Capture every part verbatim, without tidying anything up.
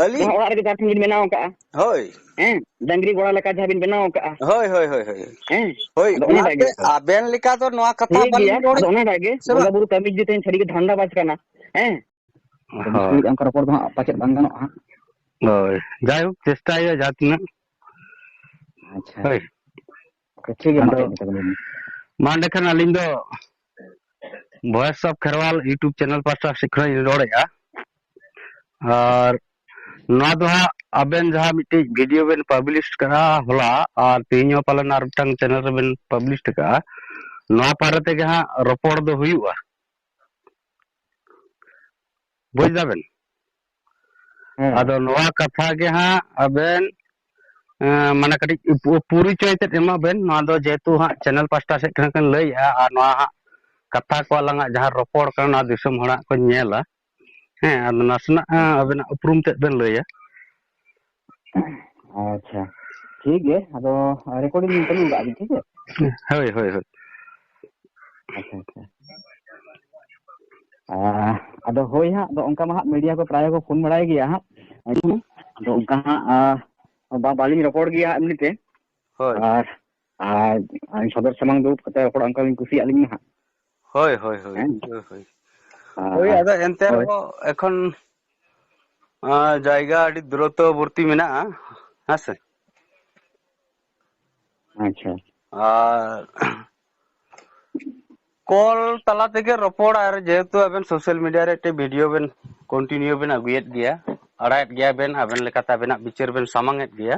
ᱟᱹᱞᱤᱧ? ᱡᱟᱦᱟᱸ ᱚᱲᱟᱜ ᱨᱮᱜᱮ ᱡᱟᱦᱟᱸ ᱴᱷᱮᱱ ᱵᱤᱱ ᱵᱮᱱᱟᱣ ᱟᱠᱟᱜᱼᱟ᱾ ᱦᱳᱭ᱾ ᱦᱮᱸ, ᱰᱟᱝᱨᱤ ᱜᱚᱲᱟ ᱞᱮᱠᱟ ᱡᱟᱦᱟᱸ ᱵᱤᱱ ᱵᱮᱱᱟᱣ ᱟᱠᱟᱜᱼᱟ᱾ ᱦᱳᱭ, ᱦᱳᱭ, ᱦᱳᱭ, ᱦᱳᱭ᱾ ᱦᱮᱸ, ᱦᱳᱭ, ᱟᱫᱚ ᱚᱱᱟᱴᱟᱜ ᱚᱱᱟᱛᱮ ᱜᱮ᱾ ᱟᱵᱮᱱ ᱞᱮᱠᱟ ᱫᱚ ᱱᱚᱣᱟ ᱠᱟᱛᱷᱟ ᱴᱷᱤᱠ ᱜᱮᱭᱟ, ᱵᱟᱹᱞᱤᱧ ᱨᱚᱲ ᱟᱫᱚ ᱚᱱᱟᱴᱟᱜ ᱜᱮ, ᱥᱮ ᱵᱚᱸᱜᱟ ᱵᱟᱝ? ᱵᱩᱨᱩ ᱠᱟᱹᱢᱤ ᱡᱩᱫᱤ ᱛᱮᱦᱮᱧ ᱥᱟᱹᱨᱤ ᱜᱮ ᱫᱷᱟᱱᱫᱟ ᱵᱟᱡᱽ ᱠᱟᱱᱟ, ᱦᱮᱸ? ᱟᱫᱚ ᱵᱤᱥᱱᱩ ᱦᱳᱭ᱾ ᱞᱟᱹᱭᱮᱫᱼᱟ, ᱚᱱᱠᱟ ᱨᱚᱯᱚᱲ ᱫᱚ ᱦᱟᱸᱜ ᱯᱟᱪᱮᱫ ᱵᱟᱝ ᱜᱟᱱᱚᱜᱼᱟ ᱦᱟᱸᱜ᱾ ᱦᱳᱭ, ᱡᱟᱭᱦᱳᱠ, ᱪᱮᱥᱴᱟᱭᱟ ᱡᱟᱦᱟᱸ ᱛᱤᱱᱟᱹᱜ᱾ ᱟᱪᱪᱷᱟ, ᱦᱳᱭ᱾ ᱟᱪᱪᱷᱟ, ᱴᱷᱤᱠ ᱜᱮᱭᱟ, ᱢᱟ ᱟᱫᱚ ᱞᱟᱹᱭ ᱢᱮ ᱛᱟᱵᱚᱱ᱾ ᱢᱟ ᱮᱸᱰᱮᱠᱷᱟᱱ ᱟᱹᱞᱤᱧ ᱫᱚ Voice of Kherwal YouTube channel ᱯᱟᱦᱴᱟ ᱥᱮᱫ ᱠᱷᱚᱱ ᱞᱤᱧ ᱨᱚᱲᱮᱫᱼᱟ᱾ ᱟᱨ ᱱᱚᱣᱟ ᱫᱚ ᱦᱟᱸᱜ ᱟᱵᱮᱱ ᱡᱟᱦᱟᱸ ᱢᱤᱫᱴᱤᱡ video ᱵᱮᱱ publish ᱠᱟᱜᱼᱟ ᱦᱚᱞᱟ, ᱟᱨ ᱛᱮᱦᱮᱧ ᱦᱚᱸ ᱯᱟᱞᱮᱱ ᱟᱨ ᱢᱤᱫᱴᱟᱝ channel ᱨᱮᱵᱮᱱ publish ᱠᱟᱜᱼᱟ, ᱱᱚᱣᱟ ᱵᱟᱨᱮ ᱛᱮᱜᱮ ᱦᱟᱸᱜ ᱨᱚᱯᱚᱲ ᱫᱚ ᱦᱩᱭᱩᱜᱼᱟ᱾ ᱵᱩᱡᱽ ᱫᱟᱵᱮᱱ? ᱦᱮᱸ᱾ ᱟᱫᱚ ᱱᱚᱣᱟ ᱠᱟᱛᱷᱟ ᱜᱮ ᱦᱟᱸᱜ ᱟᱵᱮᱱ, ᱮᱸ, ᱢᱟᱱᱮ ᱠᱟᱹᱴᱤᱡ ᱯᱚ-, ᱯᱚᱨᱤᱪᱚᱭ ᱛᱮᱫ ᱮᱢᱟ ᱵᱮᱱ᱾ ᱱᱚᱣᱟ ᱫᱚ ᱡᱮᱦᱮᱛᱩ ᱦᱟᱸᱜ channel ᱯᱟᱦᱴᱟ ᱥᱮᱫ ᱠᱷᱚᱱ ᱵᱮᱱ ᱞᱟᱹᱭᱮᱜᱼᱟ, ᱟᱨ ᱱᱚᱣᱟ ᱦᱟᱸᱜ ᱠᱟᱛᱷᱟ ᱠᱚ ᱟᱞᱟᱝᱟᱜ ᱡᱟᱦᱟᱸ ᱨᱚᱯᱚᱲ ᱠᱟᱱᱟ, ᱚᱱᱟ ᱫᱤᱥᱚᱢ ᱦᱚᱲᱟᱜ ᱠᱚ ᱧᱮᱞᱟ᱾ ᱦᱮᱸ, ᱟᱫᱚ ᱱᱟᱥᱮᱱᱟᱜ, ᱮᱸ, ᱟᱪᱪᱷᱟ᱾ ᱟᱵᱮᱱᱟᱜ ᱩᱯᱨᱩᱢ ᱛᱮᱫ ᱵᱮᱱ ᱞᱟᱹᱭᱟ᱾ ᱟᱪᱪᱷᱟ, ᱴᱷᱤᱠ ᱜᱮ᱾ ᱟᱫᱚ recording ᱪᱟᱹᱞᱩ ᱠᱟᱜᱼᱟ ᱵᱤᱱ, ᱴᱷᱤᱠ ᱜᱮ? ᱦᱳᱭ, ᱦᱳᱭ, ᱦᱳᱭ᱾ ᱟᱪᱪᱷᱟ, ᱟᱪᱪᱷᱟ᱾ ᱟᱸ, ᱟᱫᱚ ᱦᱳᱭ ᱦᱟᱸᱜ, ᱟᱫᱚ ᱚᱱᱠᱟ ᱢᱟ ᱦᱟᱸᱜ media ᱠᱚ ᱯᱨᱟᱭ ᱠᱚ ᱯᱷᱳᱱ ᱵᱟᱲᱟᱭ ᱜᱮᱭᱟ ᱦᱟᱸᱜ᱾ ᱟᱫᱚ ᱚᱱᱠᱟ ᱦᱟᱸᱜ, ᱟᱸ, ᱵᱟ-, ᱵᱟᱹᱞᱤᱧ ᱨᱚᱯᱚᱲ ᱜᱮᱭᱟ ᱦᱟᱸᱜ ᱮᱢᱱᱤ ᱛᱮ᱾ ᱦᱳᱭ᱾ ᱟᱨ, ᱟᱨ, ᱟᱨ ᱥᱚᱫᱚᱨ ᱥᱟᱢᱟᱝ ᱫᱩᱲᱩᱵ ᱠᱟᱛᱮ ᱨᱚᱯᱚᱲ ᱚᱱᱠᱟ ᱞᱤᱧ ᱠᱩᱥᱤᱭᱟᱜ ᱞᱤᱧ ᱢᱟ ᱦᱟᱸᱜ᱾ ᱦᱳᱭ, ᱦᱳᱭ, ᱦᱳᱭ, ᱦᱮᱸ? ᱦᱳᱭ, ᱦᱳᱭ᱾ ᱟᱨ, ᱦᱳᱭ, ᱟᱫᱚ ᱮᱱᱛᱮ ᱦᱳᱭ᱾ ᱨᱮᱦᱚᱸ ᱮᱠᱷᱚᱱ, ᱟᱸ, ᱡᱟᱭᱜᱟ ᱟᱹᱰᱤ ᱫᱩᱨᱚᱛᱛᱚ ᱵᱚᱨᱛᱤ ᱢᱮᱱᱟᱜᱼᱟ, ᱦᱮᱸ ᱥᱮ? ᱟᱪᱪᱷᱟ᱾ ᱟᱨ call ᱛᱟᱞᱟ ᱛᱮᱜᱮ ᱨᱚᱯᱚᱲ, ᱟᱨ ᱡᱮᱦᱮᱛᱩ ᱟᱵᱮᱱ social media ᱨᱮ ᱢᱤᱫᱴᱮᱡ video ᱵᱮᱱ continue ᱵᱮᱱ ᱟᱹᱜᱩᱭᱮᱫ ᱜᱮᱭᱟ, ᱟᱲᱟᱭᱮᱫ ᱜᱮᱭᱟ ᱵᱮᱱ, ᱟᱵᱮᱱ ᱞᱮᱠᱟᱛᱮ ᱟᱵᱮᱱᱟᱜ ᱵᱤᱪᱟᱹᱨ ᱵᱮᱱ ᱥᱟᱢᱟᱝ ᱮᱫ ᱜᱮᱭᱟ,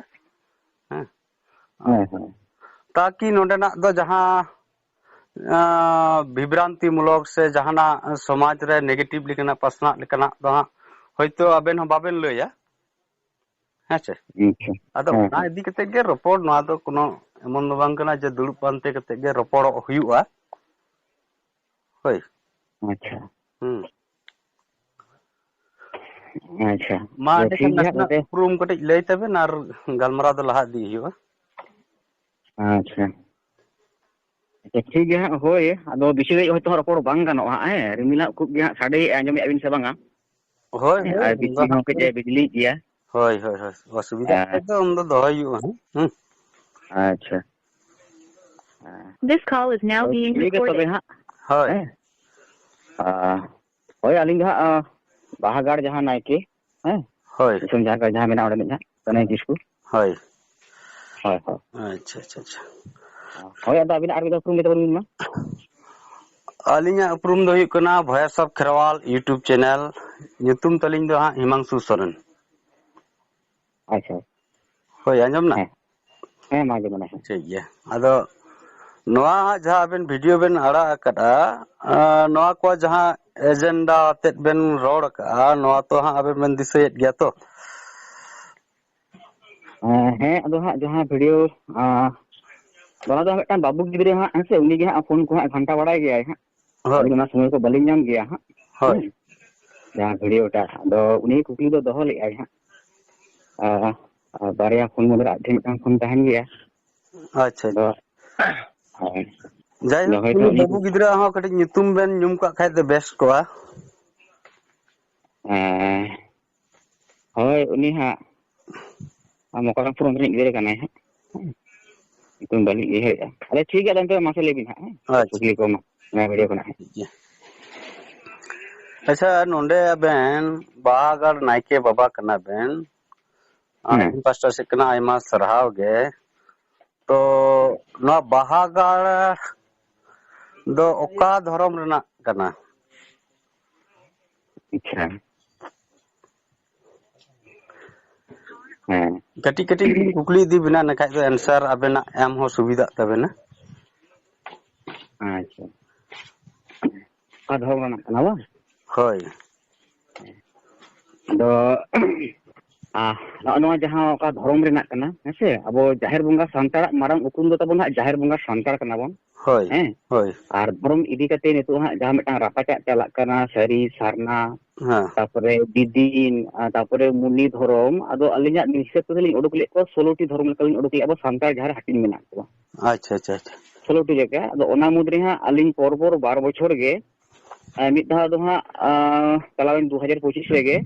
ᱦᱮᱸ᱾ ᱦᱮᱸ, ᱦᱮᱸ᱾ ᱛᱟᱠᱤ ᱱᱚᱰᱮᱱᱟᱜ ᱫᱚ ᱡᱟᱦᱟᱸ, ᱟᱸ, ᱵᱤᱵᱷᱨᱟᱱᱛᱤ ᱢᱩᱞᱚᱠ ᱥᱮ ᱡᱟᱦᱟᱱᱟᱜ ᱥᱚᱢᱟᱡᱽ ᱨᱮ negative ᱞᱮᱠᱟᱱᱟᱜ ᱯᱟᱥᱱᱟᱜ ᱞᱮᱠᱟᱱᱟᱜ ᱫᱚ ᱦᱟᱸᱜ ᱦᱚᱭᱛᱳ ᱟᱵᱮᱱ ᱦᱚᱸ ᱵᱟᱵᱮᱱ ᱞᱟᱹᱭᱟ᱾ ᱦᱮᱸ ᱥᱮ? ᱟᱪᱪᱷᱟ᱾ ᱟᱫᱚ ᱦᱮᱸ, ᱚᱱᱟ ᱦᱮᱸ᱾ ᱤᱫᱤ ᱠᱟᱛᱮ ᱜᱮ ᱨᱚᱯᱚᱲ, ᱱᱚᱣᱟ ᱫᱚ ᱠᱳᱱᱳ ᱮᱢᱚᱱ ᱫᱚ ᱵᱟᱝ ᱠᱟᱱᱟ ᱡᱮ ᱫᱩᱲᱩᱵ ᱯᱟᱱᱛᱮ ᱠᱟᱛᱮ ᱜᱮ ᱨᱚᱯᱚᱲᱚᱜ ᱦᱩᱭᱩᱜᱼᱟ᱾ ᱦᱳᱭ᱾ ᱟᱪᱪᱷᱟ᱾ ᱦᱩᱸ᱾ ᱟᱪᱪᱷᱟ᱾ ᱢᱟ ᱛᱚ ᱮᱸᱰᱮᱠᱷᱟᱱ ᱴᱷᱤᱠ ᱜᱮᱭᱟ ᱦᱟᱸᱜ ᱱᱟᱥᱮᱱᱟᱜ ᱜᱚᱝᱠᱮ᱾ ᱩᱯᱨᱩᱢ ᱠᱟᱹᱴᱤᱡ ᱞᱟᱹᱭ ᱛᱟᱵᱮᱱ ᱟᱨ ᱜᱟᱞᱢᱟᱨᱟᱣ ᱫᱚ ᱞᱟᱦᱟ ᱤᱫᱤ ᱦᱩᱭᱩᱜᱼᱟ᱾ ᱟᱪᱪᱷᱟ᱾ ᱟᱪᱪᱷᱟ, ᱴᱷᱤᱠ ᱜᱮᱭᱟ ᱦᱟᱸᱜ, ᱦᱳᱭ᱾ ᱟᱫᱚ ᱵᱮᱥᱤ ᱜᱷᱟᱹᱲᱤᱡ ᱦᱚᱭᱛᱳ ᱦᱟᱸᱜ ᱨᱚᱯᱚᱲ ᱵᱟᱝ ᱜᱟᱱᱚᱜᱼᱟ ᱦᱟᱸᱜ, ᱦᱮᱸ? ᱨᱤᱢᱤᱞ ᱦᱟᱸᱜ ᱠᱷᱩᱵ ᱜᱮ ᱦᱟᱸᱜ ᱥᱟᱰᱮᱭᱮᱜᱼᱟ, ᱟᱸᱡᱚᱢᱮᱜᱼᱟ ᱵᱤᱱ ᱥᱮ ᱵᱟᱝᱟ? ᱦᱳᱭ, ᱦᱳᱭ, ᱟᱨ ᱩᱱ ᱫᱚ ᱵᱤᱡᱽᱞᱤ ᱦᱚᱸ ᱦᱟᱸᱜ ᱠᱟᱹᱡ ᱮ ᱵᱤᱡᱽᱞᱤᱭᱮᱫ ᱜᱮᱭᱟ᱾ ᱦᱳᱭ, ᱦᱳᱭ, ᱦᱳᱭ, ᱚᱥᱩᱵᱤᱫᱷᱟ ᱦᱮᱸ᱾ ᱠᱷᱟᱡ ᱫᱚ ᱩᱱ ᱫᱚ ᱫᱚᱦᱚᱭ ᱦᱩᱭᱩᱜᱼᱟ ᱦᱟᱸᱜ᱾ ᱦᱩᱸ᱾ ᱟᱪᱪᱷᱟ᱾ ᱦᱮᱸ᱾ This call is now ᱦᱳᱭ, being ᱴᱷᱤᱠ ᱜᱮᱭᱟ recorded᱾ ᱛᱚᱵᱮ ᱦᱟᱸᱜ᱾ ᱦᱳᱭ᱾ ᱦᱮᱸ᱾ ᱟᱨ ᱦᱳᱭ, ᱟᱹᱞᱤᱧ ᱫᱚ ᱦᱟᱸᱜ, ᱟᱸ, ᱵᱟᱦᱟᱜᱟᱲ ᱡᱟᱦᱟᱸ ᱱᱟᱭᱠᱮ, ᱦᱮᱸ? ᱦᱳᱭ᱾ ᱫᱤᱥᱚᱢ ᱡᱟᱦᱮᱨ ᱜᱟᱲ ᱡᱟᱦᱟᱸ ᱢᱮᱱᱟᱜᱼᱟ, ᱚᱸᱰᱮᱱᱤᱡ ᱦᱟᱸᱜ, ᱠᱟᱹᱱᱟᱹᱭ ᱠᱤᱥᱠᱩ᱾ ᱦᱳᱭ᱾ ᱦᱳᱭ, ᱦᱳᱭ᱾ ᱟᱪᱪᱷᱟ, ᱟᱪᱪᱷᱟ, ᱟᱪᱪᱷᱟ᱾ ᱦᱳᱭ, ᱟᱫᱚ ᱟᱹᱵᱤᱱᱟᱜ ᱟᱨ ᱢᱤᱫ ᱫᱷᱟᱣ ᱩᱯᱨᱩᱢ ᱞᱟᱹᱭ ᱛᱟᱵᱚᱱ ᱵᱤᱱ ᱢᱟ᱾ ᱟᱹᱞᱤᱧᱟᱜ ᱩᱯᱨᱩᱢ ᱫᱚ ᱦᱩᱭᱩᱜ ᱠᱟᱱᱟ Voice of Kherwal YouTube channel, ᱧᱩᱛᱩᱢ ᱛᱟᱹᱞᱤᱧ ᱫᱚ ᱦᱟᱸᱜ ᱦᱤᱢᱟᱝᱥᱩ ᱥᱚᱨᱮᱱ᱾ ᱟᱪᱪᱷᱟ᱾ ᱦᱳᱭ, ᱟᱸᱡᱚᱢ ᱱᱟ? ᱦᱮᱸ᱾ ᱦᱮᱸ, ᱢᱟ ᱟᱸᱡᱚᱢ ᱮᱱᱟ, ᱦᱮᱸ᱾ ᱴᱷᱤᱠ ᱜᱮᱭᱟ᱾ ᱟᱫᱚ ᱱᱚᱣᱟ ᱦᱟᱸᱜ ᱡᱟᱦᱟᱸ ᱟᱵᱮᱱ video ᱵᱮᱱ ᱟᱲᱟᱜ ᱟᱠᱟᱫᱼᱟ, ᱟᱸ, ᱱᱚᱣᱟ ᱠᱚ ᱡᱟᱦᱟᱸ agenda ᱟᱛᱮᱫ ᱵᱮᱱ ᱨᱚᱲ ᱟᱠᱟᱫᱼᱟ, ᱱᱚᱣᱟ ᱛᱚ ᱦᱟᱸᱜ ᱟᱵᱮᱱ ᱵᱮᱱ ᱫᱤᱥᱟᱹᱭᱮᱫ ᱜᱮᱭᱟ ᱛᱚ? ᱦᱮᱸ, ᱦᱮᱸ, ᱟᱫᱚ ᱦᱟᱸᱜ ᱡᱟᱦᱟᱸ video, ᱟᱸ, ᱚᱱᱟ ᱫᱚ ᱢᱤᱫᱴᱟᱝ ᱵᱟᱹᱵᱩ ᱜᱤᱫᱽᱨᱟᱹ ᱦᱟᱸᱜ, ᱦᱮᱸ ᱥᱮ, ᱩᱱᱤ ᱜᱮ ᱦᱟᱸᱜ phone ᱠᱚ ᱦᱟᱸᱜ ᱜᱷᱟᱱᱴᱟ ᱵᱟᱲᱟᱭ ᱜᱮᱭᱟᱭ ᱦᱟᱸᱜ᱾ ᱦᱳᱭ᱾ ᱟᱹᱞᱤᱧ ᱚᱱᱟ ᱥᱚᱢᱚᱭ ᱠᱚ ᱵᱟᱹᱞᱤᱧ ᱧᱟᱢ ᱜᱮᱭᱟ ᱦᱟᱸᱜ᱾ ᱦᱳᱭ᱾ ᱦᱮᱸ᱾ ᱡᱟᱦᱟᱸ video ᱴᱟᱜ, ᱟᱫᱚ ᱩᱱᱤ ᱠᱩᱠᱞᱤ ᱫᱚ ᱫᱚᱦᱚ ᱞᱮᱫᱼᱟᱭ ᱦᱟᱸᱜ᱾ ᱟᱨ, ᱟᱨ ᱵᱟᱨᱭᱟ phone ᱢᱩᱫᱽᱨᱮ ᱟᱡ ᱴᱷᱮᱱ ᱢᱤᱫᱴᱟᱝ phone ᱛᱟᱦᱮᱱ ᱜᱮᱭᱟ᱾ ᱟᱪᱪᱷᱟ᱾ ᱟᱫᱚ, ᱦᱳᱭ᱾ ᱟᱫᱚ ᱡᱟᱭᱦᱳᱠ, ᱦᱳᱭᱛᱳ ᱩᱱᱤ ᱩᱱᱤ ᱵᱟᱹᱵᱩ ᱜᱤᱫᱽᱨᱟᱹᱣᱟᱜ ᱦᱚᱸ ᱠᱟᱹᱴᱤᱡ ᱧᱩᱛᱩᱢ ᱵᱮᱱ ᱧᱩᱢ ᱠᱟᱜ ᱠᱷᱟᱡ ᱫᱚ ᱵᱮᱥ ᱠᱚᱜᱼᱟ᱾ ᱦᱮᱸ᱾ ᱦᱳᱭ, ᱩᱱᱤ ᱦᱟᱸᱜ ᱢᱚᱠᱨᱟᱢᱯᱩᱨ ᱚᱱᱛᱮ ᱨᱤᱱᱤᱡ ᱜᱤᱫᱽᱨᱟᱹ ᱠᱟᱱᱟᱭ ᱦᱟᱸᱜ᱾ ᱧᱩᱛᱩᱢ ᱵᱟᱹᱞᱤᱧ ᱩᱭᱦᱟᱹᱨᱮᱜᱼᱟ᱾ ᱟᱪᱪᱷᱟ, ᱴᱷᱤᱠ ᱜᱮᱭᱟ, ᱟᱫᱚ ᱮᱱᱛᱮ ᱢᱟᱥᱮ ᱞᱟᱹᱭ ᱵᱤᱱ ᱦᱟᱸᱜ, ᱦᱮᱸ? ᱟᱪᱪᱷᱟ᱾ ᱠᱩᱠᱞᱤ ᱠᱚ ᱢᱟ, ᱱᱚᱣᱟ video ᱠᱷᱚᱱᱟᱜ ᱦᱟᱸᱜ᱾ ᱴᱷᱤᱠ ᱜᱮᱭᱟ᱾ ᱟᱪᱪᱷᱟ, ᱱᱚᱰᱮ ᱟᱵᱮᱱ ᱵᱟᱦᱟᱜᱟᱲ ᱱᱟᱭᱠᱮ ᱵᱟᱵᱟ ᱠᱟᱱᱟ ᱵᱮᱱ, ᱟᱨ ᱦᱮᱸ᱾ ᱤᱧ ᱯᱟᱥᱴᱟ ᱥᱮᱫ ᱠᱷᱚᱱᱟᱜ ᱟᱭᱢᱟ ᱥᱟᱨᱦᱟᱣ ᱜᱮ᱾ ᱛᱚ, ᱱᱚᱣᱟ ᱵᱟᱦᱟᱜᱟᱲ ᱫᱚ ᱚᱠᱟ ᱫᱷᱚᱨᱚᱢ ᱨᱮᱱᱟᱜ ᱠᱟᱱᱟ? ᱟᱪᱪᱷᱟ᱾ ᱦᱮᱸ᱾ ᱠᱟᱹᱴᱤᱡ ᱠᱟᱹᱴᱤᱡ ᱞᱤᱧ ᱠᱩᱠᱞᱤ ᱤᱫᱤ ᱵᱮᱱᱟ, ᱤᱱᱟᱹ ᱠᱷᱟᱡ ᱫᱚ answer ᱟᱵᱮᱱᱟᱜ ᱮᱢ ᱦᱚᱸ ᱥᱩᱵᱤᱫᱷᱟᱜ ᱛᱟᱵᱮᱱᱟ᱾ ᱟᱪᱪᱷᱟ᱾ ᱚᱠᱟ ᱫᱷᱚᱨᱚᱢ ᱨᱮᱱᱟᱜ ᱠᱟᱱᱟ ᱵᱟᱝ? ᱦᱳᱭ᱾ ᱟᱫᱚ, ᱟ, ᱱᱚᱜᱼᱚ ᱱᱚᱣᱟ ᱡᱟᱦᱟᱸ ᱚᱠᱟ ᱫᱷᱚᱨᱚᱢ ᱨᱮᱱᱟᱜ ᱠᱟᱱᱟ, ᱦᱮᱸ ᱥᱮ? ᱟᱵᱚ ᱡᱟᱦᱮᱨ ᱵᱚᱸᱜᱟ, ᱥᱟᱱᱛᱟᱲᱟᱜ ᱢᱟᱨᱟᱝ ᱩᱯᱨᱩᱢ ᱫᱚ ᱛᱟᱵᱚᱱ ᱦᱟᱸᱜ ᱡᱟᱦᱮᱨ ᱵᱚᱸᱜᱟ ᱥᱟᱱᱛᱟᱲ ᱠᱟᱱᱟ ᱵᱚᱱ, ᱦᱳᱭ, ᱦᱮᱸ? ᱦᱳᱭ᱾ ᱟᱨ ᱫᱷᱚᱨᱚᱢ ᱤᱫᱤ ᱠᱟᱛᱮ ᱱᱤᱛᱚᱜ ᱦᱟᱸᱜ ᱡᱟᱦᱟᱸ ᱢᱤᱫᱴᱟᱝ ᱨᱟᱯᱟᱪᱟᱜ ᱪᱟᱞᱟᱜ ᱠᱟᱱᱟ, ᱥᱟᱹᱨᱤ, ᱥᱟᱨᱱᱟ, ᱦᱮᱸ᱾ ᱛᱟᱯᱚᱨᱮ ᱵᱤᱫᱤᱱ, ᱟᱨ ᱛᱟᱯᱚᱨᱮ ᱢᱩᱱᱤ ᱫᱷᱚᱨᱚᱢ, ᱟᱫᱚ ᱟᱹᱞᱤᱧᱟᱜ ᱢᱤᱫ ᱦᱤᱥᱟᱹᱵ ᱛᱮᱫᱚ ᱞᱤᱧ ᱩᱰᱩᱠ ᱞᱮᱫ ᱠᱚᱣᱟ ᱥᱳᱞᱳ ᱴᱤ ᱫᱷᱚᱨᱚᱢ ᱞᱮᱠᱟ ᱞᱤᱧ ᱩᱰᱩᱠ ᱞᱮᱫ ᱟᱵᱚ ᱥᱟᱱᱛᱟᱲ ᱡᱟᱦᱟᱸ ᱨᱮ ᱦᱟᱹᱴᱤᱧ ᱢᱮᱱᱟᱜ ᱠᱚᱣᱟ᱾ ᱟᱪᱪᱷᱟ, ᱟᱪᱪᱷᱟ, ᱟᱪᱪᱷᱟ᱾ ᱥᱳᱞᱳ ᱴᱤ ᱡᱟᱭᱜᱟ᱾ ᱟᱫᱚ ᱚᱱᱟ ᱢᱩᱫᱽ ᱨᱮ ᱦᱟᱸᱜ ᱟᱹᱞᱤᱧ ᱯᱚᱨ ᱯᱚᱨ ᱵᱟᱨ ᱵᱚᱪᱷᱚᱨ ᱜᱮ ᱟᱨ ᱢᱤᱫ ᱫᱷᱟᱣ ᱫᱚ ᱦᱟᱸᱜ, ᱟᱸ, ᱪᱟᱞᱟᱣᱮᱱ ᱫᱩ ᱦᱟᱡᱟᱨ ᱯᱚᱸᱪᱤᱥ ᱨᱮᱜᱮ,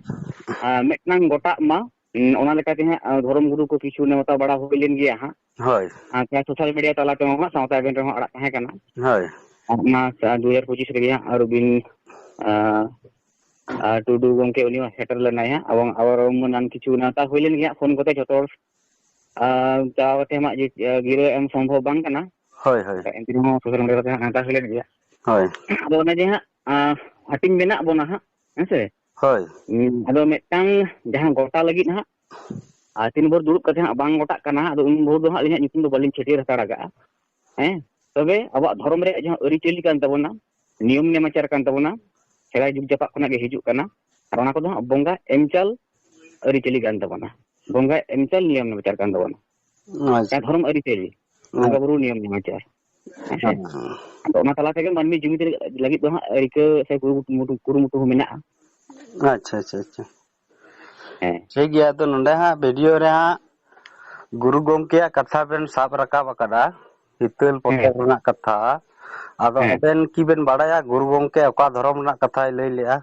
ᱟᱸ, ᱢᱤᱫᱴᱟᱝ ᱜᱚᱴᱟᱜ ᱢᱟ, ᱩᱸ, ᱚᱱᱟ ᱞᱮᱠᱟᱛᱮ ᱦᱟᱸᱜ, ᱟᱸ, ᱫᱷᱚᱨᱚᱢ ᱜᱩᱨᱩ ᱠᱚ ᱠᱤᱪᱷᱩ ᱱᱮᱣᱛᱟ ᱵᱟᱲᱟ ᱦᱩᱭ ᱞᱮᱱ ᱜᱮᱭᱟ ᱦᱟᱸᱜ᱾ ᱦᱳᱭ᱾ ᱟᱨ social media ᱛᱟᱞᱟ ᱛᱮᱦᱚᱸ ᱦᱟᱸᱜ ᱥᱟᱶᱛᱟ event ᱨᱮᱦᱚᱸ ᱟᱲᱟᱜ ᱛᱟᱦᱮᱸ ᱠᱟᱱᱟ᱾ ᱦᱳᱭ᱾ ᱟᱨ ᱚᱱᱟ ᱥᱟ-, ᱫᱩ ᱦᱟᱡᱟᱨ ᱯᱚᱸᱪᱤᱥ ᱨᱮᱜᱮ ᱦᱟᱸᱜ ᱨᱚᱵᱤᱱ, ᱟᱸ, ᱟᱨ ᱴᱩᱰᱩ ᱜᱚᱢᱠᱮ ᱩᱱᱤ ᱦᱚᱸ ᱥᱮᱴᱮᱨ ᱞᱮᱱᱟᱭ ᱦᱟᱸᱜ, ᱮᱵᱚᱝ ᱟᱵᱚ ᱮᱢᱟᱱ ᱠᱤᱪᱷᱩ ᱱᱮᱣᱛᱟ ᱦᱩᱭ ᱞᱮᱱ ᱜᱮᱭᱟ ᱦᱟᱸᱜ, ᱯᱷᱳᱱ ᱠᱚᱛᱮ ᱡᱷᱚᱛᱚ ᱦᱚᱲ, ᱟᱸ, ᱪᱟᱞᱟᱣ ᱠᱟᱛᱮ ᱟᱢᱟᱜ ᱡᱮ, ᱟᱸ, ᱜᱤᱨᱟᱹ ᱮᱢ ᱥᱚᱢᱵᱷᱚᱵ ᱵᱟᱝ ᱠᱟᱱᱟ᱾ ᱦᱳᱭ, ᱦᱳᱭ᱾ ᱮᱱᱛᱮ ᱨᱮᱦᱚᱸ social media ᱠᱚᱛᱮ ᱦᱟᱸᱜ ᱱᱮᱣᱛᱟ ᱦᱩᱭ ᱞᱮᱱ ᱜᱮᱭᱟ᱾ ᱦᱳᱭ᱾ ᱟᱫᱚ ᱚᱱᱮ ᱡᱮ ᱦᱟᱸᱜ, ᱟᱸ, ᱦᱟᱹᱴᱤᱧ ᱢᱮᱱᱟᱜ ᱵᱚᱱᱟ ᱦᱟᱸᱜ, ᱦᱮᱸ ᱥᱮ? ᱦᱳᱭ᱾ ᱩᱸ, ᱟᱫᱚ ᱢᱤᱫᱴᱟᱝ ᱡᱟᱦᱟᱸ ᱜᱚᱴᱟ ᱞᱟᱹᱜᱤᱫ ᱦᱟᱸᱜ, ᱟᱨ ᱛᱤᱱ ᱵᱷᱳᱨ ᱫᱩᱲᱩᱵ ᱠᱟᱛᱮ ᱦᱟᱸᱜ ᱵᱟᱝ ᱜᱚᱴᱟᱜ ᱠᱟᱱᱟ, ᱟᱫᱚ ᱩᱱ ᱵᱷᱳᱨ ᱫᱚ ᱦᱟᱸᱜ ᱟᱹᱞᱤᱧᱟᱜ ᱧᱩᱛᱩᱢ ᱫᱚ ᱵᱟᱹᱞᱤᱧ ᱪᱷᱟᱹᱴᱭᱟᱹᱨ ᱦᱟᱛᱟᱲ ᱠᱟᱜᱼᱟ᱾ ᱦᱮᱸ, ᱛᱚᱵᱮ ᱟᱵᱚᱣᱟᱜ ᱫᱷᱚᱨᱚᱢ ᱨᱮᱭᱟᱜ ᱡᱟᱦᱟᱸ ᱟᱹᱨᱤᱪᱟᱹᱞᱤ ᱠᱟᱱ ᱛᱟᱵᱚᱱᱟ, ᱱᱤᱭᱚᱢ ᱱᱮᱢᱟᱪᱟᱨ ᱠᱟᱱ ᱛᱟᱵᱚᱱᱟ, ᱥᱮᱫᱟᱭ ᱡᱩᱜᱽ ᱡᱟᱯᱟᱜ ᱠᱷᱚᱱᱟᱜ ᱜᱮ ᱦᱤᱡᱩᱜ ᱠᱟᱱᱟ, ᱟᱨ ᱚᱱᱟ ᱠᱚᱫᱚ ᱦᱟᱸᱜ ᱵᱚᱸᱜᱟ ᱮᱢᱪᱟᱞ ᱟᱹᱨᱤᱪᱟᱹᱞᱤ ᱠᱟᱱ ᱛᱟᱵᱚᱱᱟ, ᱵᱚᱸᱜᱟ ᱮᱢᱪᱟᱞ ᱱᱤᱭᱚᱢ ᱱᱮᱢᱟᱪᱟᱨ ᱠᱟᱱ ᱛᱟᱵᱚᱱᱟ᱾ ᱟᱪᱪᱷᱟ᱾ ᱡᱟᱦᱟᱸ ᱫᱷᱚᱨᱚᱢ ᱟᱹᱨᱤᱪᱟᱹᱞᱤ, ᱦᱮᱸ᱾ ᱵᱚᱸᱜᱟ ᱵᱩᱨᱩ ᱱᱤᱭᱚᱢ ᱱᱮᱢᱟᱪᱟᱨ, ᱦᱮᱸ ᱥᱮ? ᱦᱮᱸ᱾ ᱟᱫᱚ ᱚᱱᱟ ᱛᱟᱞᱟ ᱛᱮᱜᱮ ᱢᱟᱹᱱᱢᱤ ᱡᱩᱢᱤᱫ ᱞᱟᱹᱜᱤᱫ ᱫᱚ ᱦᱟᱸᱜ ᱨᱤᱠᱟᱹ ᱥᱮ ᱠᱩᱨᱩᱢᱩᱴᱩ, ᱠᱩᱨᱩᱢᱩᱴᱩ ᱦᱚᱸ ᱢᱮᱱᱟᱜᱼᱟ᱾ ᱟᱪᱪᱷᱟ, ᱟᱪᱪᱷᱟ, ᱟᱪᱪᱷᱟ᱾ ᱦᱮᱸ᱾ ᱴᱷᱤᱠ ᱜᱮᱭᱟ, ᱟᱫᱚ ᱱᱚᱰᱮ ᱦᱟᱸᱜ video ᱨᱮ ᱦᱟᱸᱜ ᱜᱩᱨᱩ ᱜᱚᱢᱠᱮᱭᱟᱜ ᱠᱟᱛᱷᱟ ᱵᱮᱱ ᱥᱟᱵ ᱨᱟᱠᱟᱵ ᱟᱠᱟᱫᱟ, ᱦᱤᱛᱟᱹᱞ ᱦᱮᱸ᱾ ᱯᱚᱛᱚᱵ ᱨᱮᱱᱟᱜ ᱠᱟᱛᱷᱟ᱾ ᱟᱫᱚ ᱦᱮᱸ᱾ ᱟᱵᱮᱱ ᱠᱤ ᱵᱮᱱ ᱵᱟᱲᱟᱭᱟ ᱜᱩᱨᱩ ᱜᱚᱢᱠᱮ ᱚᱠᱟ ᱫᱷᱚᱨᱚᱢ ᱨᱮᱱᱟᱜ ᱠᱟᱛᱷᱟᱭ ᱞᱟᱹᱭ ᱞᱮᱜᱼᱟ?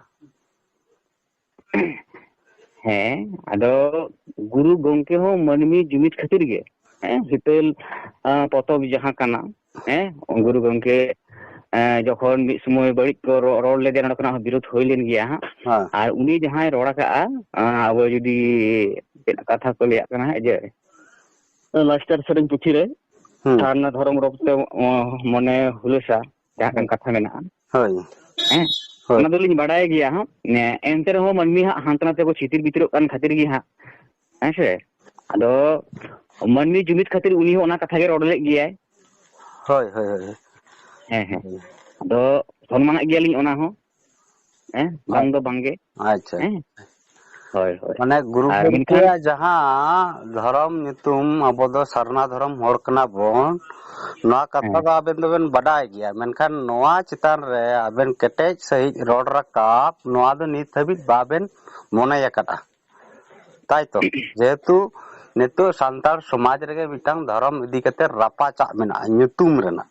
ᱦᱮᱸ, ᱟᱫᱚ ᱜᱩᱨᱩ ᱜᱚᱢᱠᱮ ᱦᱚᱸ ᱢᱟᱹᱱᱢᱤ ᱡᱩᱢᱤᱫ ᱠᱷᱟᱹᱛᱤᱨ ᱜᱮ, ᱦᱮᱸ, ᱦᱤᱛᱟᱹᱞ, ᱟᱸ, ᱯᱚᱛᱚᱵ ᱡᱟᱦᱟᱸ ᱠᱟᱱᱟ, ᱦᱮᱸ, ᱜᱩᱨᱩ ᱜᱚᱢᱠᱮ, ᱮᱸ, ᱡᱚᱠᱷᱚᱱ ᱢᱤᱫ ᱥᱚᱢᱚᱭ ᱵᱟᱹᱲᱤᱡ ᱠᱚ ᱨᱚ-, ᱨᱚᱲ ᱞᱮᱫᱮᱭᱟ, ᱱᱚᱸᱰᱮ ᱠᱷᱚᱱᱟᱜ ᱦᱚᱸ ᱵᱤᱨᱳᱫ ᱦᱩᱭ ᱞᱮᱱ ᱜᱮᱭᱟ ᱦᱟᱸᱜ᱾ ᱦᱮᱸ᱾ ᱟᱨ ᱩᱱᱤ ᱡᱟᱦᱟᱸᱭ ᱨᱚᱲ ᱟᱠᱟᱜᱼᱟ, ᱟᱸ, ᱟᱵᱚ ᱡᱩᱫᱤ ᱪᱮᱫ ᱠᱟᱛᱷᱟ ᱠᱚ ᱞᱟᱹᱭᱟᱜ ᱠᱟᱱᱟ ᱦᱟᱸᱜ, ᱡᱮ, ᱞᱟᱥᱴᱟᱨ ᱥᱮᱨᱮᱧ ᱯᱩᱛᱷᱤ ᱨᱮ, ᱦᱩᱸ᱾ ᱥᱟᱨᱱᱟ ᱫᱷᱚᱨᱚᱢ ᱨᱚᱲ ᱛᱮ, ᱚ, ᱢᱚᱱᱮ ᱦᱩᱞᱟᱹᱥᱟ, ᱡᱟᱦᱟᱸ ᱦᱳᱭ᱾ ᱠᱟᱱ ᱠᱟᱛᱷᱟ ᱢᱮᱱᱟᱜᱼᱟ᱾ ᱦᱳᱭ᱾ ᱦᱮᱸ? ᱦᱳᱭ᱾ ᱚᱱᱟ ᱫᱚᱞᱤᱧ ᱵᱟᱰᱟᱭ ᱜᱮᱭᱟ ᱦᱟᱸᱜ᱾ ᱮ, ᱮᱱᱛᱮ ᱨᱮᱦᱚᱸ ᱢᱟᱹᱱᱢᱤ ᱦᱟᱸᱜ ᱦᱟᱱᱛᱮ ᱱᱟᱛᱮ ᱠᱚ ᱪᱷᱤᱛᱤᱨ ᱵᱤᱛᱤᱨᱚᱜ ᱠᱟᱱ ᱠᱷᱟᱹᱛᱤᱨ ᱜᱮ ᱦᱟᱸᱜ, ᱦᱮᱸ ᱥᱮ? ᱟᱫᱚ ᱢᱟᱹᱱᱢᱤ ᱡᱩᱢᱤᱫ ᱠᱷᱟᱹᱛᱤᱨ ᱩᱱᱤ ᱦᱚᱸ ᱚᱱᱟ ᱠᱟᱛᱷᱟ ᱜᱮ ᱨᱚᱲ ᱞᱮᱫ ᱜᱮᱭᱟᱭ᱾ ᱦᱳᱭ, ᱦᱳᱭ, ᱦᱳᱭ᱾ ᱦᱮᱸ, ᱦᱮᱸ᱾ ᱦᱳᱭ᱾ ᱟᱫᱚ ᱥᱚᱱᱢᱟᱱᱟᱜ ᱜᱮᱭᱟᱞᱤᱧ ᱚᱱᱟ ᱦᱚᱸ᱾ ᱦᱮᱸ, ᱵᱟᱝ ᱫᱚ ᱵᱟᱝ ᱜᱮ᱾ ᱟᱪᱪᱷᱟ᱾ ᱦᱮᱸ? ᱦᱳᱭ, ᱦᱳᱭ᱾ ᱢᱟᱱᱮ ᱜᱩᱨᱩ ᱟᱨ ᱢᱮᱱᱠᱷᱟᱱ ᱜᱚᱢᱠᱮᱭᱟᱜ ᱡᱟᱦᱟᱸ ᱫᱷᱚᱨᱚᱢ ᱧᱩᱛᱩᱢ, ᱟᱵᱚ ᱫᱚ ᱥᱟᱨᱱᱟ ᱫᱷᱚᱨᱚᱢ ᱦᱚᱲ ᱠᱟᱱᱟ ᱵᱚᱱ, ᱱᱚᱣᱟ ᱠᱟᱛᱷᱟ ᱦᱮᱸ᱾ ᱫᱚ ᱟᱵᱮᱱ ᱫᱚᱵᱮᱱ ᱵᱟᱰᱟᱭ ᱜᱮᱭᱟ, ᱢᱮᱱᱠᱷᱟᱱ ᱱᱚᱣᱟ ᱪᱮᱛᱟᱱ ᱨᱮ ᱟᱵᱮᱱ ᱠᱮᱴᱮᱡ ᱥᱟᱺᱦᱤᱡ ᱨᱚᱲ ᱨᱟᱠᱟᱵ, ᱱᱚᱣᱟ ᱫᱚ ᱱᱤᱛ ᱦᱟᱹᱵᱤᱡ ᱵᱟᱵᱮᱱ ᱢᱚᱱᱮ ᱟᱠᱟᱫᱼᱟ, ᱛᱟᱭ ᱛᱚ? ᱡᱮᱦᱮᱛᱩ ᱱᱤᱛᱚᱜ ᱥᱟᱱᱛᱟᱲ ᱥᱚᱢᱟᱡᱽ ᱨᱮᱜᱮ ᱢᱤᱫᱴᱟᱝ ᱫᱷᱚᱨᱚᱢ ᱤᱫᱤ ᱠᱟᱛᱮ ᱨᱟᱯᱟᱪᱟᱜ ᱢᱮᱱᱟᱜᱼᱟ, ᱧᱩᱛᱩᱢ ᱨᱮᱱᱟᱜ᱾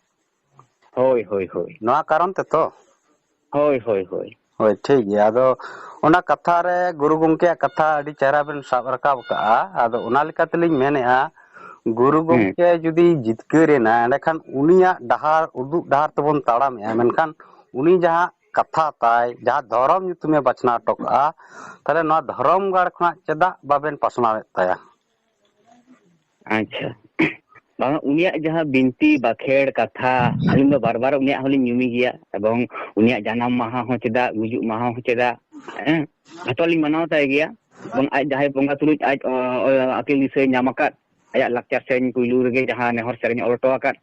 ᱦᱳᱭ, ᱦᱳᱭ, ᱦᱳᱭ᱾ ᱱᱚᱣᱟ ᱠᱟᱨᱚᱱ ᱛᱮᱛᱚ? ᱦᱳᱭ, ᱦᱳᱭ, ᱦᱳᱭ᱾ ᱦᱳᱭ, ᱴᱷᱤᱠ ᱜᱮᱭᱟ᱾ ᱟᱫᱚ ᱚᱱᱟ ᱠᱟᱛᱷᱟ ᱨᱮ ᱜᱩᱨᱩ ᱜᱚᱢᱠᱮᱭᱟᱜ ᱠᱟᱛᱷᱟ ᱟᱹᱰᱤ ᱪᱮᱦᱨᱟ ᱵᱮᱱ ᱥᱟᱵ ᱨᱟᱠᱟᱵ ᱟᱠᱟᱜᱼᱟ᱾ ᱟᱫᱚ ᱚᱱᱟ ᱞᱮᱠᱟ ᱛᱮᱞᱤᱧ ᱢᱮᱱᱮᱫᱼᱟ, ᱜᱩᱨᱩ ᱦᱮᱸ᱾ ᱜᱚᱢᱠᱮ ᱡᱩᱫᱤ ᱡᱤᱛᱠᱟᱹᱨ ᱮᱱᱟ, ᱮᱸᱰᱮᱠᱷᱟᱱ ᱩᱱᱤᱭᱟᱜ ᱰᱟᱦᱟᱨ, ᱩᱫᱩᱜ ᱰᱟᱦᱟᱨ ᱛᱮᱵᱚᱱ ᱛᱟᱲᱟᱢᱮᱜᱼᱟ᱾ ᱢᱮᱱᱠᱷᱟᱱ ᱩᱱᱤ ᱡᱟᱦᱟᱸ ᱠᱟᱛᱷᱟ ᱛᱟᱭ, ᱡᱟᱦᱟᱸ ᱫᱷᱚᱨᱚᱢ ᱧᱩᱛᱩᱢᱮ ᱵᱟᱪᱷᱱᱟᱣ ᱦᱚᱴᱚ ᱠᱟᱜᱼᱟ, ᱛᱟᱦᱚᱞᱮ ᱱᱚᱣᱟ ᱫᱷᱚᱨᱚᱢ ᱜᱟᱲ ᱠᱷᱚᱱᱟᱜ ᱪᱮᱫᱟᱜ ᱵᱟᱵᱮᱱ ᱯᱟᱥᱱᱟᱣᱮᱫ ᱛᱟᱭᱟ? ᱟᱪᱪᱷᱟ᱾ ᱵᱟᱝ, ᱩᱱᱤᱭᱟᱜ ᱡᱟᱦᱟᱸ ᱵᱤᱱᱛᱤ ᱵᱟᱠᱷᱮᱲ ᱠᱟᱛᱷᱟ, ᱟᱹᱞᱤᱧ ᱫᱚ ᱵᱟᱨ ᱵᱟᱨ ᱩᱱᱤᱭᱟᱜ ᱦᱚᱸᱞᱤᱧ ᱧᱩᱢᱮ ᱜᱮᱭᱟ, ᱮᱵᱚᱝ ᱩᱱᱤᱭᱟᱜ ᱡᱟᱱᱟᱢ ᱢᱟᱦᱟ ᱦᱚᱸ ᱪᱮᱫᱟᱜ, ᱜᱩᱡᱩᱜ ᱢᱟᱦᱟ ᱦᱚᱸ ᱪᱮᱫᱟᱜ, ᱦᱮᱸ, ᱡᱷᱚᱛᱚ ᱞᱤᱧ ᱢᱟᱱᱟᱣ ᱛᱟᱭ ᱜᱮᱭᱟ᱾ ᱮᱵᱚᱝ ᱟᱡ ᱡᱟᱦᱟᱸᱭ ᱵᱚᱸᱜᱟ ᱛᱩᱞᱩᱡ ᱟᱡ, ᱚ, ᱚ, ᱟᱹᱠᱤᱞ ᱫᱤᱥᱟᱹᱭ ᱧᱟᱢ ᱟᱠᱟᱫ, ᱟᱭᱟᱜ ᱞᱟᱠᱪᱟᱨ ᱥᱮᱨᱮᱧ ᱯᱩᱭᱞᱩ ᱨᱮᱜᱮ ᱡᱟᱦᱟᱸ ᱱᱮᱦᱚᱨ ᱥᱮᱨᱮᱧ ᱚᱞ ᱦᱚᱴᱚ ᱟᱠᱟᱫ,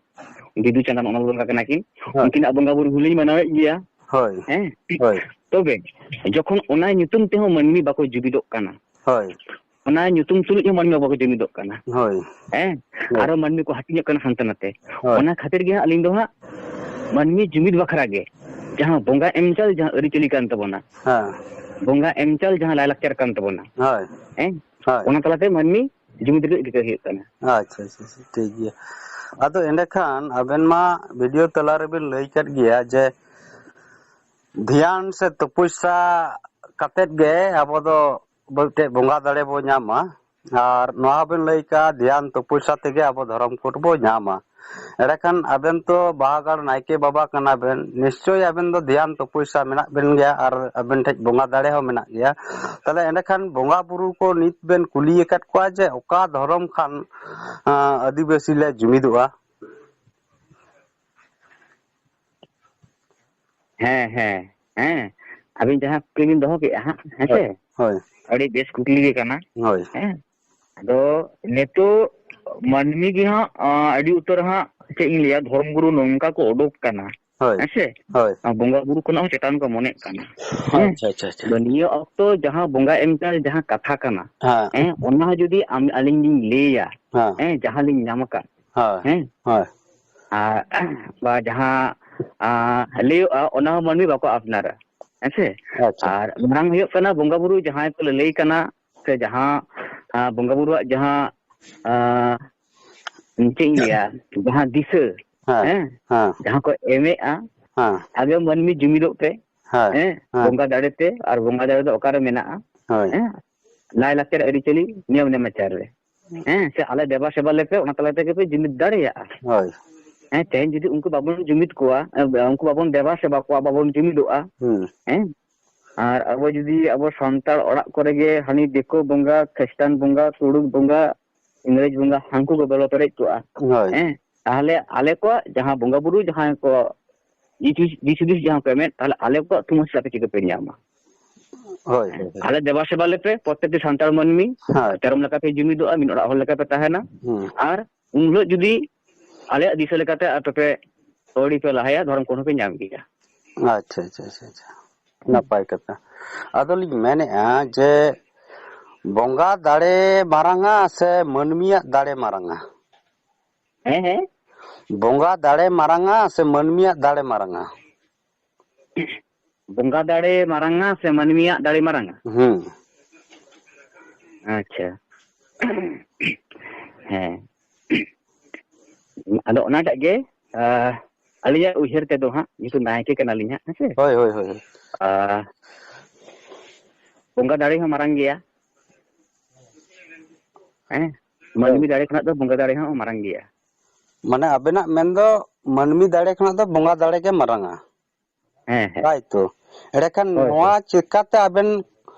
ᱵᱤᱫᱩ ᱪᱟᱸᱫᱟᱱ ᱚᱱᱚᱞ ᱵᱚᱸᱜᱟ ᱠᱟᱱᱟ ᱠᱤᱱ, ᱦᱳᱭ᱾ ᱩᱱᱠᱤᱱᱟᱜ ᱵᱚᱸᱜᱟ ᱵᱩᱨᱩ ᱦᱚᱸᱞᱤᱧ ᱢᱟᱱᱟᱣᱮᱫ ᱜᱮᱭᱟ᱾ ᱦᱳᱭ᱾ ᱦᱮᱸ? ᱦᱳᱭ᱾ ᱛᱚᱵᱮ ᱡᱚᱠᱷᱚᱱ ᱚᱱᱟ ᱧᱩᱛᱩᱢ ᱛᱮᱦᱚᱸ ᱢᱟᱹᱱᱢᱤ ᱵᱟᱠᱚ ᱡᱩᱢᱤᱫᱚᱜ ᱠᱟᱱᱟ, ᱦᱳᱭ᱾ ᱚᱱᱟ ᱧᱩᱛᱩᱢ ᱛᱩᱞᱩᱡ ᱦᱚᱸ ᱢᱟᱹᱱᱢᱤ ᱵᱟᱠᱚ ᱡᱩᱢᱤᱫᱚᱜ ᱠᱟᱱᱟ᱾ ᱦᱳᱭ᱾ ᱦᱮᱸ? ᱦᱳᱭ᱾ ᱟᱨᱚ ᱢᱟᱹᱱᱢᱤ ᱠᱚ ᱦᱟᱹᱴᱤᱧᱚᱜ ᱠᱟᱱᱟ ᱦᱟᱱᱛᱮ ᱱᱟᱛᱮ᱾ ᱦᱳᱭ᱾ ᱚᱱᱟ ᱠᱷᱟᱹᱛᱤᱨ ᱜᱮ ᱦᱟᱸᱜ ᱟᱹᱞᱤᱧ ᱫᱚ ᱦᱟᱸᱜ ᱢᱟᱹᱱᱢᱤ ᱡᱩᱢᱤᱫ ᱵᱟᱠᱷᱨᱟ ᱜᱮ ᱡᱟᱦᱟᱸ ᱵᱚᱸᱜᱟ ᱮᱢ ᱪᱟᱞ ᱡᱟᱦᱟᱸ ᱟᱹᱨᱤᱪᱟᱹᱞᱤ ᱠᱟᱱ ᱛᱟᱵᱚᱱᱟ, ᱦᱮᱸ᱾ ᱵᱚᱸᱜᱟ ᱮᱢ ᱪᱟᱞ ᱡᱟᱦᱟᱸ ᱞᱟᱭᱼᱞᱟᱠᱪᱟᱨ ᱠᱟᱱ ᱛᱟᱵᱚᱱᱟ, ᱦᱳᱭ᱾ ᱦᱮᱸ? ᱦᱳᱭ᱾ ᱚᱱᱟ ᱛᱟᱞᱟᱛᱮ ᱢᱟᱹᱱᱢᱤ ᱡᱩᱢᱤᱫ ᱨᱮ ᱨᱤᱠᱟᱹ ᱦᱩᱭᱩᱜ ᱠᱟᱱᱟ᱾ ᱟᱪᱪᱷᱟ, ᱟᱪᱪᱷᱟ, ᱟᱪᱪᱷᱟ, ᱴᱷᱤᱠ ᱜᱮᱭᱟ᱾ ᱟᱫᱚ ᱮᱸᱰᱮᱠᱷᱟᱱ ᱟᱵᱮᱱ ᱢᱟ ᱵᱷᱤᱰᱤᱭᱳ ᱛᱟᱞᱟ ᱨᱮᱵᱮᱱ ᱞᱟᱹᱭ ᱠᱮᱫ ᱜᱮᱭᱟ ᱡᱮ ᱫᱷᱮᱭᱟᱱ ᱥᱮ ᱛᱚᱯᱚᱥᱭᱟ ᱠᱟᱛᱮᱫ ᱜᱮ ᱟᱵᱚ ᱫᱚ ᱢᱤᱫᱴᱮᱡ ᱵᱚᱸᱜᱟ ᱫᱟᱲᱮ ᱵᱚ ᱧᱟᱢᱟ᱾ ᱟᱨ ᱱᱚᱣᱟ ᱵᱮᱱ ᱞᱟᱹᱭ ᱠᱟᱜᱼᱟ, ᱫᱷᱮᱭᱟᱱ ᱛᱚᱯᱚᱥᱭᱟ ᱛᱮᱜᱮ ᱟᱵᱚ ᱫᱷᱚᱨᱚᱢ ᱠᱳᱰ ᱵᱚ ᱧᱟᱢᱟ᱾ ᱮᱸᱰᱮᱠᱷᱟᱱ ᱟᱵᱮᱱ ᱛᱚ ᱵᱟᱦᱟᱜᱟᱲ ᱱᱟᱭᱠᱮ ᱵᱟᱵᱟ ᱠᱟᱱᱟ ᱵᱮᱱ, ᱱᱤᱥᱪᱳᱭ ᱟᱵᱮᱱ ᱫᱚ ᱫᱷᱮᱭᱟᱱ ᱛᱚᱯᱚᱥᱭᱟ ᱢᱮᱱᱟᱜ ᱵᱮᱱ ᱜᱮᱭᱟ ᱟᱨ ᱟᱵᱮᱱ ᱴᱷᱮᱡ ᱵᱚᱸᱜᱟ ᱫᱟᱲᱮ ᱦᱚᱸ ᱢᱮᱱᱟᱜ ᱜᱮᱭᱟ᱾ ᱛᱟᱦᱞᱮ ᱮᱸᱰᱮᱠᱷᱟᱱ ᱵᱚᱸᱜᱟ ᱵᱩᱨᱩ ᱠᱚ ᱱᱤᱛ ᱵᱮᱱ ᱠᱩᱞᱤ ᱟᱠᱟᱫ ᱠᱚᱣᱟ ᱡᱮ ᱚᱠᱟ ᱫᱷᱚᱨᱚᱢ ᱠᱷᱟᱱ, ᱟᱸ, ᱟᱹᱫᱤᱵᱟᱹᱥᱤ ᱞᱮ ᱡᱩᱢᱤᱫᱚᱜᱼᱟ? ᱦᱮᱸ, ᱦᱮᱸ, ᱦᱮᱸ᱾ ᱟᱹᱵᱤᱱ ᱡᱟᱦᱟᱸ ᱠᱩᱠᱞᱤ ᱵᱤᱱ ᱫᱚᱦᱚ ᱠᱮᱜᱼᱟ ᱦᱟᱸᱜ, ᱦᱮᱸ ᱦᱳᱭ, ᱥᱮ? ᱦᱳᱭ᱾ ᱟᱹᱰᱤ ᱵᱮᱥ ᱠᱩᱠᱞᱤ ᱜᱮ ᱠᱟᱱᱟ᱾ ᱦᱳᱭ᱾ ᱦᱮᱸ? ᱟᱫᱚ ᱱᱤᱛᱚᱜ ᱢᱟᱹᱱᱢᱤ ᱜᱮ ᱦᱟᱸᱜ, ᱟᱸ, ᱟᱹᱰᱤ ᱩᱛᱟᱹᱨ ᱦᱟᱸᱜ, ᱪᱮᱫ ᱤᱧ ᱞᱟᱹᱭᱟ, ᱫᱷᱚᱨᱚᱢ ᱜᱩᱨᱩ ᱱᱚᱝᱠᱟ ᱠᱚ ᱚᱰᱚᱠ ᱠᱟᱱᱟ, ᱦᱳᱭ᱾ ᱦᱮᱸ ᱥᱮ? ᱦᱳᱭ᱾ ᱟᱨ ᱵᱚᱸᱜᱟ ᱵᱩᱨᱩ ᱠᱷᱚᱱᱟᱜ ᱦᱚᱸ ᱪᱮᱛᱟᱱ ᱠᱚ ᱢᱚᱱᱮᱜ ᱠᱟᱱᱟ᱾ ᱦᱮᱸ? ᱟᱪᱪᱷᱟ, ᱟᱪᱪᱷᱟ, ᱟᱪᱪᱷᱟ᱾ ᱟᱫᱚ ᱱᱤᱭᱟᱹ ᱚᱠᱛᱚ ᱡᱟᱦᱟᱸ ᱵᱚᱸᱜᱟ ᱮᱢ ᱪᱟᱞ ᱡᱟᱦᱟᱸ ᱠᱟᱛᱷᱟ ᱠᱟᱱᱟ, ᱦᱮᱸ᱾ ᱦᱮᱸ, ᱚᱱᱟ ᱡᱩᱫᱤ ᱟᱢ, ᱟᱹᱞᱤᱧ ᱞᱤᱧ ᱞᱟᱹᱭᱟ, ᱦᱮᱸ᱾ ᱦᱮᱸ, ᱡᱟᱦᱟᱸ ᱞᱤᱧ ᱧᱟᱢ ᱟᱠᱟᱫ, ᱦᱮᱸ᱾ ᱦᱮᱸ? ᱦᱳᱭ᱾ ᱟᱨ, ᱵᱟ ᱡᱟᱦᱟᱸ, ᱟᱸ, ᱞᱟᱹᱭᱚᱜᱼᱟ, ᱚᱱᱟ ᱦᱚᱸ ᱢᱟᱹᱱᱢᱤ ᱵᱟᱠᱚ ᱟᱯᱱᱟᱨᱟ᱾ ᱦᱮᱸ ᱥᱮ? ᱟᱪᱪᱷᱟ᱾ ᱟᱨ ᱢᱟᱨᱟᱝ ᱦᱩᱭᱩᱜ ᱠᱟᱱᱟ, ᱵᱚᱸᱜᱟ ᱵᱩᱨᱩ ᱡᱟᱦᱟᱸᱭ ᱠᱚ ᱞᱟᱹᱞᱟᱹᱭ ᱠᱟᱱᱟ, ᱥᱮ ᱡᱟᱦᱟᱸ, ᱟᱸ, ᱵᱚᱸᱜᱟ ᱵᱩᱨᱩᱣᱟᱜ ᱡᱟᱦᱟᱸ, ᱟᱸ, ᱪᱮᱫ ᱤᱧ ᱞᱟᱹᱭᱟ, ᱡᱟᱦᱟᱸ ᱫᱤᱥᱟᱹ, ᱦᱮᱸ, ᱦᱮᱸ? ᱦᱮᱸ᱾ ᱡᱟᱦᱟᱸ ᱠᱚ ᱮᱢᱮᱜᱼᱟ, ᱦᱮᱸ᱾ ᱟᱜᱮ ᱢᱟᱹᱱᱢᱤ ᱡᱩᱢᱤᱫᱚᱜ ᱯᱮ᱾ ᱦᱮᱸ᱾ ᱦᱮᱸ, ᱦᱮᱸ᱾ ᱵᱚᱸᱜᱟ ᱫᱟᱲᱮ ᱛᱮ, ᱟᱨ ᱵᱚᱸᱜᱟ ᱫᱟᱲᱮ ᱫᱚ ᱚᱠᱟᱨᱮ ᱢᱮᱱᱟᱜᱼᱟ? ᱦᱳᱭ᱾ ᱦᱮᱸ, ᱞᱟᱭᱼᱞᱟᱠᱪᱟᱨ, ᱟᱹᱨᱤᱪᱟᱹᱞᱤ, ᱱᱤᱭᱚᱢ ᱱᱮᱢᱟᱪᱟᱨ ᱨᱮ᱾ ᱦᱮᱸ, ᱥᱮ ᱟᱞᱮ ᱫᱮᱵᱟ ᱥᱮᱵᱟ ᱞᱮᱯᱮ, ᱚᱱᱟ ᱛᱟᱞᱟ ᱛᱮᱜᱮ ᱯᱮ ᱡᱩᱢᱤᱫ ᱫᱟᱲᱮᱭᱟᱜᱼᱟ᱾ ᱦᱳᱭ᱾ ᱦᱮᱸ, ᱛᱮᱦᱮᱧ ᱡᱩᱫᱤ ᱩᱱᱠᱩ ᱵᱟᱵᱚᱱ ᱡᱩᱢᱤᱫ ᱠᱚᱣᱟ, ᱮ, ᱩᱱᱠᱩ ᱵᱟᱵᱚᱱ ᱫᱮᱵᱟ ᱥᱮᱵᱟ ᱠᱚᱣᱟ, ᱵᱟᱵᱚᱱ ᱡᱩᱢᱤᱫᱚᱜᱼᱟ, ᱦᱩᱸ᱾ ᱦᱮᱸ, ᱟᱨ ᱟᱵᱚ ᱡᱩᱫᱤ ᱟᱵᱚ ᱥᱟᱱᱛᱟᱲ ᱚᱲᱟᱜ ᱠᱚᱨᱮ ᱜᱮ ᱦᱟᱹᱱᱤ ᱫᱤᱠᱩ ᱵᱚᱸᱜᱟ, ᱠᱷᱨᱤᱥᱴᱟᱱ ᱵᱚᱸᱜᱟ, ᱛᱩᱲᱩᱠ ᱵᱚᱸᱜᱟ, ᱤᱝᱨᱮᱡᱽ ᱵᱚᱸᱜᱟ, ᱦᱟᱱᱠᱩ ᱠᱚ ᱵᱚᱞᱚ ᱯᱮᱨᱮᱡ ᱠᱚᱜᱼᱟ, ᱦᱳᱭ᱾ ᱦᱮᱸ, ᱛᱟᱦᱚᱞᱮ ᱟᱞᱮ ᱠᱚᱣᱟᱜ ᱡᱟᱦᱟᱸ ᱵᱚᱸᱜᱟ ᱵᱩᱨᱩ, ᱡᱟᱦᱟᱸᱭ ᱠᱚ ᱫᱤᱥ ᱦᱩᱫᱤᱥ, ᱫᱤᱥ ᱦᱩᱫᱤᱥ ᱡᱟᱦᱟᱸ ᱯᱮ ᱮᱢᱮᱫ, ᱛᱟᱦᱚᱞᱮ ᱟᱞᱮ ᱠᱚᱣᱟᱜ ᱛᱷᱩᱢᱟᱹᱥ ᱟᱯᱮ ᱪᱤᱠᱟᱹ ᱯᱮ ᱧᱟᱢᱟ? ᱦᱳᱭ, ᱦᱳᱭ, ᱦᱳᱭ᱾ ᱟᱞᱮ ᱫᱮᱵᱟ ᱥᱮᱵᱟ ᱞᱮᱯᱮ, ᱯᱨᱚᱛᱛᱮᱠᱴᱤ ᱥᱟᱱᱛᱟᱲ ᱢᱟᱹᱱᱢᱤ ᱦᱳᱭ᱾ ᱛᱮᱨᱚᱢ ᱞᱮᱠᱟ ᱯᱮ ᱡᱩᱢᱤᱫᱚᱜᱼᱟ, ᱢᱤᱫ ᱚᱲᱟᱜ ᱦᱚᱲ ᱞᱮᱠᱟ ᱯᱮ ᱛᱟᱦᱮᱱᱟ᱾ ᱦᱩᱸ᱾ ᱟᱨ ᱩᱱ ᱦᱤᱞᱳᱜ ᱡᱩᱫᱤ ᱟᱞᱮᱭᱟᱜ ᱫᱤᱥᱟᱹ ᱞᱮᱠᱟᱛᱮ ᱟᱯᱮ ᱯᱮ ᱟᱹᱣᱲᱤ ᱯᱮ ᱞᱟᱦᱟᱭᱟ, ᱫᱷᱚᱨᱚᱢ ᱠᱳᱰ ᱦᱚᱸᱯᱮ ᱧᱟᱢ ᱜᱮᱭᱟ᱾ ᱟᱪᱪᱷᱟ, ᱟᱪᱪᱷᱟ, ᱟᱪᱪᱷᱟ, ᱟᱪᱪᱷᱟ᱾ ᱱᱟᱯᱟᱭ ᱠᱟᱛᱷᱟ᱾ ᱟᱫᱚᱞᱤᱧ ᱢᱮᱱᱮᱫᱼᱟ ᱡᱮ ᱵᱚᱸᱜᱟ ᱫᱟᱲᱮ ᱢᱟᱨᱟᱝᱟ ᱥᱮ ᱢᱟᱹᱱᱢᱤᱭᱟᱜ ᱫᱟᱲᱮ ᱢᱟᱨᱟᱝᱟ? ᱦᱮᱸ, ᱦᱮᱸ᱾ ᱵᱚᱸᱜᱟ ᱫᱟᱲᱮ ᱢᱟᱨᱟᱝᱟ ᱥᱮ ᱢᱟᱹᱱᱢᱤᱭᱟᱜ ᱫᱟᱲᱮ ᱢᱟᱨᱟᱝᱟ? ᱵᱚᱸᱜᱟ ᱫᱟᱲᱮ ᱢᱟᱨᱟᱝᱟ ᱥᱮ ᱢᱟᱹᱱᱢᱤᱭᱟᱜ ᱫᱟᱲᱮ ᱢᱟᱨᱟᱝᱟ? ᱦᱩᱸ᱾ ᱟᱪᱪᱷᱟ᱾ ᱦᱮᱸ᱾ ᱟᱫᱚ ᱚᱱᱟᱴᱟᱜ ᱜᱮ, ᱟ, ᱟᱹᱞᱤᱧᱟᱜ ᱩᱭᱦᱟᱹᱨ ᱛᱮᱫᱚ ᱦᱟᱸᱜ, ᱡᱮᱦᱮᱛᱩ ᱱᱟᱭᱠᱮ ᱠᱟᱱᱟᱞᱤᱧ ᱦᱟᱸᱜ, ᱦᱮᱸ ᱥᱮ? ᱦᱳᱭ, ᱦᱳᱭ, ᱦᱳᱭ, ᱦᱳᱭ᱾ ᱟ, ᱵᱚᱸᱜᱟ ᱫᱟᱲᱮ ᱦᱚᱸ ᱢᱟᱨᱟᱝ ᱜᱮᱭᱟ᱾ ᱦᱮᱸ? ᱦᱳᱭ᱾ ᱢᱟᱹᱱᱢᱤ ᱫᱟᱲᱮ ᱠᱷᱚᱱᱟᱜ ᱫᱚ ᱵᱚᱸᱜᱟ ᱫᱟᱲᱮ ᱦᱚᱸ ᱢᱟᱨᱟᱝ ᱜᱮᱭᱟ᱾ ᱢᱟᱱᱮ ᱟᱵᱮᱱᱟᱜ ᱢᱮᱱ ᱫᱚ ᱢᱟᱹᱱᱢᱤ ᱫᱟᱲᱮ ᱠᱷᱚᱱᱟᱜ ᱫᱚ ᱵᱚᱸᱜᱟ ᱫᱟᱲᱮ ᱜᱮ ᱢᱟᱨᱟᱝᱟ᱾ ᱦᱮᱸ, ᱦᱮᱸ᱾ ᱛᱟᱭ ᱛᱚ? ᱮᱸᱰᱮᱠᱷᱟᱱ ᱦᱳᱭ, ᱱᱚᱣᱟ ᱦᱳᱭ᱾ ᱪᱮᱠᱟᱛᱮ ᱟᱵᱮᱱ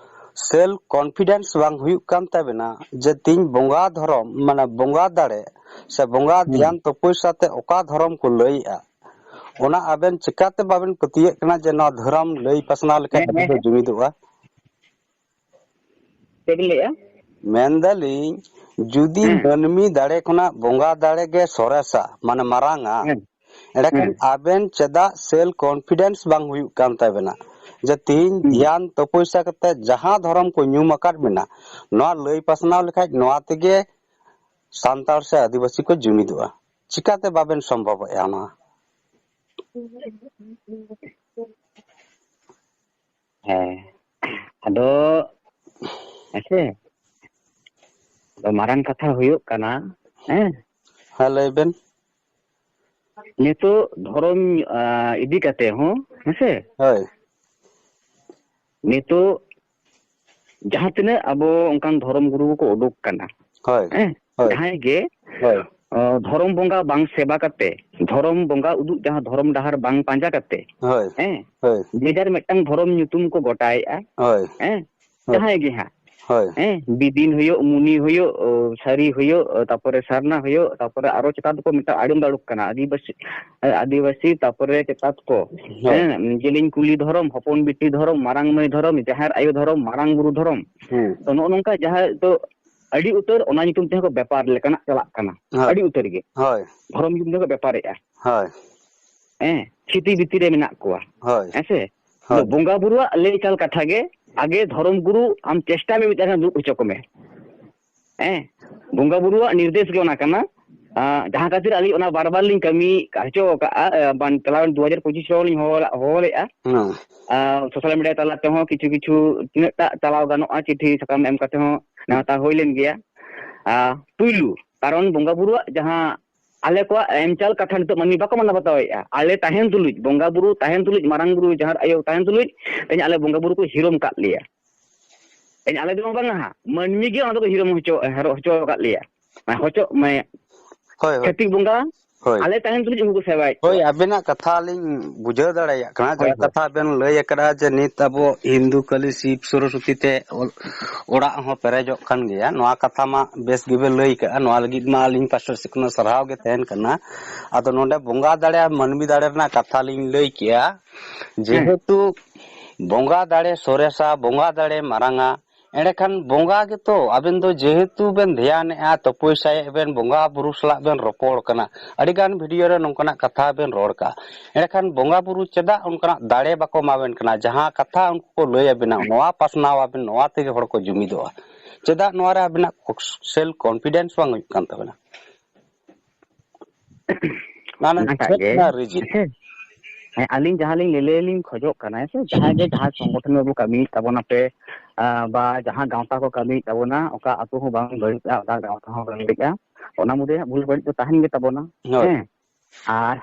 self confidence ᱵᱟᱝ ᱦᱩᱭᱩᱜ ᱠᱟᱱ ᱛᱟᱵᱮᱱᱟ ᱡᱮ ᱛᱤᱦᱤᱧ ᱵᱚᱸᱜᱟ ᱫᱷᱚᱨᱚᱢ, ᱢᱟᱱᱮ ᱵᱚᱸᱜᱟ ᱫᱟᱲᱮ ᱥᱮ ᱵᱚᱸᱜᱟ ᱦᱩᱸ᱾ ᱫᱷᱮᱭᱟᱱ ᱛᱚᱯᱚᱥᱭᱟ ᱛᱮ ᱚᱠᱟ ᱫᱷᱚᱨᱚᱢ ᱠᱚ ᱞᱟᱹᱭᱮᱜᱼᱟ, ᱚᱱᱟ ᱟᱵᱮᱱ ᱪᱮᱠᱟᱛᱮ ᱵᱟᱵᱮᱱ ᱯᱟᱹᱛᱭᱟᱹᱜ ᱠᱟᱱᱟ ᱡᱮ ᱱᱚᱣᱟ ᱫᱷᱚᱨᱚᱢ ᱞᱟᱹᱭ ᱯᱟᱥᱱᱟᱣ ᱞᱮᱠᱷᱟᱱ ᱦᱮᱸ, ᱟᱵᱚ ᱦᱮᱸ, ᱫᱚ ᱦᱮᱸ᱾ ᱡᱩᱢᱤᱫᱚᱜᱼᱟ? ᱪᱮᱫ ᱵᱤᱱ ᱞᱟᱹᱭᱮᱜᱼᱟ? ᱢᱮᱱᱫᱟᱞᱤᱧ, ᱡᱩᱫᱤ ᱦᱮᱸ᱾ ᱢᱟᱹᱱᱢᱤ ᱫᱟᱲᱮ ᱠᱷᱚᱱᱟᱜ ᱵᱚᱸᱜᱟ ᱫᱟᱲᱮ ᱜᱮ ᱥᱚᱨᱮᱥᱟ, ᱢᱟᱱᱮ ᱢᱟᱨᱟᱝᱟ, ᱦᱮᱸ᱾ ᱮᱸᱰᱮᱠᱷᱟᱱ ᱦᱮᱸ᱾ ᱟᱵᱮᱱ ᱪᱮᱫᱟᱜ self confidence ᱵᱟᱝ ᱦᱩᱭᱩᱜ ᱠᱟᱱ ᱛᱟᱵᱮᱱᱟ? ᱡᱮ ᱛᱤᱦᱤᱧ ᱦᱩᱸ᱾ ᱫᱷᱮᱭᱟᱱ ᱛᱚᱯᱚᱥᱭᱟ ᱠᱟᱛᱮ ᱡᱟᱦᱟᱸ ᱫᱷᱚᱨᱚᱢ ᱠᱚ ᱧᱩᱢ ᱟᱠᱟᱫ ᱵᱮᱱᱟ, ᱱᱚᱣᱟ ᱞᱟᱹᱭ ᱯᱟᱥᱱᱟᱣ ᱞᱮᱠᱷᱟᱡ ᱱᱚᱣᱟ ᱛᱮᱜᱮ ᱥᱟᱱᱛᱟᱲ ᱥᱮ ᱟᱹᱫᱤᱵᱟᱹᱥᱤ ᱠᱚ ᱡᱩᱢᱤᱫᱚᱜᱼᱟ᱾ ᱪᱤᱠᱟᱛᱮ ᱵᱟᱵᱮᱱ ᱥᱚᱢᱵᱷᱚᱵᱚᱜᱼᱟ ᱱᱚᱣᱟ? ᱦᱮᱸ, ᱟᱫᱚ ᱦᱮᱸᱥᱮ, ᱟᱫᱚ ᱢᱟᱨᱟᱝ ᱠᱟᱛᱷᱟ ᱦᱩᱭᱩᱜ ᱠᱟᱱᱟ, ᱦᱮᱸ, ᱦᱮᱸ, ᱞᱟᱹᱭ ᱵᱮᱱ᱾ ᱱᱤᱛᱚᱜ ᱫᱷᱚᱨᱚᱢ, ᱟ, ᱤᱫᱤ ᱠᱟᱛᱮ ᱦᱚᱸ, ᱦᱮᱸᱥᱮ? ᱦᱳᱭ᱾ ᱱᱤᱛᱚᱜ ᱡᱟᱦᱟᱸ ᱛᱤᱱᱟᱹᱜ ᱟᱵᱚ ᱚᱱᱠᱟᱱ ᱫᱷᱚᱨᱚᱢ ᱜᱩᱨᱩ ᱠᱚ ᱩᱰᱩᱠ ᱠᱟᱱᱟ, ᱦᱳᱭ᱾ ᱦᱮᱸ? ᱦᱳᱭ᱾ ᱡᱟᱦᱟᱸᱭ ᱜᱮ, ᱦᱳᱭ᱾ ᱚ, ᱫᱷᱚᱨᱚᱢ ᱵᱚᱸᱜᱟ ᱵᱟᱝ ᱥᱮᱵᱟ ᱠᱟᱛᱮ, ᱫᱷᱚᱨᱚᱢ ᱵᱚᱸᱜᱟ ᱩᱫᱩᱜ ᱡᱟᱦᱟᱸ ᱫᱷᱚᱨᱚᱢ ᱰᱟᱦᱟᱨ ᱵᱟᱝ ᱯᱟᱸᱡᱟ ᱠᱟᱛᱮ, ᱦᱳᱭ᱾ ᱦᱮᱸ? ᱦᱳᱭ᱾ ᱡᱮ ᱡᱟᱨ ᱢᱤᱫᱴᱟᱝ ᱫᱷᱚᱨᱚᱢ ᱧᱩᱛᱩᱢ ᱠᱚ ᱜᱚᱴᱟᱭᱮᱫᱼᱟ, ᱦᱳᱭ᱾ ᱦᱮᱸ? ᱦᱳᱭ᱾ ᱡᱟᱦᱟᱸᱭ ᱜᱮ ᱦᱟᱸᱜ, ᱦᱳᱭ᱾ ᱦᱮᱸ, ᱵᱤᱫᱤᱱ ᱦᱩᱭᱩᱜ, ᱢᱩᱱᱤ ᱦᱩᱭᱩᱜ, ᱚ, ᱥᱟᱹᱨᱤ ᱦᱩᱭᱩᱜ, ᱚ, ᱛᱟᱯᱚᱨᱮ ᱥᱟᱨᱱᱟ ᱦᱩᱭᱩᱜ, ᱛᱟᱯᱚᱨᱮ ᱟᱨᱚ ᱪᱮᱛᱟᱱ ᱫᱚᱠᱚ ᱢᱤᱫᱴᱟᱝ ᱟᱹᱰᱤ ᱟᱢᱫᱟ ᱩᱰᱩᱠ ᱠᱟᱱᱟ, ᱟᱹᱫᱤᱵᱟᱹᱥᱤ, ᱮ, ᱟᱹᱫᱤᱵᱟᱹᱥᱤ, ᱛᱟᱯᱚᱨᱮ ᱪᱮᱛᱟᱛ ᱠᱚ, ᱦᱳᱭ᱾ ᱦᱮᱸ, ᱡᱮᱞᱮᱧ ᱠᱩᱞᱤ ᱫᱷᱚᱨᱚᱢ, ᱦᱚᱯᱚᱱ ᱵᱤᱴᱤ ᱫᱷᱚᱨᱚᱢ, ᱢᱟᱨᱟᱝ ᱢᱟᱹᱭ ᱫᱷᱚᱨᱚᱢ, ᱡᱟᱦᱮᱨ ᱟᱭᱳ ᱫᱷᱚᱨᱚᱢ, ᱢᱟᱨᱟᱝ ᱵᱩᱨᱩ ᱫᱷᱚᱨᱚᱢ᱾ ᱦᱮᱸ᱾ ᱛᱚ, ᱱᱚᱜᱼᱚ ᱱᱚᱝᱠᱟ ᱡᱟᱦᱟᱸ ᱫᱚ ᱟᱹᱰᱤ ᱩᱛᱟᱹᱨ ᱚᱱᱟ ᱧᱩᱛᱩᱢ ᱛᱮᱦᱚᱸ ᱠᱚ ᱵᱮᱯᱟᱨ ᱞᱮᱠᱟᱱᱟᱜ ᱪᱟᱞᱟᱜ ᱠᱟᱱᱟ, ᱦᱳᱭ᱾ ᱟᱹᱰᱤ ᱩᱛᱟᱹᱨ ᱜᱮ᱾ ᱦᱳᱭ᱾ ᱫᱷᱚᱨᱚᱢ ᱧᱩᱛᱩᱢ ᱛᱮᱠᱚ ᱵᱮᱯᱟᱨᱮᱜᱼᱟ᱾ ᱦᱳᱭ᱾ ᱦᱮᱸ, ᱥᱤᱴᱤ ᱵᱷᱤᱛᱤᱨ ᱨᱮ ᱢᱮᱱᱟᱜ ᱠᱚᱣᱟ᱾ ᱦᱳᱭ᱾ ᱦᱮᱸ ᱥᱮ? ᱦᱳᱭ᱾ ᱟᱫᱚ ᱵᱚᱸᱜᱟ ᱵᱩᱨᱩᱣᱟᱜ ᱞᱟᱹᱭ ᱪᱟᱞ ᱠᱟᱛᱷᱟ ᱜᱮ, ᱟᱜᱮ ᱫᱷᱚᱨᱚᱢ ᱜᱩᱨᱩ ᱟᱢ ᱪᱮᱥᱴᱟᱭ ᱢᱮ, ᱢᱤᱫᱴᱟᱝ ᱫᱩᱲᱩᱵ ᱦᱚᱪᱚ ᱠᱚᱢᱮ᱾ ᱦᱮᱸ, ᱵᱚᱸᱜᱟ ᱵᱩᱨᱩᱣᱟᱜ ᱱᱤᱨᱫᱮᱥ ᱜᱮ ᱚᱱᱟ ᱠᱟᱱᱟ᱾ ᱟᱸ, ᱡᱟᱦᱟᱸ ᱠᱷᱟᱹᱛᱤᱨ ᱟᱹᱞᱤᱧ ᱚᱱᱟ ᱵᱟᱨ ᱵᱟᱨ ᱞᱤᱧ ᱠᱟᱹᱢᱤ ᱦᱚᱪᱚ ᱟᱠᱟᱫᱼᱟ, ᱟᱸ, ᱵᱟᱝ, ᱪᱟᱞᱟᱣᱮᱱ ᱫᱩ ᱦᱟᱡᱟᱨ ᱯᱚᱸᱪᱤᱥ ᱨᱮᱦᱚᱸ ᱞᱤᱧ ᱦᱚᱦᱚ, ᱦᱚᱦᱚ ᱞᱮᱫᱼᱟ᱾ ᱦᱮᱸ᱾ ᱟᱨ social media ᱛᱟᱞᱟ ᱛᱮᱦᱚᱸ ᱠᱤᱪᱷᱩ ᱠᱤᱪᱷᱩ ᱛᱤᱱᱟᱹᱜ ᱴᱟᱜ ᱪᱟᱞᱟᱣ ᱜᱟᱱᱚᱜᱼᱟ, ᱪᱤᱴᱷᱤ ᱥᱟᱠᱟᱢ ᱮᱢ ᱠᱟᱛᱮ ᱦᱚᱸ ᱦᱮᱸ᱾ ᱱᱮᱣᱛᱟ ᱦᱩᱭ ᱞᱮᱱ ᱜᱮᱭᱟ᱾ ᱟᱨ ᱯᱩᱭᱞᱩ, ᱠᱟᱨᱚᱱ ᱵᱚᱸᱜᱟ ᱵᱩᱨᱩᱣᱟᱜ ᱡᱟᱦᱟᱸ ᱟᱞᱮ ᱠᱚᱣᱟᱜ ᱮᱢ ᱪᱟᱞ ᱠᱟᱛᱷᱟ ᱱᱤᱛᱚᱜ ᱢᱟᱹᱱᱢᱤ ᱵᱟᱠᱚ ᱢᱟᱱᱟᱣ ᱵᱟᱛᱟᱣᱮᱫᱼᱟ᱾ ᱟᱞᱮ ᱛᱟᱦᱮᱱ ᱛᱩᱞᱩᱡ, ᱵᱚᱸᱜᱟ ᱵᱩᱨᱩ ᱛᱟᱦᱮᱱ ᱛᱩᱞᱩᱡ, ᱢᱟᱨᱟᱝ ᱵᱩᱨᱩ, ᱡᱟᱦᱮᱨ ᱟᱭᱳ ᱛᱟᱦᱮᱱ ᱛᱩᱞᱩᱡ, ᱛᱮᱦᱮᱧ ᱟᱞᱮ ᱵᱚᱸᱜᱟ ᱵᱩᱨᱩ ᱠᱚ ᱦᱤᱨᱚᱢ ᱠᱟᱫ ᱞᱮᱭᱟ᱾ ᱛᱮᱦᱮᱧ ᱟᱞᱮ ᱫᱚ ᱵᱟᱝᱟ ᱦᱟᱸᱜ, ᱢᱟᱹᱱᱢᱤ ᱜᱮ ᱚᱱᱟ ᱫᱚᱠᱚ ᱦᱤᱨᱚᱢ ᱦᱚᱪᱚ, ᱦᱚᱪᱚ ᱟᱠᱟᱫ ᱞᱮᱭᱟ᱾ ᱢᱟᱱᱮ ᱦᱚᱪᱚ, ᱢᱟᱱᱮ ᱦᱳᱭ, ᱦᱳᱭ᱾ ᱪᱷᱟᱹᱛᱤᱠ ᱵᱚᱸᱜᱟ ᱦᱳᱭ᱾ ᱟᱞᱮ ᱛᱟᱦᱮᱱ ᱛᱩᱞᱩᱡ ᱩᱱᱠᱩ ᱠᱚ ᱥᱮᱵᱟᱭᱮᱫ ᱦᱳᱭ, ᱠᱚᱣᱟ᱾ ᱟᱵᱮᱱᱟᱜ ᱠᱟᱛᱷᱟ ᱞᱤᱧ ᱵᱩᱡᱷᱟᱹᱣ ᱫᱟᱲᱮᱭᱟᱜ ᱠᱟᱱᱟ᱾ ᱦᱳᱭ, ᱡᱟᱦᱟᱸ ᱦᱳᱭ᱾ ᱠᱟᱛᱷᱟ ᱵᱮᱱ ᱞᱟᱹᱭ ᱟᱠᱟᱫᱟ ᱡᱮ ᱱᱤᱛ ᱟᱵᱚ ᱦᱤᱱᱫᱩ ᱠᱟᱹᱞᱤ ᱥᱤᱵ ᱥᱚᱨᱚᱥᱚᱛᱤ ᱛᱮ ᱚ-, ᱚᱲᱟᱜ ᱦᱚᱸ ᱯᱮᱨᱮᱡᱚᱜ ᱠᱟᱱ ᱜᱮᱭᱟ᱾ ᱱᱚᱣᱟ ᱠᱟᱛᱷᱟ ᱢᱟ ᱵᱮᱥ ᱜᱮᱵᱮᱱ ᱞᱟᱹᱭ ᱠᱟᱜᱼᱟ᱾ ᱱᱚᱣᱟ ᱞᱟᱹᱜᱤᱫ ᱢᱟ ᱟᱹᱞᱤᱧ ᱯᱟᱥᱴᱟ ᱥᱮᱫ ᱠᱷᱚᱱᱟᱜ ᱥᱟᱨᱦᱟᱣ ᱜᱮ ᱛᱟᱦᱮᱱ ᱠᱟᱱᱟ᱾ ᱟᱫᱚ ᱱᱚᱰᱮ ᱵᱚᱸᱜᱟ ᱫᱟᱲᱮ ᱟᱨ ᱢᱟᱹᱱᱢᱤ ᱫᱟᱲᱮ ᱨᱮᱱᱟᱜ ᱠᱟᱛᱷᱟ ᱞᱤᱧ ᱞᱟᱹᱭ ᱠᱮᱜᱼᱟ᱾ ᱦᱮᱸ᱾ ᱡᱮᱦᱮᱛᱩ ᱵᱚᱸᱜᱟ ᱫᱟᱲᱮ ᱥᱚᱨᱮᱥᱟ, ᱵᱚᱸᱜᱟ ᱫᱟᱲᱮ ᱢᱟᱨᱟᱝᱟ, ᱮᱸᱰᱮᱠᱷᱟᱱ ᱵᱚᱸᱜᱟ ᱜᱮᱛᱚ ᱟᱵᱮᱱ ᱫᱚ ᱡᱮᱦᱮᱛᱩ ᱵᱮᱱ ᱫᱷᱮᱭᱟᱱᱮᱜᱼᱟ, ᱛᱚᱯᱚᱥᱭᱟᱭᱮᱫ ᱵᱮᱱ, ᱵᱚᱸᱜᱟ ᱵᱩᱨᱩ ᱥᱟᱞᱟᱜ ᱵᱮᱱ ᱨᱚᱯᱚᱲ ᱠᱟᱱᱟ᱾ ᱟᱹᱰᱤᱜᱟᱱ video ᱨᱮ ᱱᱚᱝᱠᱟᱱᱟᱜ ᱠᱟᱛᱷᱟ ᱵᱮᱱ ᱨᱚᱲ ᱠᱟᱜᱼᱟ᱾ ᱮᱸᱰᱮᱠᱷᱟᱱ ᱵᱚᱸᱜᱟ ᱵᱩᱨᱩ ᱪᱮᱫᱟᱜ ᱚᱱᱠᱟᱱᱟᱜ ᱫᱟᱲᱮ ᱵᱟᱠᱚ ᱮᱢᱟᱵᱮᱱ ᱠᱟᱱᱟ? ᱡᱟᱦᱟᱸ ᱠᱟᱛᱷᱟ ᱩᱱᱠᱩ ᱠᱚ ᱞᱟᱹᱭ ᱟᱵᱮᱱᱟ, ᱱᱚᱣᱟ ᱯᱟᱥᱱᱟᱣ ᱟᱵᱮᱱ, ᱱᱚᱣᱟ ᱛᱮᱜᱮ ᱦᱚᱲ ᱠᱚ ᱡᱩᱢᱤᱫᱚᱜᱼᱟ᱾ ᱪᱮᱫᱟᱜ ᱱᱚᱣᱟ ᱨᱮ ᱟᱵᱮᱱᱟᱜ self confidence ᱵᱟᱝ ᱦᱩᱭᱩᱜ ᱠᱟᱱ ᱛᱟᱵᱮᱱᱟ? ᱚᱱᱟ ᱚᱱᱟᱴᱟᱜ ᱪᱮᱫ ᱜᱮ, ᱨᱮᱱᱟᱜ reason? ᱦᱮᱸ ᱥᱮ? ᱦᱮᱸ, ᱟᱹᱞᱤᱧ ᱡᱟᱦᱟᱸ ᱞᱤᱧ ᱞᱟᱹᱞᱟᱹᱭ ᱞᱤᱧ ᱠᱷᱚᱡᱚᱜ ᱠᱟᱱᱟ, ᱦᱮᱸ ᱥᱮ, ᱡᱟᱦᱟᱸᱭ ᱜᱮ ᱡᱟᱦᱟᱸ ᱥᱚᱝᱜᱚᱴᱷᱚᱱ ᱨᱮᱵᱚ ᱠᱟᱹᱢᱤᱭᱮᱫ ᱛᱟᱵᱚᱱᱟ ᱯᱮ, ᱟᱸ, ᱵᱟ ᱡᱟᱦᱟᱸ ᱜᱟᱶᱛᱟ ᱠᱚ ᱠᱟᱹᱢᱤᱭᱮᱫ ᱛᱟᱵᱚᱱᱟ, ᱚᱠᱟ ᱟᱹᱛᱩ ᱦᱚᱸ ᱵᱟᱝ ᱵᱟᱹᱲᱤᱡᱼᱟ, ᱚᱠᱟ ᱜᱟᱶᱛᱟ ᱦᱚᱸ ᱵᱟᱝ ᱵᱟᱹᱲᱤᱡᱼᱟ, ᱚᱱᱟ ᱢᱚᱫᱽᱫᱷᱮ ᱨᱮ ᱵᱷᱩᱞ ᱵᱟᱹᱲᱤᱡ ᱫᱚ ᱛᱟᱦᱮᱱ ᱜᱮ ᱛᱟᱵᱚᱱᱟ᱾ ᱦᱳᱭ᱾ ᱦᱮᱸ, ᱟᱨ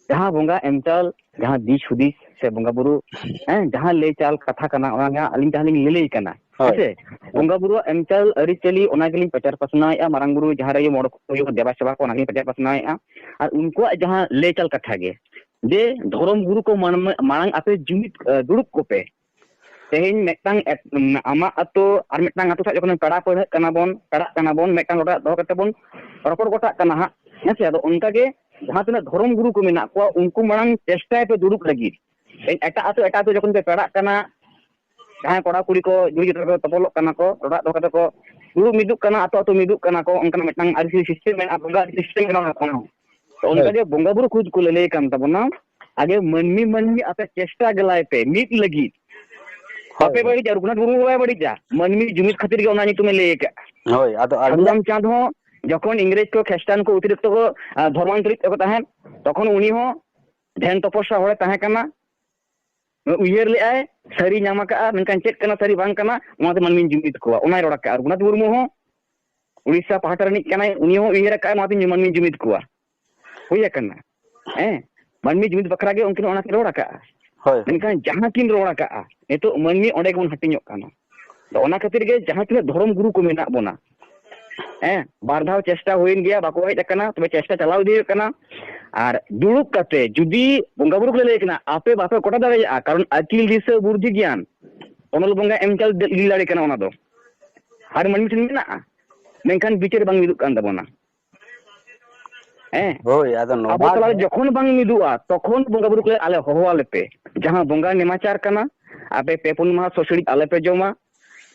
ᱡᱟᱦᱟᱸ ᱵᱚᱸᱜᱟ ᱮᱢ ᱪᱟᱞ, ᱡᱟᱦᱟᱸ ᱫᱤᱥ ᱦᱩᱫᱤᱥ ᱥᱮ ᱵᱚᱸᱜᱟ ᱵᱩᱨᱩ, ᱦᱮᱸ, ᱡᱟᱦᱟᱸ ᱞᱟᱹᱭ ᱪᱟᱞ ᱠᱟᱛᱷᱟ ᱠᱟᱱᱟ, ᱚᱱᱟ ᱜᱮ ᱦᱟᱸᱜ ᱟᱹᱞᱤᱧ ᱡᱟᱦᱟᱸ ᱞᱤᱧ ᱞᱟᱹᱞᱟᱹᱭ ᱠᱟᱱᱟ, ᱦᱳᱭ᱾ ᱦᱮᱸᱥᱮ? ᱵᱚᱸᱜᱟ ᱵᱩᱨᱩᱣᱟᱜ ᱮᱢ ᱪᱟᱞ ᱟᱹᱨᱤᱪᱟᱹᱞᱤ, ᱚᱱᱟ ᱜᱮᱞᱤᱧ ᱯᱨᱚᱪᱟᱨ ᱯᱟᱥᱱᱟᱣᱮᱫᱼᱟ᱾ ᱢᱟᱨᱟᱝ ᱵᱩᱨᱩ ᱡᱟᱦᱟᱸ ᱨᱮᱜᱮ ᱢᱚᱬᱮ ᱠᱚ ᱦᱩᱭᱩᱜ, ᱫᱮᱵᱟ ᱥᱮᱵᱟ ᱠᱚ, ᱚᱱᱟ ᱜᱮᱞᱤᱧ ᱯᱨᱚᱪᱟᱨ ᱯᱟᱥᱱᱟᱣᱮᱫᱼᱟ᱾ ᱟᱨ ᱩᱱᱠᱩᱣᱟᱜ ᱡᱟᱦᱟᱸ ᱞᱟᱹᱭ ᱪᱟᱞ ᱠᱟᱛᱷᱟ ᱜᱮ, ᱡᱮ ᱫᱷᱚᱨᱚᱢ ᱜᱩᱨᱩ ᱠᱚ ᱢᱟᱲᱟᱝ, ᱢᱟᱲᱟᱝ ᱟᱯᱮ ᱡᱩᱢᱤᱫ, ᱮ, ᱫᱩᱲᱩᱵ ᱠᱚᱯᱮ᱾ ᱛᱮᱦᱮᱧ ᱢᱤᱫᱴᱟᱝ ᱮᱴ-, ᱟᱢᱟᱜ ᱟᱛᱳ ᱟᱨ ᱢᱤᱫᱴᱟᱝ ᱟᱛᱳ ᱥᱟᱶ ᱡᱚᱠᱷᱚᱱ ᱯᱮᱲᱟ ᱯᱟᱹᱲᱦᱟᱹᱜ ᱠᱟᱱᱟ ᱵᱚᱱ, ᱯᱮᱲᱟᱜ ᱠᱟᱱᱟ ᱵᱚᱱ, ᱢᱤᱫᱴᱟᱝ ᱞᱚᱴᱟ ᱫᱟᱜ ᱫᱚᱦᱚ ᱠᱟᱛᱮ ᱵᱚᱱ ᱨᱚᱯᱚᱲ ᱜᱚᱴᱟᱜ ᱠᱟᱱᱟ ᱦᱟᱸᱜ, ᱦᱮᱸ ᱥᱮ? ᱟᱫᱚ ᱚᱱᱠᱟ ᱜᱮ ᱡᱟᱦᱟᱸ ᱛᱤᱱᱟᱹᱜ ᱫᱷᱚᱨᱚᱢ ᱜᱩᱨᱩ ᱠᱚ ᱢᱮᱱᱟᱜ ᱠᱚᱣᱟ, ᱩᱱᱠᱩ ᱢᱟᱲᱟᱝ ᱪᱮᱥᱴᱟᱭ ᱯᱮ ᱫᱩᱲᱩᱵ ᱞᱟᱹᱜᱤᱫ᱾ ᱛᱮᱦᱮᱧ ᱮᱴᱟᱜ ᱟᱛᱳ, ᱮᱴᱟᱜ ᱟᱛᱳ ᱡᱚᱠᱷᱚᱱ ᱯᱮ ᱯᱮᱲᱟᱜ ᱠᱟᱱᱟ, ᱡᱟᱦᱟᱸᱭ ᱠᱚᱲᱟ ᱠᱩᱲᱤ ᱠᱚ ᱡᱩᱨᱤ ᱡᱚᱛᱟ ᱠᱚ ᱛᱚᱯᱚᱞᱚᱜ ᱠᱟᱱᱟ ᱠᱚ, ᱞᱚᱴᱟ ᱫᱟᱜ ᱫᱚᱦᱚ ᱠᱟᱛᱮ ᱠᱚ ᱫᱩᱲᱩᱵ ᱢᱤᱫᱚᱜ ᱠᱟᱱᱟ, ᱟᱛᱳ ᱟᱛᱳ ᱢᱤᱫᱚᱜ ᱠᱟᱱᱟ ᱠᱚ, ᱚᱱᱠᱟᱱᱟᱜ ᱢᱤᱫᱴᱟᱝ ᱟᱹᱨᱤᱪᱟᱹᱞᱤ ᱥᱤᱥᱴᱮᱢ ᱢᱮᱱᱟᱜᱼᱟ, ᱵᱚᱸᱜᱟ ᱥᱤᱥᱴᱮᱢ ᱢᱮᱱᱟᱜᱼᱟ᱾ ᱛᱚ ᱚᱱᱠᱟ ᱦᱳᱭ᱾ ᱜᱮ ᱵᱚᱸᱜᱟ ᱵᱩᱨᱩ ᱠᱷᱩᱫ ᱠᱚ ᱞᱟᱹᱞᱟᱹᱭ ᱠᱟᱱ ᱛᱟᱵᱚᱱᱟ, ᱟᱜᱮ ᱢᱟᱹᱱᱢᱤ, ᱢᱟᱹᱱᱢᱤ ᱟᱯᱮ ᱪᱮᱥᱴᱟ ᱜᱮᱞᱟᱭ ᱯᱮ ᱢᱤᱫ ᱞᱟᱹᱜᱤᱫ᱾ ᱦᱳᱭ, ᱵᱟᱯᱮ ᱦᱳᱭ᱾ ᱵᱟᱹᱲᱤᱡᱟ, ᱨᱚᱜᱷᱩᱱᱟᱛᱷ ᱢᱩᱨᱢᱩ ᱵᱟᱭ ᱵᱟᱹᱲᱤᱡᱟ, ᱢᱟᱹᱱᱢᱤ ᱡᱩᱢᱤᱫ ᱠᱷᱟᱹᱛᱤᱨ ᱜᱮ ᱚᱱᱟ ᱧᱩᱛᱩᱢᱮ ᱞᱟᱹᱭ ᱟᱠᱟᱫᱼᱟ᱾ ᱦᱳᱭ, ᱟᱫᱚ ᱟᱹᱞᱤᱧᱟᱜ ᱥᱟᱹᱫᱷᱩᱨᱟᱢᱪᱟᱸᱫᱽ ᱦᱚᱸ ᱡᱚᱠᱷᱚᱱ ᱤᱝᱨᱮᱡᱽ ᱠᱚ ᱠᱷᱨᱤᱥᱴᱟᱱ ᱠᱚ ᱚᱛᱤᱨᱤᱠᱛᱚ ᱠᱚ, ᱟ, ᱫᱷᱚᱨᱢᱟᱱᱛᱚᱨᱤᱛ ᱠᱚ ᱛᱟᱦᱮᱸᱫ, ᱛᱚᱠᱷᱚᱱ ᱩᱱᱤ ᱦᱚᱸ ᱫᱷᱮᱱ ᱛᱚᱯᱚᱥᱟ ᱦᱚᱲᱮ ᱛᱟᱦᱮᱸ ᱠᱟᱱᱟ᱾ ᱩᱭᱦᱟᱹᱨ ᱞᱮᱫᱟᱭ, ᱥᱟᱹᱨᱤ ᱧᱟᱢ ᱟᱠᱟᱫᱼᱟ, ᱢᱮᱱᱠᱷᱟᱱ ᱪᱮᱫ ᱠᱟᱱᱟ ᱥᱟᱹᱨᱤ ᱵᱟᱝ ᱠᱟᱱᱟ, ᱚᱱᱟᱛᱮ ᱢᱟᱹᱱᱢᱤᱧ ᱡᱩᱢᱤᱫ ᱠᱚᱣᱟ, ᱚᱱᱟᱭ ᱨᱚᱲ ᱟᱠᱟᱫᱼᱟ᱾ ᱨᱚᱜᱷᱩᱱᱟᱛᱷ ᱢᱩᱨᱢᱩ ᱦᱚᱸ ᱩᱲᱤᱥᱥᱟ ᱯᱟᱦᱴᱟ ᱨᱤᱱᱤᱡ ᱠᱟᱱᱟᱭ, ᱩᱱᱤ ᱦᱚᱸ ᱩᱭᱦᱟᱹᱨ ᱟᱠᱟᱫᱼᱟᱭ, ᱚᱱᱟᱛᱮ ᱢᱟᱹᱱᱢᱤᱧ ᱡᱩᱢᱤᱫ ᱠᱚᱣᱟ᱾ ᱦᱩᱭ ᱟᱠᱟᱱᱟ᱾ ᱦᱮᱸ, ᱢᱟᱹᱱᱢᱤ ᱡᱩᱢᱤᱫ ᱵᱟᱠᱷᱨᱟ ᱜᱮ ᱩᱱᱠᱤᱱ ᱚᱱᱟ ᱠᱤᱱ ᱨᱚᱲ ᱟᱠᱟᱫᱼᱟ᱾ ᱦᱳᱭ᱾ ᱢᱮᱱᱠᱷᱟᱱ ᱡᱟᱦᱟᱸ ᱠᱤᱱ ᱨᱚᱲ ᱟᱠᱟᱫᱼᱟ, ᱱᱤᱛᱚᱜ ᱢᱟᱹᱱᱢᱤ ᱚᱸᱰᱮ ᱜᱮᱵᱚᱱ ᱦᱟᱹᱴᱤᱧᱚᱜ ᱠᱟᱱᱟ᱾ ᱛᱚ ᱚᱱᱟ ᱠᱷᱟᱹᱛᱤᱨ ᱜᱮ ᱡᱟᱦᱟᱸ ᱛᱤᱱᱟᱹᱜ ᱫᱷᱚᱨᱚᱢ ᱜᱩᱨᱩ ᱠᱚ ᱢᱮᱱᱟᱜ ᱵᱚᱱᱟ, ᱦᱮᱸ, ᱵᱟᱨ ᱫᱷᱟᱣ ᱪᱮᱥᱴᱟ ᱦᱩᱭᱮᱱ ᱜᱮᱭᱟ, ᱵᱟᱠᱚ ᱦᱮᱡ ᱟᱠᱟᱱᱟ, ᱛᱚᱵᱮ ᱪᱮᱥᱴᱟ ᱪᱟᱞᱟᱣ ᱤᱫᱤ ᱦᱩᱭᱩᱜ ᱠᱟᱱᱟ᱾ ᱟᱨ ᱫᱩᱲᱩᱵ ᱠᱟᱛᱮ ᱡᱩᱫᱤ ᱵᱚᱸᱜᱟ ᱵᱩᱨᱩ ᱠᱚ ᱞᱟᱹᱭ ᱠᱟᱱᱟ, ᱟᱯᱮ ᱵᱟᱯᱮ ᱠᱚᱴᱟ ᱫᱟᱲᱮᱭᱟᱜᱼᱟ, ᱠᱟᱨᱚᱱ ᱟᱹᱠᱤᱞ ᱫᱤᱥᱟᱹ ᱵᱩᱨᱫᱷᱤ ᱜᱮᱭᱟᱱ ᱚᱱᱚᱞ ᱵᱚᱸᱜᱟ ᱮᱢ ᱪᱟᱞ ᱤᱫᱤ ᱫᱟᱲᱮ ᱠᱟᱱᱟ, ᱚᱱᱟ ᱫᱚ ᱦᱟᱨ ᱢᱟᱹᱱᱢᱤ ᱴᱷᱮᱱ ᱢᱮᱱᱟᱜᱼᱟ, ᱢᱮᱱᱠᱷᱟᱱ ᱵᱤᱪᱟᱹᱨ ᱵᱟᱝ ᱢᱤᱫᱚᱜ ᱠᱟᱱ ᱛᱟᱵᱚᱱᱟ᱾ ᱦᱮᱸ, ᱦᱳᱭ, ᱟᱫᱚ ᱟᱵᱚ ᱱᱚᱣᱟ ᱛᱟᱞᱟᱨᱮ ᱜᱮ ᱡᱚᱠᱷᱚᱱ ᱵᱟᱝ ᱢᱤᱫᱚᱜᱼᱟ, ᱛᱚᱠᱷᱚᱱ ᱵᱚᱸᱜᱟ ᱵᱩᱨᱩ ᱠᱚ ᱞᱟᱹᱭᱟ, ᱟᱞᱮ ᱦᱚᱦᱚ ᱟᱞᱮ ᱯᱮ᱾ ᱡᱟᱦᱟᱸ ᱵᱚᱸᱜᱟ ᱱᱮᱢᱟᱪᱟᱨ ᱠᱟᱱᱟ, ᱟᱯᱮ ᱯᱮ ᱯᱩᱱ ᱢᱟᱦᱟ ᱥᱚᱥᱲᱤᱡ ᱟᱞᱮ ᱯᱮ ᱡᱚᱢᱟ᱾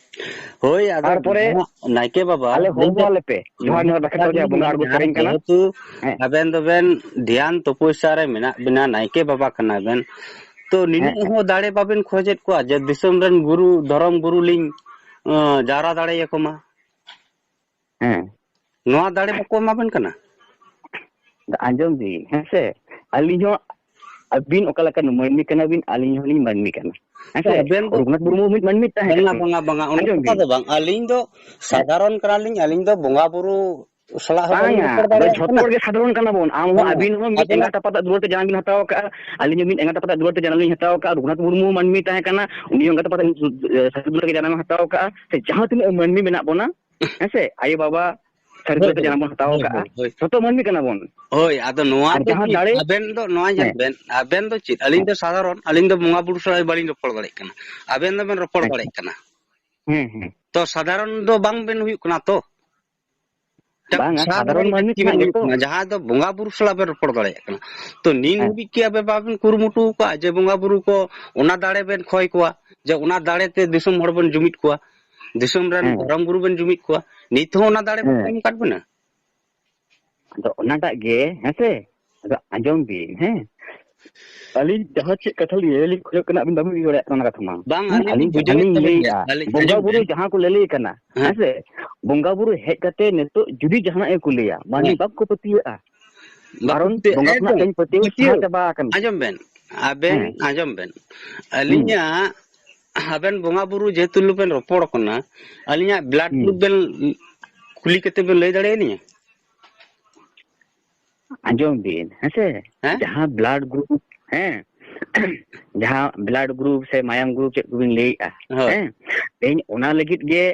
ᱦᱳᱭ, ᱟᱫᱚ ᱛᱟᱨᱯᱚᱨᱮ ᱱᱚᱣᱟ ᱱᱟᱭᱠᱮ ᱵᱟᱵᱟ, ᱟᱞᱮ ᱟᱹᱞᱤᱧ ᱦᱚᱦᱚ ᱫᱚ ᱟᱞᱮ ᱯᱮ᱾ ᱡᱚᱦᱟᱨ ᱡᱚᱦᱟᱨ ᱵᱟᱠᱷᱮᱲ ᱠᱟᱛᱷᱟ ᱛᱟᱵᱚ ᱡᱟᱦᱟᱸ ᱞᱤᱧ ᱵᱚᱸᱜᱟ ᱢᱮᱱᱟ, ᱟᱬᱜᱚ ᱥᱮᱨᱮᱧ ᱠᱟᱱᱟ᱾ ᱡᱮᱦᱮᱛᱩ ᱦᱮᱸ᱾ ᱟᱵᱮᱱ ᱫᱚᱵᱮᱱ ᱫᱷᱮᱭᱟᱱ ᱛᱚᱯᱚᱥᱭᱟ ᱨᱮ ᱢᱮᱱᱟᱜ ᱵᱮᱱᱟ, ᱱᱟᱭᱠᱮ ᱵᱟᱵᱟ ᱠᱟᱱᱟ ᱵᱮᱱ, ᱛᱚ ᱦᱮᱸ, ᱱᱤᱱᱟᱹᱜ ᱦᱮᱸ᱾ ᱦᱚᱸ ᱫᱟᱲᱮ ᱵᱟᱵᱮᱱ ᱠᱷᱚᱡᱮᱫ ᱠᱚᱣᱟ ᱡᱮ ᱫᱤᱥᱚᱢ ᱨᱮᱱ ᱜᱩᱨᱩ, ᱫᱷᱚᱨᱚᱢ ᱜᱩᱨᱩ ᱞᱤᱧ, ᱟᱸ, ᱡᱟᱣᱨᱟ ᱫᱟᱲᱮᱭᱟᱠᱚ ᱢᱟ? ᱦᱮᱸ᱾ ᱱᱚᱣᱟ ᱫᱟᱲᱮ ᱵᱟᱠᱚ ᱮᱢᱟᱵᱮᱱ ᱠᱟᱱᱟ? ᱟᱸᱡᱚᱢ ᱵᱤᱱ, ᱦᱮᱸ ᱥᱮ, ᱟᱹᱞᱤᱧ ᱦᱚᱸ, ᱟᱹᱵᱤᱱ ᱚᱠᱟ ᱞᱮᱠᱟᱱ ᱢᱟᱹᱱᱢᱤ ᱠᱟᱱᱟ ᱵᱤᱱ, ᱟᱹᱞᱤᱧ ᱦᱚᱸᱞᱤᱧ ᱢᱟᱹᱱᱢᱤ ᱠᱟᱱᱟ, ᱦᱮᱸ ᱥᱮ? ᱟᱵᱮᱱ ᱫᱚ ᱨᱚᱜᱷᱩᱱᱟᱛᱷ ᱢᱩᱨᱢᱩ ᱢᱤᱫ ᱢᱟᱹᱱᱢᱤ ᱛᱟᱦᱮᱸ ᱵᱟᱝᱟ, ᱠᱟᱱᱟ᱾ ᱵᱟᱝᱟ, ᱵᱟᱝᱟ, ᱚᱱᱟ ᱦᱮᱸ᱾ ᱠᱟᱛᱷᱟ ᱫᱚ ᱵᱟᱝ᱾ ᱟᱹᱞᱤᱧ ᱫᱚ ᱦᱮᱸ᱾ ᱥᱟᱫᱷᱟᱨᱚᱱ ᱠᱟᱱᱟᱞᱤᱧ, ᱟᱹᱞᱤᱧ ᱫᱚ ᱵᱚᱸᱜᱟ ᱵᱩᱨᱩ ᱥᱟᱞᱟᱜ ᱦᱚᱸ ᱵᱟᱹᱞᱤᱧ ᱨᱚᱯᱚᱲ ᱫᱟᱲᱮᱭᱟᱜ ᱠᱟᱱᱟ᱾ ᱡᱚᱛᱚ ᱦᱚᱲ ᱜᱮ ᱥᱟᱫᱷᱟᱨᱚᱱ ᱠᱟᱱᱟ ᱵᱚᱱ᱾ ᱟᱢ ᱦᱚᱸ, ᱟᱹᱵᱤᱱ ᱦᱚᱸ ᱢᱤᱫ ᱮᱸᱜᱟᱛ ᱟᱯᱟᱛᱟᱜ ᱫᱩᱞᱟᱹᱲ ᱛᱮ ᱡᱟᱱᱟᱢ ᱵᱤᱱ ᱦᱟᱛᱟᱣ ᱠᱟᱜᱼᱟ, ᱟᱹᱞᱤᱧ ᱦᱚᱸ ᱢᱤᱫ ᱮᱸᱜᱟᱛ ᱟᱯᱟᱛᱟᱜ ᱫᱩᱞᱟᱹᱲ ᱛᱮ ᱡᱟᱱᱟᱢ ᱞᱤᱧ ᱦᱟᱛᱟᱣ ᱠᱟᱜᱼᱟ, ᱨᱚᱜᱷᱩᱱᱟᱛᱷ ᱢᱩᱨᱢᱩ ᱢᱟᱹᱱᱢᱤ ᱛᱟᱦᱮᱸ ᱠᱟᱱᱟ, ᱩᱱᱤ ᱦᱚᱸ ᱮᱸᱜᱟᱛ ᱟᱯᱟᱛᱟᱜ ᱥᱟᱹᱨᱤ ᱫᱩᱞᱟᱹᱲ ᱛᱮ ᱡᱟᱱᱟᱢ ᱦᱟᱛᱟᱣ ᱠᱟᱜᱼᱟ, ᱥᱮ ᱡᱟᱦᱟᱸ ᱛᱤᱱᱟᱹᱜ ᱢᱟᱹᱱᱢᱤ ᱢᱮᱱᱟᱜ ᱵᱚᱱᱟ, ᱦᱮᱸ ᱥᱮ, ᱟᱭᱳ ᱵᱟᱵᱟ ᱥᱟᱹᱨᱤ ᱫᱩᱞᱟᱹᱲ ᱛᱮ ᱡᱟᱱᱟᱢ ᱵᱚᱱ ᱦᱟᱛᱟᱣ ᱠᱟᱜᱼᱟ, ᱡᱚᱛᱚ ᱢᱟᱹᱱᱢᱤ ᱠᱟᱱᱟ ᱵᱚᱱ᱾ ᱦᱳᱭ, ᱟᱫᱚ ᱱᱚᱣᱟ ᱫᱚ ᱪᱮᱫ? ᱟᱵᱮᱱ ᱫᱚ ᱱᱚᱣᱟ ᱧᱮᱞ ᱵᱮᱱ, ᱟᱵᱮᱱ ᱫᱚ ᱪᱮᱫ? ᱟᱹᱞᱤᱧ ᱫᱚ ᱥᱟᱫᱷᱟᱨᱚᱱ, ᱟᱹᱞᱤᱧ ᱫᱚ ᱵᱚᱸᱜᱟ ᱵᱩᱨᱩ ᱥᱟᱞᱟᱜ ᱵᱟᱹᱞᱤᱧ ᱨᱚᱯᱚᱲ ᱫᱟᱲᱮᱭᱟᱜ ᱠᱟᱱᱟ, ᱟᱵᱮᱱ ᱫᱚᱵᱮᱱ ᱨᱚᱯᱚᱲ ᱫᱟᱲᱮᱭᱟᱜ ᱠᱟᱱᱟ᱾ ᱦᱮᱸ, ᱦᱮᱸ᱾ ᱛᱚ ᱥᱟᱫᱷᱟᱨᱚᱱ ᱫᱚ ᱵᱟᱝ ᱵᱮᱱ ᱦᱩᱭᱩᱜ ᱠᱟᱱᱟ ᱛᱚ? ᱢᱤᱫᱴᱟᱝ ᱵᱟᱝᱟ, ᱥᱟᱫᱷᱟᱨᱚᱱ ᱥᱟᱫᱷᱟᱨᱚᱱ ᱢᱟᱹᱱᱢᱤ ᱵᱮᱠᱛᱤ ᱵᱮᱱ ᱠᱷᱚᱱᱟᱜ ᱦᱩᱭᱩᱜ ᱜᱮᱛᱚ᱾ ᱠᱟᱱᱟ, ᱡᱟᱦᱟᱸ ᱫᱚ ᱵᱚᱸᱜᱟ ᱵᱩᱨᱩ ᱥᱟᱞᱟᱜ ᱵᱮᱱ ᱨᱚᱯᱚᱲ ᱫᱟᱲᱮᱭᱟᱜ ᱠᱟᱱᱟ᱾ ᱛᱚ ᱱᱤᱱ ᱦᱮᱸ᱾ ᱦᱟᱹᱵᱤᱡ ᱠᱤ ᱟᱯᱮ ᱵᱟᱵᱮᱱ ᱠᱩᱨᱩᱢᱩᱴᱩ ᱟᱠᱟᱫᱼᱟ ᱡᱮ ᱵᱚᱸᱜᱟ ᱵᱩᱨᱩ ᱠᱚ ᱚᱱᱟ ᱫᱟᱲᱮ ᱵᱮᱱ ᱠᱷᱚᱭ ᱠᱚᱣᱟ, ᱡᱮ ᱚᱱᱟ ᱫᱟᱲᱮ ᱛᱮ ᱫᱤᱥᱚᱢ ᱦᱚᱲ ᱵᱚᱱ ᱡᱩᱢᱤᱫ ᱠᱚᱣᱟ, ᱫᱤᱥᱚᱢ ᱨᱮᱱ ᱦᱮᱸ᱾ ᱫᱷᱚᱨᱚᱢ ᱜᱩᱨᱩ ᱵᱮᱱ ᱡᱩᱢᱤᱫ ᱠᱚᱣᱟ? ᱱᱤᱛ ᱦᱚᱸ ᱚᱱᱟ ᱫᱟᱲᱮ ᱵᱟᱠᱚ ᱦᱮᱸ᱾ ᱮᱢ ᱟᱠᱟᱫ ᱵᱮᱱᱟ᱾ ᱟᱫᱚ ᱚᱱᱟᱴᱟᱜ ᱜᱮ, ᱦᱮᱸ ᱥᱮ? ᱟᱫᱚ ᱟᱸᱡᱚᱢ ᱵᱤᱱ, ᱦᱮᱸ? ᱟᱹᱞᱤᱧ ᱡᱟᱦᱟᱸ ᱪᱮᱫ ᱠᱟᱛᱷᱟ ᱞᱤᱧ ᱞᱟᱹᱭ ᱞᱤᱧ ᱠᱷᱚᱡᱚᱜ ᱠᱟᱱᱟ, ᱟᱵᱤᱱ ᱵᱟᱵᱤᱱ ᱵᱩᱡᱷᱟᱹᱣ ᱫᱟᱲᱮᱭᱟᱜ ᱠᱟᱱᱟ ᱚᱱᱟ ᱠᱟᱛᱷᱟ ᱢᱟ᱾ ᱵᱟᱝ, ᱦᱮᱸ? ᱟᱹᱞᱤᱧ ᱟᱹᱞᱤᱧ ᱞᱤᱧ ᱡᱟᱦᱟᱸ ᱵᱩᱡᱷᱟᱹᱣᱮᱫ ᱞᱤᱧ ᱛᱟᱵᱮᱱ ᱜᱮᱭᱟ᱾ ᱞᱟᱹᱭᱮᱫᱼᱟ, ᱟᱹᱞᱤᱧ ᱵᱚᱸᱜᱟ ᱟᱸᱡᱚᱢ ᱵᱩᱨᱩ ᱵᱮᱱ᱾ ᱡᱟᱦᱟᱸ ᱠᱚ ᱞᱟᱹᱞᱟᱹᱭ ᱠᱟᱱᱟ, ᱦᱮᱸ᱾ ᱦᱮᱸ ᱥᱮ? ᱵᱚᱸᱜᱟ ᱵᱩᱨᱩ ᱦᱮᱡ ᱠᱟᱛᱮ ᱱᱤᱛᱚᱜ ᱡᱩᱫᱤ ᱡᱟᱦᱟᱱᱟᱜ ᱜᱮᱠᱚ ᱞᱟᱹᱭᱟ, ᱢᱟᱹᱱᱢᱤ ᱦᱮᱸ᱾ ᱵᱟᱠᱚ ᱯᱟᱹᱛᱭᱟᱹᱜᱼᱟ᱾ ᱵᱟᱠᱚ ᱠᱟᱨᱚᱱ ᱯᱟᱹᱛᱭᱟᱹᱜ, ᱵᱚᱸᱜᱟ ᱠᱷᱚᱱᱟᱜ ᱮᱠᱫᱚᱢ᱾ ᱛᱮᱧ ᱯᱟᱹᱛᱭᱟᱹᱣ ᱯᱟᱹᱛᱭᱟᱹᱣ᱾ ᱥᱟᱦᱟ ᱪᱟᱵᱟ ᱟᱠᱟᱱᱟ᱾ ᱟᱸᱡᱚᱢ ᱵᱮᱱ, ᱟᱵᱮᱱ ᱦᱮᱸ᱾ ᱟᱸᱡᱚᱢ ᱵᱮᱱ᱾ ᱦᱩᱸ᱾ ᱟᱹᱞᱤᱧᱟᱜ ᱟᱵᱮᱱ ᱵᱚᱸᱜᱟ ᱵᱩᱨᱩ ᱡᱮᱦᱮᱛᱩ ᱵᱮᱱ ᱨᱚᱯᱚᱲ ᱠᱟᱱᱟ, ᱟᱹᱞᱤᱧᱟᱜ blood ᱦᱩᱸ᱾ group ᱵᱮᱱ ᱠᱩᱞᱤ ᱠᱟᱛᱮ ᱵᱮᱱ ᱞᱟᱹᱭ ᱫᱟᱲᱮᱭᱟᱞᱤᱧᱟ? ᱟᱸᱡᱚᱢ ᱵᱤᱱ, ᱦᱮᱸ ᱥᱮ? ᱦᱮᱸ? ᱡᱟᱦᱟᱸ blood group, ᱦᱮᱸ, ᱡᱟᱦᱟᱸ blood group ᱥᱮ ᱢᱟᱭᱟᱢ group ᱪᱮᱫ ᱠᱚᱵᱤᱱ ᱞᱟᱹᱭᱮᱜᱼᱟ, ᱦᱳᱭ᱾ ᱦᱮᱸ? ᱛᱮᱦᱮᱧ ᱚᱱᱟ ᱞᱟᱹᱜᱤᱫ ᱜᱮ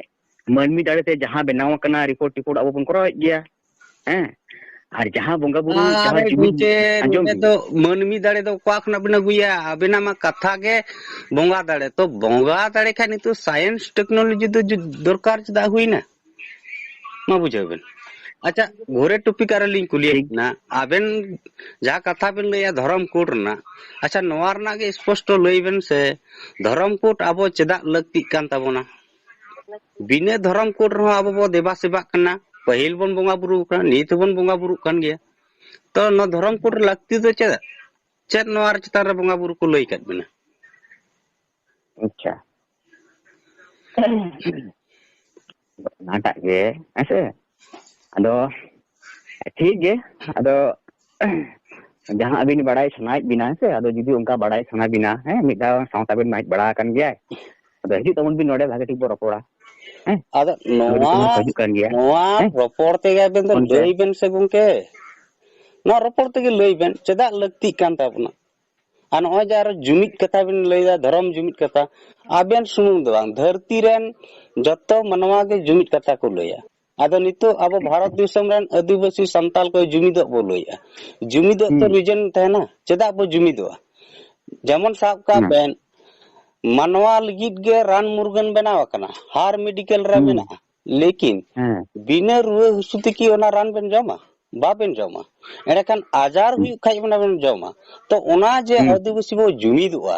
ᱢᱟᱹᱱᱢᱤ ᱫᱟᱲᱮ ᱛᱮ ᱡᱟᱦᱟᱸ ᱵᱮᱱᱟᱣ ᱟᱠᱟᱱᱟ report ᱴᱤᱯᱳᱨᱴ ᱟᱵᱚ ᱵᱚᱱ ᱠᱚᱨᱟᱣᱮᱫ ᱜᱮᱭᱟ, ᱦᱮᱸ? ᱟᱨ ᱡᱟᱦᱟᱸ ᱵᱚᱸᱜᱟ ᱵᱩᱨᱩ, ᱟᱨᱮ ᱡᱟᱦᱟᱸ ᱡᱩᱢᱤᱫ, ᱜᱚᱢᱠᱮ, ᱟᱸᱡᱚᱢ ᱱᱚᱰᱮ ᱵᱤᱱ᱾ ᱫᱚ ᱢᱟᱹᱱᱢᱤ ᱫᱟᱲᱮ ᱫᱚ ᱚᱠᱟ ᱠᱷᱚᱱᱟᱜ ᱵᱤᱱ ᱟᱹᱜᱩᱭᱟ? ᱟᱵᱮᱱᱟᱜ ᱢᱟ ᱠᱟᱛᱷᱟ ᱜᱮ ᱵᱚᱸᱜᱟ ᱫᱟᱲᱮ᱾ ᱛᱚ ᱵᱚᱸᱜᱟ ᱫᱟᱲᱮ ᱠᱷᱟᱱ ᱱᱤᱛᱚᱜ science technology ᱫᱚ ᱡᱩ-, ᱫᱚᱨᱠᱟᱨ ᱪᱮᱫᱟᱜ ᱦᱩᱭᱱᱟ? ᱢᱟ ᱵᱩᱡᱷᱟᱹᱣ ᱵᱮᱱ᱾ ᱟᱪᱪᱷᱟ, ᱜᱷᱩᱨᱮ topic ᱟᱨ ᱞᱤᱧ ᱠᱩᱞᱤᱭᱮᱫ ᱴᱷᱤᱠ᱾ ᱵᱮᱱᱟ, ᱟᱵᱮᱱ ᱡᱟᱦᱟᱸ ᱠᱟᱛᱷᱟ ᱵᱮᱱ ᱞᱟᱹᱭᱟ ᱫᱷᱚᱨᱚᱢ code ᱨᱮᱱᱟᱜ, ᱟᱪᱪᱷᱟ, ᱱᱚᱣᱟ ᱨᱮᱱᱟᱜ ᱜᱮ ᱥᱯᱚᱥᱴᱚ ᱞᱟᱹᱭ ᱵᱮᱱ ᱥᱮ, ᱫᱷᱚᱨᱚᱢ code ᱟᱵᱚ ᱪᱮᱫᱟᱜ ᱞᱟᱹᱠᱛᱤᱜ ᱠᱟᱱ ᱛᱟᱵᱚᱱᱟ? ᱵᱤᱱᱟᱹ ᱫᱷᱚᱨᱚᱢ code ᱨᱮᱦᱚᱸ ᱟᱵᱚ ᱵᱚ ᱫᱮᱵᱟ ᱥᱮᱵᱟᱜ ᱠᱟᱱᱟ, ᱯᱟᱹᱦᱤᱞ ᱵᱚᱱ ᱵᱚᱸᱜᱟ ᱵᱩᱨᱩ ᱠᱟᱱᱟ, ᱱᱤᱛ ᱦᱚᱸᱵᱚᱱ ᱵᱚᱸᱜᱟ ᱵᱩᱨᱩᱜ ᱠᱟᱱ ᱜᱮᱭᱟ᱾ ᱛᱚ ᱱᱚᱣᱟ ᱫᱷᱚᱨᱚᱢ code ᱨᱮ ᱞᱟᱹᱠᱛᱤ ᱫᱚ ᱪᱮᱫ? ᱪᱮᱫ ᱱᱚᱣᱟ ᱪᱮᱛᱟᱱ ᱨᱮ ᱵᱚᱸᱜᱟ ᱵᱩᱨᱩ ᱠᱚ ᱞᱟᱹᱭ ᱟᱠᱟᱫ ᱵᱮᱱᱟ? ᱟᱪᱪᱷᱟ᱾ ᱚᱱᱟᱴᱟᱜ ᱜᱮ, ᱦᱮᱸ ᱥᱮ? ᱟᱫᱚ ᱴᱷᱤᱠ ᱜᱮ, ᱟᱫᱚ ᱡᱟᱦᱟᱸ ᱟᱹᱵᱤᱱ ᱵᱟᱲᱟᱭ ᱥᱟᱱᱟᱭᱮᱫ ᱵᱤᱱᱟ, ᱦᱮᱸ ᱥᱮ, ᱟᱫᱚ ᱡᱩᱫᱤ ᱚᱱᱠᱟ ᱵᱟᱲᱟᱭ ᱥᱟᱱᱟ ᱵᱤᱱᱟ, ᱦᱮᱸ, ᱢᱤᱫ ᱫᱷᱟᱣ ᱥᱟᱶᱛᱟ ᱵᱤᱱ ᱢᱟᱹᱦᱤᱛ ᱵᱟᱲᱟ ᱟᱠᱟᱱ ᱜᱮᱭᱟᱭ, ᱟᱫᱚ ᱦᱤᱡᱩᱜ ᱛᱟᱵᱚᱱ ᱵᱤᱱ ᱱᱚᱰᱮ, ᱵᱷᱟᱜᱮ ᱴᱷᱤᱠ ᱵᱚ ᱨᱚᱯᱚᱲᱟ᱾ ᱦᱮᱸ? ᱟᱫᱚ ᱟᱹᱣᱨᱤ ᱱᱚᱣᱟ, ᱠᱚᱦᱚᱸ ᱦᱤᱡᱩᱜ ᱠᱟᱱ ᱜᱮᱭᱟ᱾ ᱱᱚᱣᱟ ᱦᱮᱸ? ᱨᱚᱯᱚᱲ ᱛᱮᱜᱮ ᱟᱵᱮᱱ ᱫᱚ ᱚᱱᱠᱟ᱾ ᱞᱟᱹᱭ ᱵᱮᱱ ᱥᱮ ᱜᱚᱝᱠᱮ, ᱱᱚᱣᱟ ᱨᱚᱯᱚᱲ ᱛᱮᱜᱮ ᱞᱟᱹᱭ ᱵᱮᱱ, ᱪᱮᱫᱟᱜ ᱞᱟᱹᱠᱛᱤᱜ ᱠᱟᱱ ᱛᱟᱵᱚᱱᱟ? ᱟᱨ ᱱᱚᱜᱼᱚᱭ ᱡᱮ ᱟᱨᱚ ᱡᱩᱢᱤᱫ ᱠᱟᱛᱷᱟ ᱵᱮᱱ ᱞᱟᱹᱭᱫᱟ, ᱫᱷᱚᱨᱚᱢ ᱡᱩᱢᱤᱫ ᱠᱟᱛᱷᱟ, ᱟᱵᱮᱱ ᱥᱩᱢᱩᱝ ᱫᱚ ᱵᱟᱝ, ᱫᱷᱟᱹᱨᱛᱤ ᱨᱮᱱ ᱡᱚᱛᱚ ᱢᱟᱱᱣᱟ ᱜᱮ ᱡᱩᱢᱤᱫ ᱠᱟᱛᱷᱟ ᱠᱚ ᱞᱟᱹᱭᱟ᱾ ᱟᱫᱚ ᱱᱤᱛᱚᱜ ᱟᱵᱚ ᱵᱷᱟᱨᱚᱛ ᱫᱤᱥᱚᱢ ᱨᱮᱱ ᱟᱹᱫᱤᱵᱟᱹᱥᱤ ᱥᱟᱱᱛᱟᱞ ᱠᱚ ᱡᱩᱢᱤᱫᱚᱜ ᱵᱚ ᱞᱟᱹᱭᱮᱜᱼᱟ, ᱡᱩᱢᱤᱫᱚᱜ ᱛᱚ ᱦᱩᱸ᱾ ᱨᱤᱡᱮᱱ ᱛᱟᱦᱮᱱᱟ, ᱪᱮᱫᱟᱜ ᱵᱚ ᱡᱩᱢᱤᱫᱚᱜᱼᱟ? ᱡᱮᱢᱚᱱ ᱥᱟᱵ ᱠᱟᱜ ᱦᱩᱸ᱾ ᱵᱮᱱ, ᱢᱟᱱᱣᱟ ᱞᱟᱹᱜᱤᱫ ᱜᱮ ᱨᱟᱱ ᱢᱩᱨᱜᱟᱹᱱ ᱵᱮᱱᱟᱣ ᱟᱠᱟᱱᱟ, ᱦᱟᱨ ᱢᱮᱰᱤᱠᱮᱞ ᱨᱮ ᱦᱩᱸ᱾ ᱢᱮᱱᱟᱜᱼᱟ, ᱞᱮᱠᱤᱱ ᱦᱮᱸ᱾ ᱵᱤᱱᱟᱹ ᱨᱩᱣᱟᱹ ᱦᱟᱹᱥᱩ ᱛᱮᱠᱤ ᱚᱱᱟ ᱨᱟᱱ ᱵᱮᱱ ᱡᱚᱢᱟ? ᱵᱟᱵᱮᱱ ᱡᱚᱢᱟ᱾ ᱮᱸᱰᱮᱠᱷᱟᱱ ᱟᱡᱟᱨ ᱦᱩᱸ᱾ ᱦᱩᱭᱩᱜ ᱠᱷᱟᱡ ᱚᱱᱟ ᱵᱮᱱ ᱡᱚᱢᱟ᱾ ᱛᱚ ᱚᱱᱟ ᱡᱮ ᱦᱩᱸ᱾ ᱟᱹᱫᱤᱵᱟᱹᱥᱤ ᱵᱚ ᱡᱩᱢᱤᱫᱚᱜᱼᱟ,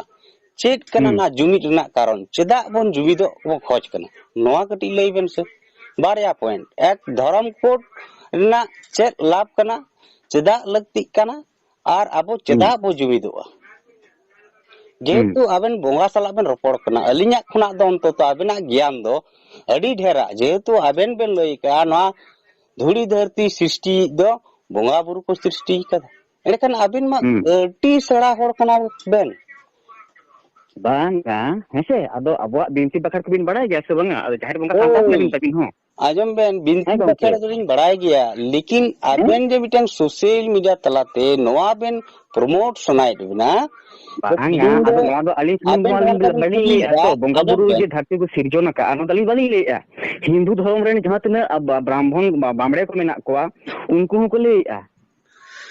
ᱪᱮᱫ ᱠᱟᱱᱟ ᱦᱩᱸ᱾ ᱱᱚᱣᱟ ᱡᱩᱢᱤᱫ ᱨᱮᱱᱟᱜ ᱠᱟᱨᱚᱱ? ᱪᱮᱫᱟᱜ ᱵᱚᱱ ᱡᱩᱢᱤᱫᱚᱜ ᱵᱚ ᱠᱷᱚᱡᱽ ᱠᱟᱱᱟ? ᱱᱚᱣᱟ ᱠᱟᱹᱴᱤᱡ ᱞᱟᱹᱭ ᱵᱮᱱ ᱥᱮ᱾ ᱵᱟᱨᱭᱟ ᱯᱚᱭᱮᱱᱴ, ᱮᱠ, ᱫᱷᱚᱨᱚᱢ ᱠᱳᱰ ᱨᱮᱱᱟᱜ ᱪᱮᱫ ᱞᱟᱵᱷ ᱠᱟᱱᱟ, ᱪᱮᱫᱟᱜ ᱞᱟᱹᱠᱛᱤᱜ ᱠᱟᱱᱟ, ᱟᱨ ᱟᱵᱚ ᱦᱩᱸ᱾ ᱪᱮᱫᱟᱜ ᱵᱚ ᱡᱩᱢᱤᱫᱚᱜᱼᱟ? ᱦᱩᱸ᱾ ᱡᱮᱦᱮᱛᱩ ᱟᱵᱮᱱ ᱵᱚᱸᱜᱟ ᱥᱟᱞᱟᱜ ᱵᱮᱱ ᱨᱚᱯᱚᱲ ᱠᱟᱱᱟ, ᱟᱹᱞᱤᱧᱟᱜ ᱠᱷᱚᱱᱟᱜ ᱫᱚ ᱚᱱᱛᱚᱛᱚ ᱟᱵᱮᱱᱟᱜ ᱜᱮᱭᱟᱱ ᱫᱚ ᱟᱹᱰᱤ ᱰᱷᱮᱨᱟ, ᱡᱮᱦᱮᱛᱩ ᱟᱵᱮᱱ ᱵᱮᱱ ᱞᱟᱹᱭ ᱠᱟᱜᱼᱟ ᱱᱚᱣᱟ ᱫᱷᱩᱲᱤ ᱫᱷᱟᱹᱨᱛᱤ ᱥᱨᱤᱥᱴᱤ ᱫᱚ ᱵᱚᱸᱜᱟ ᱵᱩᱨᱩ ᱠᱚ ᱥᱨᱤᱥᱴᱤ ᱠᱟᱫᱟ᱾ ᱮᱸᱰᱮᱠᱷᱟᱱ ᱟᱵᱮᱱ ᱢᱟ ᱦᱩᱸ᱾ ᱟᱹᱰᱤ ᱥᱮᱬᱟ ᱦᱚᱲ ᱠᱟᱱᱟ ᱵᱮᱱ᱾ ᱵᱟᱝᱟ, ᱦᱮᱸᱥᱮ, ᱟᱫᱚ ᱟᱵᱚᱣᱟᱜ ᱵᱤᱱᱛᱤ ᱵᱟᱠᱷᱮᱬ ᱠᱚᱵᱤᱱ ᱵᱟᱲᱟᱭ ᱜᱮᱭᱟ ᱥᱮ ᱵᱟᱝᱟ? ᱟᱫᱚ ᱡᱟᱦᱮᱨ ᱵᱚᱸᱜᱟ ᱥᱟᱱᱛᱟᱲ ᱦᱳᱭ᱾ ᱠᱟᱱᱟᱵᱤᱱ ᱛᱟᱹᱵᱤᱱ ᱦᱚᱸ᱾ ᱟᱸᱡᱚᱢ ᱵᱮᱱ, ᱵᱤᱱᱛᱤ ᱦᱮᱸ ᱜᱚᱢᱠᱮ᱾ ᱵᱟᱠᱷᱮᱬ ᱫᱚᱞᱤᱧ ᱵᱟᱲᱟᱭ ᱜᱮᱭᱟ, ᱞᱮᱠᱤᱱ ᱦᱮᱸ? ᱟᱵᱮᱱ ᱡᱮ ᱢᱤᱫᱴᱮᱱ social media ᱛᱟᱞᱟᱛᱮ ᱱᱚᱣᱟ ᱵᱮᱱ promote ᱥᱟᱱᱟᱭᱮᱫ ᱵᱮᱱᱟ, ᱛᱚ ᱵᱟᱝᱟ, ᱛᱮᱦᱮᱧ ᱫᱚ ᱟᱫᱚ ᱱᱚᱣᱟ ᱫᱚ ᱟᱹᱞᱤᱧ ᱥᱩᱢᱩᱝ ᱫᱚ ᱟᱵᱮᱱ ᱵᱟᱝ ᱡᱟᱦᱟᱸ ᱞᱤᱧ ᱞᱮᱠᱟ ᱵᱤᱱ ᱵᱟᱹᱞᱤᱧ ᱞᱟᱹᱭᱮᱫᱼᱟ, ᱞᱟᱹᱭᱮᱫᱼᱟ, ᱛᱚ, ᱵᱚᱸᱜᱟ ᱟᱸᱡᱚᱢ ᱵᱩᱨᱩ ᱵᱮᱱ᱾ ᱡᱮ ᱫᱷᱟᱹᱨᱛᱤ ᱠᱚ ᱥᱤᱨᱡᱚᱱ ᱟᱠᱟᱫᱼᱟ, ᱚᱱᱟ ᱫᱚ ᱟᱹᱞᱤᱧ ᱵᱟᱹᱞᱤᱧ ᱞᱟᱹᱭᱮᱫᱼᱟ᱾ ᱦᱤᱱᱫᱩ ᱫᱷᱚᱨᱚᱢ ᱨᱮᱱ ᱡᱟᱦᱟᱸ ᱛᱤᱱᱟᱹᱜ ᱟ, ᱵᱟ-, ᱵᱨᱟᱦᱢᱚᱱ, ᱵᱟ-, ᱵᱟᱢᱲᱮ ᱠᱚ ᱢᱮᱱᱟᱜ ᱠᱚᱣᱟ, ᱩᱱᱠᱩ ᱦᱚᱸᱠᱚ ᱞᱟᱹᱭᱮᱫᱼᱟ᱾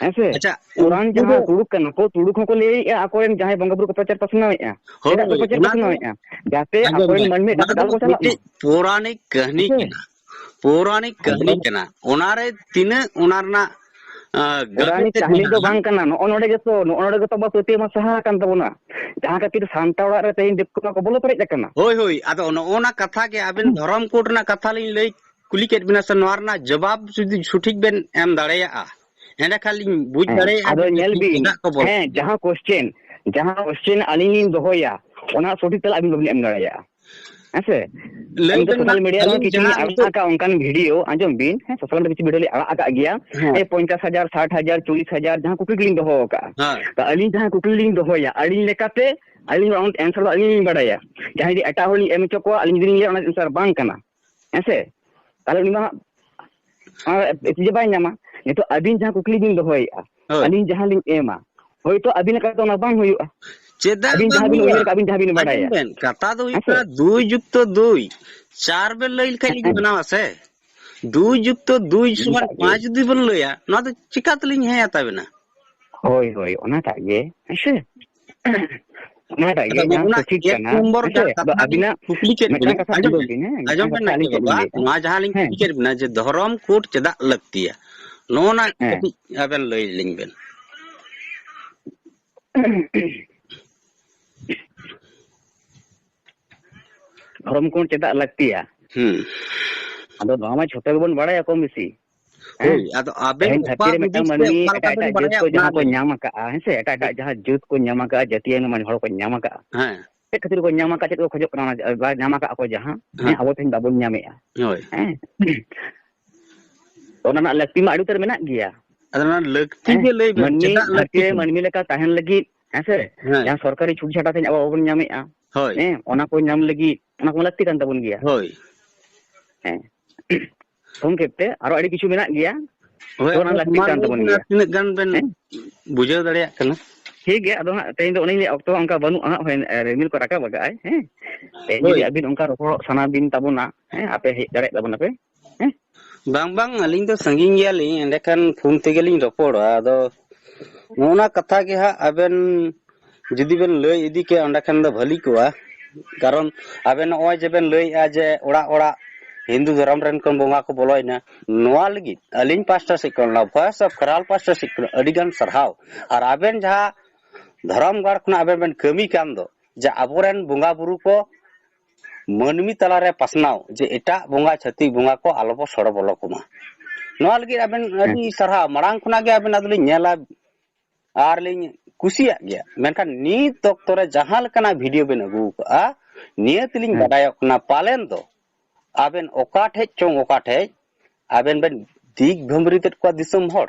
ᱦᱮᱸ ᱥᱮ? ᱟᱪᱪᱷᱟ, ᱠᱳᱨᱟᱱ ᱩᱱᱠᱩ ᱫᱚ ᱡᱟᱦᱟᱸ ᱛᱩᱲᱩᱠ ᱠᱟᱱᱟ ᱠᱚ, ᱛᱩᱲᱩᱠ ᱦᱚᱸᱠᱚ ᱞᱟᱹᱭᱮᱫᱼᱟ, ᱟᱠᱚᱨᱮᱱ ᱡᱟᱦᱟᱸᱭ ᱵᱚᱸᱜᱟ ᱵᱩᱨᱩ ᱠᱚ ᱯᱨᱚᱪᱟᱨ ᱯᱟᱥᱱᱟᱣᱮᱫᱼᱟ, ᱦᱳᱭ, ᱪᱮᱫᱟᱜ ᱠᱚ ᱯᱨᱚᱪᱟᱨ ᱚᱱᱟ ᱫᱚ ᱯᱟᱥᱱᱟᱣᱮᱫᱼᱟ? ᱡᱟᱛᱮ ᱟᱸᱡᱚᱢ ᱟᱠᱚᱨᱮᱱ ᱵᱮᱱ, ᱢᱟᱹᱱᱢᱤ ᱚᱱᱟ ᱮᱴᱟᱜ ᱠᱚ ᱫᱚ ᱟᱞᱚ ᱠᱚ ᱪᱟᱞᱟᱜ ᱢᱟ᱾ ᱢᱤᱫᱴᱤᱡ ᱯᱳᱨᱟᱱᱤᱠ ᱠᱟᱹᱦᱱᱤ ᱦᱮᱸ ᱥᱮ? ᱠᱟᱱᱟ᱾ ᱯᱳᱨᱟᱱᱤᱠ ᱠᱟᱹᱦᱱᱤ ᱟᱫᱚ ᱠᱟᱱᱟ᱾ ᱚᱱᱟᱨᱮ ᱛᱤᱱᱟᱹᱜ ᱚᱱᱟ ᱨᱮᱱᱟᱜ, ᱟᱸ, ᱯᱳᱨᱟᱱᱤᱠ ᱜᱟᱹᱦᱤᱨ ᱠᱟᱹᱦᱱᱤ ᱫᱚ ᱢᱮᱱᱟᱜᱼᱟ᱾ ᱵᱟᱝ ᱠᱟᱱᱟ᱾ ᱱᱚᱜᱼᱚ ᱱᱚᱰᱮ ᱜᱮᱛᱚ, ᱱᱚᱜᱼᱚ ᱱᱚᱰᱮ ᱜᱮᱛᱚ ᱟᱵᱚᱣᱟᱜ ᱯᱟᱹᱛᱭᱟᱹᱣ ᱢᱟ ᱥᱟᱦᱟ ᱟᱠᱟᱱ ᱛᱟᱵᱚᱱᱟ᱾ ᱡᱟᱦᱟᱸ ᱠᱷᱟᱹᱛᱤᱨ ᱥᱟᱱᱛᱟᱲ ᱚᱲᱟᱜ ᱨᱮ ᱛᱮᱦᱮᱧ ᱫᱤᱠᱩ ᱠᱚ ᱵᱚᱞᱚ ᱯᱮᱨᱮᱡ ᱟᱠᱟᱱᱟ᱾ ᱦᱳᱭ, ᱦᱳᱭ᱾ ᱟᱫᱚ ᱱᱚᱜᱼᱚ ᱱᱟ ᱠᱟᱛᱷᱟ ᱜᱮ ᱟᱵᱮᱱ ᱫᱷᱚᱨᱚᱢ ᱠᱳᱰ ᱨᱮᱱᱟᱜ ᱠᱟᱛᱷᱟ ᱞᱤᱧ ᱞᱟᱹᱭ ᱠᱩᱞᱤ ᱠᱮᱫ ᱵᱮᱱᱟ ᱥᱮ, ᱱᱚᱣᱟ ᱨᱮᱱᱟᱜ ᱡᱚᱵᱟᱵ ᱡᱩᱫᱤ ᱥᱚᱴᱷᱤᱠ ᱵᱮᱱ ᱮᱢ ᱫᱟᱲᱮᱭᱟᱜᱼᱟ, ᱮᱸᱰᱮᱠᱷᱟᱱ ᱞᱤᱧ ᱵᱩᱡᱽ ᱦᱮᱸ, ᱫᱟᱲᱮᱭᱟᱜᱼᱟ ᱟᱫᱚ ᱡᱮ ᱧᱮᱞ ᱫᱤᱠᱩ ᱵᱤᱱ, ᱪᱮᱫᱟᱜ ᱠᱚ ᱵᱚᱞᱚ ᱦᱮᱸ, ᱠᱟᱱᱟ᱾ ᱡᱟᱦᱟᱸ question, ᱡᱟᱦᱟᱸ question ᱟᱹᱞᱤᱧ ᱞᱤᱧ ᱫᱚᱦᱚᱭᱟ, ᱚᱱᱟ ᱥᱚᱴᱷᱤᱠ ᱛᱮᱞᱟ ᱟᱹᱵᱤᱱ ᱵᱟᱵᱤᱱ ᱮᱢ ᱫᱟᱲᱮᱭᱟᱜᱼᱟ᱾ ᱦᱮᱸ ᱥᱮ? ᱞᱟᱹᱭ ᱟᱹᱞᱤᱧ ᱫᱚ ᱵᱮᱱ ᱢᱟ, social media ᱨᱮᱦᱚᱸ ᱟᱹᱞᱤᱧ ᱠᱤᱪᱷᱩ ᱞᱤᱧ ᱡᱟᱦᱟᱸ ᱟᱲᱟᱜ ᱱᱤᱛᱚᱜ ᱟᱠᱟᱫᱼᱟ, ᱚᱱᱠᱟᱱ video, ᱟᱸᱡᱚᱢ ᱵᱤᱱ, ᱦᱮᱸ, social media ᱨᱮ ᱠᱤᱪᱷᱩ video ᱞᱤᱧ ᱟᱲᱟᱜ ᱟᱠᱟᱫ ᱜᱮᱭᱟ᱾ ᱦᱮᱸ᱾ ᱮᱭ ᱯᱚᱧᱪᱟᱥ ᱦᱟᱡᱟᱨ, ᱥᱟᱴ ᱦᱟᱡᱟᱨ, ᱪᱚᱞᱞᱤᱥ ᱦᱟᱡᱟᱨ, ᱡᱟᱦᱟᱸ ᱠᱩᱠᱞᱤ ᱞᱤᱧ ᱫᱚᱦᱚ ᱟᱠᱟᱫᱼᱟ᱾ ᱦᱮᱸ᱾ ᱛᱚ ᱟᱹᱞᱤᱧ ᱡᱟᱦᱟᱸ ᱠᱩᱠᱞᱤ ᱞᱤᱧ ᱫᱚᱦᱚᱭᱟ, ᱟᱹᱞᱤᱧ ᱞᱮᱠᱟᱛᱮ, ᱟᱹᱞᱤᱧ ᱚᱱᱟ answer ᱫᱚ ᱟᱹᱞᱤᱧ ᱞᱤᱧ ᱵᱟᱲᱟᱭᱟ᱾ ᱡᱟᱦᱟᱸᱭ ᱡᱩᱫᱤ ᱮᱴᱟᱜ ᱦᱚᱲ ᱞᱤᱧ ᱮᱢ ᱦᱚᱪᱚ ᱠᱚᱣᱟ, ᱟᱹᱞᱤᱧ ᱡᱩᱫᱤ ᱞᱤᱧ ᱞᱟᱹᱭᱟ, ᱚᱱᱟ answer ᱵᱟᱝ ᱠᱟᱱᱟ᱾ ᱦᱮᱸ ᱥᱮ? ᱛᱟᱦᱚᱞᱮ ᱩᱱᱤ ᱢᱟ ᱦᱟᱸᱜ ᱚᱱᱟ ᱮᱠᱥᱤᱡᱮ ᱵᱟᱭ ᱧᱟᱢᱟ᱾ ᱱᱤᱛᱚᱜ ᱟᱹᱵᱤᱱ ᱡᱟᱦᱟᱸ ᱠᱩᱠᱞᱤ ᱵᱤᱱ ᱫᱚᱦᱚᱭᱮᱫᱼᱟ, ᱦᱳᱭ᱾ ᱟᱹᱞᱤᱧ ᱡᱟᱦᱟᱸ ᱞᱤᱧ ᱮᱢᱟ, ᱦᱳᱭᱛᱳ ᱟᱹᱵᱤᱱ ᱞᱮᱠᱟ ᱫᱚ ᱚᱱᱟ ᱵᱟᱝ ᱦᱩᱭᱩᱜᱼᱟ᱾ ᱪᱮᱫᱟᱜ ᱟᱹᱵᱤᱱ ᱵᱟᱝ ᱡᱟᱦᱟᱸ ᱵᱤᱱ ᱦᱩᱭᱩᱜᱼᱟ? ᱩᱭᱦᱟᱹᱨ ᱠᱟᱜᱼᱟ, ᱟᱹᱵᱤᱱ ᱡᱟᱦᱟᱸ ᱵᱤᱱ ᱟᱸᱡᱚᱢ ᱵᱟᱰᱟᱭᱟ᱾ ᱵᱮᱱ, ᱠᱟᱛᱷᱟ ᱫᱚ ᱦᱩᱭᱩᱜ ᱦᱮᱸ ᱥᱮ? ᱠᱟᱱᱟ ᱫᱩᱭ ᱡᱩᱠᱛᱚ ᱫᱩᱭ, ᱪᱟᱨ ᱵᱮᱱ ᱞᱟᱹᱭ ᱞᱮᱠᱷᱟᱡ ᱞᱤᱧ ᱦᱮᱸ, ᱢᱟᱱᱟᱣᱟ ᱥᱮ᱾ ᱫᱩᱭ ᱡᱩᱠᱛᱚ ᱫᱩᱭ ᱥᱚᱢᱟᱱ ᱚᱱᱠᱟ ᱜᱮ᱾ ᱯᱟᱸᱪ ᱡᱩᱫᱤ ᱵᱚᱱ ᱞᱟᱹᱭᱟ, ᱱᱚᱣᱟ ᱫᱚ ᱪᱤᱠᱟ ᱛᱮᱞᱤᱧ ᱦᱮᱸ ᱟᱛᱟᱵᱮᱱᱟ? ᱦᱳᱭ, ᱦᱳᱭ, ᱚᱱᱟᱴᱟᱜ ᱜᱮ, ᱦᱮᱸ ᱥᱮ? ᱚᱱᱟᱴᱟᱜ ᱟᱫᱚ ᱜᱮ ᱱᱚᱜᱼᱚ ᱡᱟᱦᱟᱸ ᱱᱟ ᱥᱚᱴᱷᱤᱠ ᱮᱠ ᱠᱟᱱᱟ, ᱱᱚᱢᱵᱚᱨ ᱦᱮᱸ ᱥᱮ? ᱡᱟᱦᱟᱸ ᱟᱫᱚ ᱠᱟᱛᱷᱟ ᱞᱤᱧ ᱟᱹᱵᱤᱱᱟᱜ ᱠᱩᱠᱞᱤ ᱠᱮᱫ ᱢᱤᱫᱴᱟᱝ ᱵᱤᱱᱟ, ᱠᱟᱛᱷᱟ ᱟᱸᱡᱚᱢ ᱟᱸᱡᱚᱢ ᱵᱮᱱ, ᱵᱤᱱ, ᱦᱮᱸ, ᱟᱸᱡᱚᱢ ᱢᱤᱫᱴᱟᱝ ᱵᱮᱱ ᱠᱟᱛᱷᱟ ᱱᱟᱭᱠᱮ ᱟᱹᱞᱤᱧ ᱪᱮᱫ ᱵᱟᱵᱟ, ᱞᱤᱧ ᱞᱟᱹᱭᱮᱫᱼᱟ? ᱱᱚᱣᱟ ᱡᱟᱦᱟᱸ ᱞᱤᱧ ᱦᱮᱸ᱾ ᱠᱩᱞᱤ ᱠᱮᱫ ᱵᱤᱱᱟ ᱡᱮ ᱫᱷᱚᱨᱚᱢ ᱠᱳᱰ ᱪᱮᱫᱟᱜ ᱞᱟᱹᱠᱛᱤᱭᱟ, ᱱᱚᱜᱼᱚ ᱱᱟ ᱦᱮᱸ᱾ ᱠᱟᱹᱴᱤᱡ ᱟᱵᱮᱱ ᱞᱟᱹᱭ ᱞᱤᱧ ᱵᱮᱱ᱾ ᱫᱷᱚᱨᱚᱢ ᱠᱳᱰ ᱪᱮᱫᱟᱜ ᱞᱟᱹᱠᱛᱤᱭᱟ? ᱦᱩᱸ᱾ ᱟᱫᱚ ᱱᱚᱣᱟ ᱢᱟ ᱡᱷᱚᱛᱚ ᱜᱮᱵᱚᱱ ᱵᱟᱲᱟᱭᱟ ᱠᱚᱢ ᱵᱮᱥᱤ᱾ ᱦᱮᱸ? ᱦᱳᱭ, ᱟᱫᱚ ᱟᱵᱮᱱ ᱛᱮᱦᱮᱧ ᱚᱠᱟ ᱫᱷᱟᱹᱨᱛᱤ ᱨᱮ ᱢᱤᱫᱴᱟᱝ ᱦᱩᱫᱤᱥ ᱛᱮ ᱢᱟᱹᱱᱢᱤ ᱚᱠᱟ ᱞᱮᱠᱟ ᱮᱴᱟᱜ ᱵᱮᱱ ᱮᱴᱟᱜ ᱡᱟᱹᱛ ᱵᱟᱲᱟᱭᱟ ᱠᱚ ᱚᱱᱟ ᱡᱟᱦᱟᱸ ᱠᱚ ᱞᱟᱹᱭ ᱧᱟᱢ ᱵᱮᱱ᱾ ᱟᱠᱟᱜᱼᱟ, ᱦᱮᱸ ᱥᱮ? ᱮᱴᱟᱜ ᱮᱴᱟᱜ ᱴᱷᱤᱠ᱾ ᱡᱟᱦᱟᱸ ᱡᱟᱹᱛ ᱠᱚ ᱧᱟᱢ ᱟᱠᱟᱜᱼᱟ, ᱡᱟᱹᱛᱤᱭᱟᱱ ᱢᱟᱱᱮ ᱦᱚᱲ ᱠᱚ ᱧᱟᱢ ᱟᱠᱟᱜᱼᱟ᱾ ᱦᱮᱸ᱾ ᱪᱮᱫ ᱠᱷᱟᱹᱛᱤᱨ ᱠᱚ ᱧᱟᱢ ᱟᱠᱟᱫ, ᱪᱮᱫ ᱠᱚ ᱠᱷᱚᱡᱚᱜ ᱠᱟᱱᱟ, ᱚᱱᱟ ᱡᱟ-, ᱧᱟᱢ ᱟᱠᱟᱫ ᱠᱚ ᱡᱟᱦᱟᱸ, ᱦᱮᱸ, ᱦᱮᱸ᱾ ᱟᱵᱚ ᱛᱮᱦᱮᱧ ᱵᱟᱵᱚᱱ ᱧᱟᱢᱮᱫᱼᱟ᱾ ᱦᱳᱭ᱾ ᱦᱮᱸ? ᱚᱱᱟ ᱨᱮᱱᱟᱜ ᱞᱟᱹᱠᱛᱤ ᱢᱟ ᱟᱹᱰᱤ ᱩᱛᱟᱹᱨ ᱢᱮᱱᱟᱜ ᱜᱮᱭᱟ᱾ ᱟᱫᱚ ᱚᱱᱟ ᱞᱟᱹᱠᱛᱤ ᱦᱮᱸ? ᱜᱮ ᱞᱟᱹᱭ ᱵᱮᱱ, ᱢᱟᱹᱱᱢᱤ ᱪᱮᱫᱟᱜ ᱫᱷᱟᱹᱨᱛᱤ ᱞᱟᱹᱠᱛᱤ ᱨᱮ ᱠᱟᱱᱟ? ᱢᱟᱹᱱᱢᱤ ᱞᱮᱠᱟ ᱛᱟᱦᱮᱱ ᱞᱟᱹᱜᱤᱫ, ᱦᱮᱸ ᱥᱮ? ᱦᱮᱸ᱾ ᱡᱟᱦᱟᱸ ᱥᱚᱨᱠᱟᱨᱤ ᱪᱷᱩᱴ ᱪᱷᱟᱴᱟ ᱛᱮᱦᱮᱧ ᱟᱵᱚ ᱵᱟᱵᱚᱱ ᱧᱟᱢᱮᱫᱼᱟ᱾ ᱦᱳᱭ᱾ ᱦᱮᱸ? ᱚᱱᱟ ᱠᱚ ᱧᱟᱢ ᱞᱟᱹᱜᱤᱫ, ᱚᱱᱟ ᱠᱚ ᱞᱟᱹᱠᱛᱤ ᱠᱟᱱ ᱛᱟᱵᱚᱱ ᱜᱮᱭᱟ᱾ ᱦᱳᱭ᱾ ᱦᱮᱸ᱾ ᱥᱚᱝᱠᱷᱮᱯ ᱛᱮ ᱟᱨᱚ ᱟᱹᱰᱤ ᱠᱤᱪᱷᱩ ᱢᱮᱱᱟᱜ ᱜᱮᱭᱟ᱾ ᱦᱳᱭ, ᱛᱚ ᱚᱱᱟ ᱟᱫᱚ ᱞᱟᱹᱠᱛᱤᱜ ᱢᱟ ᱠᱟᱱ ᱞᱟᱹᱭ ᱛᱟᱵᱚᱱ ᱵᱮᱱ ᱟᱨ ᱜᱮᱭᱟ᱾ ᱛᱤᱱᱟᱹᱜ ᱜᱟᱱ ᱵᱮᱱ ᱦᱮᱸ? ᱵᱩᱡᱷᱟᱹᱣ ᱫᱟᱲᱮᱭᱟᱜ ᱠᱟᱱᱟ? ᱴᱷᱤᱠ ᱜᱮᱭᱟ, ᱟᱫᱚ ᱦᱟᱸᱜ ᱛᱮᱦᱮᱧ ᱫᱚ ᱚᱱᱮᱧ ᱞᱟᱹᱭᱟ, ᱚᱠᱛᱚ ᱦᱚᱸ ᱚᱱᱠᱟ ᱵᱟᱹᱱᱩᱜᱼᱟ ᱦᱟᱸᱜ, ᱦᱳᱭ, ᱨᱤᱢᱤᱞ ᱠᱚ ᱨᱟᱠᱟᱵ ᱟᱠᱟᱫᱼᱟᱭ, ᱦᱮᱸ? ᱛᱮᱦᱮᱧ ᱡᱩᱫᱤ ᱦᱳᱭ᱾ ᱟᱹᱵᱤᱱ ᱚᱱᱠᱟ ᱨᱚᱯᱚᱲᱚᱜ ᱥᱟᱱᱟ ᱵᱤᱱ ᱛᱟᱵᱚᱱᱟ, ᱦᱮᱸ, ᱟᱯᱮ ᱦᱮᱡ ᱫᱟᱲᱮᱭᱟᱜ ᱛᱟᱵᱚᱱᱟᱯᱮ, ᱦᱮᱸ? ᱵᱟᱝ, ᱵᱟᱝ, ᱟᱹᱞᱤᱧ ᱫᱚ ᱥᱟᱺᱜᱤᱧ ᱜᱮᱭᱟᱞᱤᱧ, ᱮᱸᱰᱮᱠᱷᱟᱱ ᱯᱷᱳᱱ ᱛᱮᱜᱮᱞᱤᱧ ᱨᱚᱯᱚᱲᱟ᱾ ᱟᱫᱚ ᱱᱚᱜᱼᱚ ᱱᱟ ᱠᱟᱛᱷᱟ ᱜᱮ ᱦᱟᱸᱜ ᱟᱵᱮᱱ ᱡᱩᱫᱤ ᱵᱮᱱ ᱞᱟᱹᱭ ᱤᱫᱤ ᱠᱮᱭᱟ, ᱚᱸᱰᱮ ᱠᱷᱟᱱ ᱫᱚ ᱵᱷᱟᱹᱞᱤ ᱠᱚᱜᱼᱟ᱾ ᱠᱟᱨᱚᱱ ᱟᱵᱮᱱ ᱱᱚᱜᱼᱚᱭ ᱡᱮ ᱵᱮᱱ ᱞᱟᱹᱭᱮᱫᱼᱟ ᱡᱮ ᱚᱲᱟᱜ ᱚᱲᱟᱜ ᱦᱤᱱᱫᱩ ᱫᱷᱚᱨᱚᱢ ᱨᱮᱱ ᱠᱚ ᱵᱚᱸᱜᱟ ᱠᱚ ᱵᱚᱞᱚᱭᱮᱱᱟ, ᱱᱚᱣᱟ ᱞᱟᱹᱜᱤᱫ ᱟᱹᱞᱤᱧ ᱯᱟᱥᱴᱟ ᱥᱮᱫ ᱠᱷᱚᱱ, ᱱᱚᱣᱟ Voice of Kharal ᱯᱟᱥᱴᱟ ᱥᱮᱫ ᱠᱷᱚᱱ ᱟᱹᱰᱤ ᱜᱟᱱ ᱥᱟᱨᱦᱟᱣ᱾ ᱟᱨ ᱟᱵᱮᱱ ᱡᱟᱦᱟᱸ ᱫᱷᱚᱨᱚᱢ ᱜᱟᱲ ᱠᱷᱚᱱᱟᱜ ᱟᱵᱮᱱ ᱵᱮᱱ ᱠᱟᱹᱢᱤ ᱠᱟᱱ ᱫᱚ, ᱡᱮ ᱟᱵᱚᱨᱮᱱ ᱵᱚᱸᱜᱟ ᱵᱩᱨᱩ ᱠᱚ ᱢᱟᱹᱱᱢᱤ ᱛᱟᱞᱟᱨᱮ ᱯᱟᱥᱱᱟᱣ, ᱡᱮ ᱮᱴᱟᱜ ᱵᱚᱸᱜᱟ, ᱪᱷᱟᱹᱛᱤᱠ ᱵᱚᱸᱜᱟ ᱠᱚ ᱟᱞᱚ ᱵᱚ ᱥᱚᱲᱚ ᱵᱚᱞᱚ ᱠᱚᱢᱟ᱾ ᱱᱚᱣᱟ ᱞᱟᱹᱜᱤᱫ ᱟᱵᱮᱱ ᱦᱮᱸ᱾ ᱟᱹᱰᱤ ᱥᱟᱨᱦᱟᱣ᱾ ᱢᱟᱲᱟᱝ ᱠᱷᱚᱱᱟᱜ ᱜᱮ ᱟᱵᱮᱱ ᱟᱫᱚᱞᱤᱧ ᱧᱮᱞᱟ ᱟᱨ ᱞᱤᱧ ᱠᱩᱥᱤᱭᱟᱜ ᱜᱮᱭᱟ, ᱢᱮᱱᱠᱷᱟᱱ ᱱᱤᱛ ᱚᱠᱛᱚ ᱨᱮ ᱡᱟᱦᱟᱸ ᱞᱮᱠᱟᱱᱟᱜ ᱵᱷᱤᱰᱤᱭᱳ ᱵᱮᱱ ᱟᱹᱜᱩ ᱟᱠᱟᱫᱼᱟ, ᱱᱤᱭᱟᱹ ᱛᱮᱞᱤᱧ ᱦᱮᱸ᱾ ᱵᱟᱰᱟᱭᱚᱜ ᱠᱟᱱᱟ ᱯᱟᱞᱮᱱ ᱫᱚ ᱟᱵᱮᱱ ᱚᱠᱟ ᱴᱷᱮᱡ ᱪᱚᱝ ᱚᱠᱟ ᱴᱷᱮᱡ ᱟᱵᱮᱱ ᱵᱮᱱ ᱫᱤᱜ ᱵᱷᱟᱹᱢᱨᱤ ᱛᱮᱫ ᱠᱚᱣᱟ ᱫᱤᱥᱚᱢ ᱦᱚᱲ᱾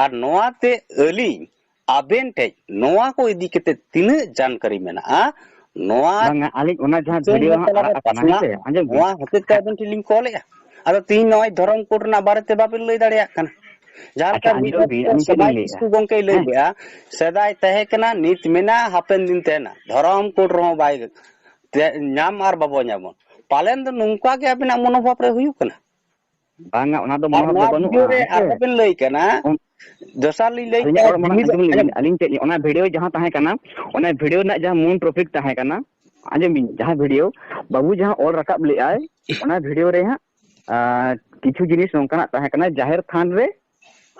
ᱟᱨ ᱱᱚᱣᱟ ᱛᱮ ᱟᱹᱞᱤᱧ ᱟᱵᱮᱱ ᱴᱷᱮᱡ ᱱᱚᱣᱟ ᱠᱚ ᱤᱫᱤ ᱠᱟᱛᱮ ᱛᱤᱱᱟᱹᱜ ᱡᱟᱱᱠᱟᱨᱤ ᱢᱮᱱᱟᱜᱼᱟ, ᱱᱚᱣᱟ ᱵᱟᱝᱟ, ᱟᱹᱞᱤᱧ ᱚᱱᱟ ᱡᱟᱦᱟᱸ ᱫᱤᱥᱚᱢ ᱵᱷᱤᱰᱤᱭᱳ ᱦᱚᱲ ᱦᱟᱸᱜ ᱛᱟᱞᱟᱨᱮ ᱟᱲᱟᱜ ᱟᱠᱟᱱᱟ, ᱦᱮᱸ ᱯᱟᱥᱱᱟᱣ, ᱥᱮ? ᱟᱸᱡᱚᱢ ᱵᱤᱱ᱾ ᱱᱚᱣᱟ ᱦᱚᱛᱮᱡ ᱛᱮ ᱟᱵᱮᱱ ᱴᱷᱮᱱ ᱞᱤᱧ ᱠᱚᱞᱮᱜᱼᱟ᱾ ᱟᱫᱚ ᱛᱤᱦᱤᱧ ᱱᱚᱜᱼᱚᱭ ᱫᱷᱚᱨᱚᱢ ᱠᱳᱰ ᱨᱮᱱᱟᱜ ᱵᱟᱨᱮᱛᱮ ᱵᱟᱵᱮᱱ ᱞᱟᱹᱭ ᱫᱟᱲᱮᱭᱟᱜ ᱠᱟᱱᱟ᱾ ᱡᱟᱦᱟᱸ ᱟᱪᱪᱷᱟ, ᱞᱮᱠᱟ ᱟᱸᱡᱚᱢ ᱵᱤᱱ, ᱟᱹᱞᱤᱧ ᱪᱮᱫ ᱞᱤᱧ ᱥᱚᱢᱟᱡᱽ ᱞᱟᱹᱭᱮᱫᱼᱟ, ᱠᱤᱥᱠᱩ ᱜᱚᱢᱠᱮᱭ ᱞᱟᱹᱭ ᱦᱮᱸ? ᱞᱮᱫᱼᱟ, ᱥᱮᱫᱟᱭ ᱛᱟᱦᱮᱸ ᱠᱟᱱᱟ, ᱱᱤᱛ ᱢᱮᱱᱟᱜᱼᱟ, ᱦᱟᱯᱮᱱ ᱫᱤᱱ ᱛᱟᱦᱮᱱᱟ, ᱫᱷᱚᱨᱚᱢ ᱠᱳᱰ ᱨᱮᱦᱚᱸ ᱵᱟᱭ ᱛᱮ-, ᱧᱟᱢ ᱟᱨ ᱵᱟᱵᱚ ᱧᱟᱢᱟ᱾ ᱯᱟᱞᱮᱱ ᱫᱚ ᱱᱚᱝᱠᱟ ᱜᱮ ᱟᱵᱤᱱᱟᱜ ᱢᱚᱱᱳᱵᱷᱟᱵ ᱨᱮ ᱦᱩᱭᱩᱜ ᱠᱟᱱᱟ᱾ ᱵᱟᱝᱟ, ᱚᱱᱟ ᱫᱚ ᱟᱨ ᱢᱚᱱᱳᱵᱷᱟᱵ ᱫᱚ ᱱᱚᱣᱟ ᱵᱟᱹᱱᱩᱜᱼᱟ, ᱵᱷᱤᱰᱤᱭᱳ ᱨᱮ ᱦᱮᱸ ᱥᱮ? ᱟᱨᱦᱚᱸ ᱵᱮᱱ ᱞᱟᱹᱭ ᱠᱟᱱᱟ, ᱚᱱ-, ᱫᱚᱥᱟᱨ ᱞᱤᱧ ᱞᱟᱹᱭ ᱟᱹᱞᱤᱧᱟᱜ ᱠᱮᱫᱼᱟ, ᱨᱚᱲ ᱢᱟᱲᱟᱝ ᱡᱩᱢᱤᱫ ᱟᱸᱡᱚᱢ ᱞᱮᱵᱤᱱ᱾ ᱟᱸᱡᱚᱢ ᱟᱹᱞᱤᱧ ᱪᱮᱫ, ᱚᱱᱟ ᱵᱷᱤᱰᱤᱭᱳ ᱡᱟᱦᱟᱸ ᱛᱟᱦᱮᱸ ᱠᱟᱱᱟ, ᱚᱱᱟ ᱵᱷᱤᱰᱤᱭᱳ ᱨᱮᱱᱟᱜ ᱡᱟᱦᱟᱸ ᱢᱩᱞ ᱴᱚᱯᱤᱠ ᱛᱟᱦᱮᱸ ᱠᱟᱱᱟ, ᱟᱸᱡᱚᱢ ᱵᱤᱱ, ᱡᱟᱦᱟᱸ ᱵᱷᱤᱰᱤᱭᱳ ᱵᱟᱹᱵᱩ ᱡᱟᱦᱟᱸ ᱚᱞ ᱨᱟᱠᱟᱵ ᱞᱮᱫᱼᱟᱭ, ᱚᱱᱟ ᱵᱷᱤᱰᱤᱭᱳ ᱨᱮ ᱦᱟᱸᱜ, ᱟᱨ ᱠᱤᱪᱷᱩ ᱡᱤᱱᱤᱥ ᱱᱚᱝᱠᱟᱱᱟᱜ ᱛᱟᱦᱮᱸ ᱠᱟᱱᱟ, ᱡᱟᱦᱮᱨ ᱛᱷᱟᱱ ᱨᱮ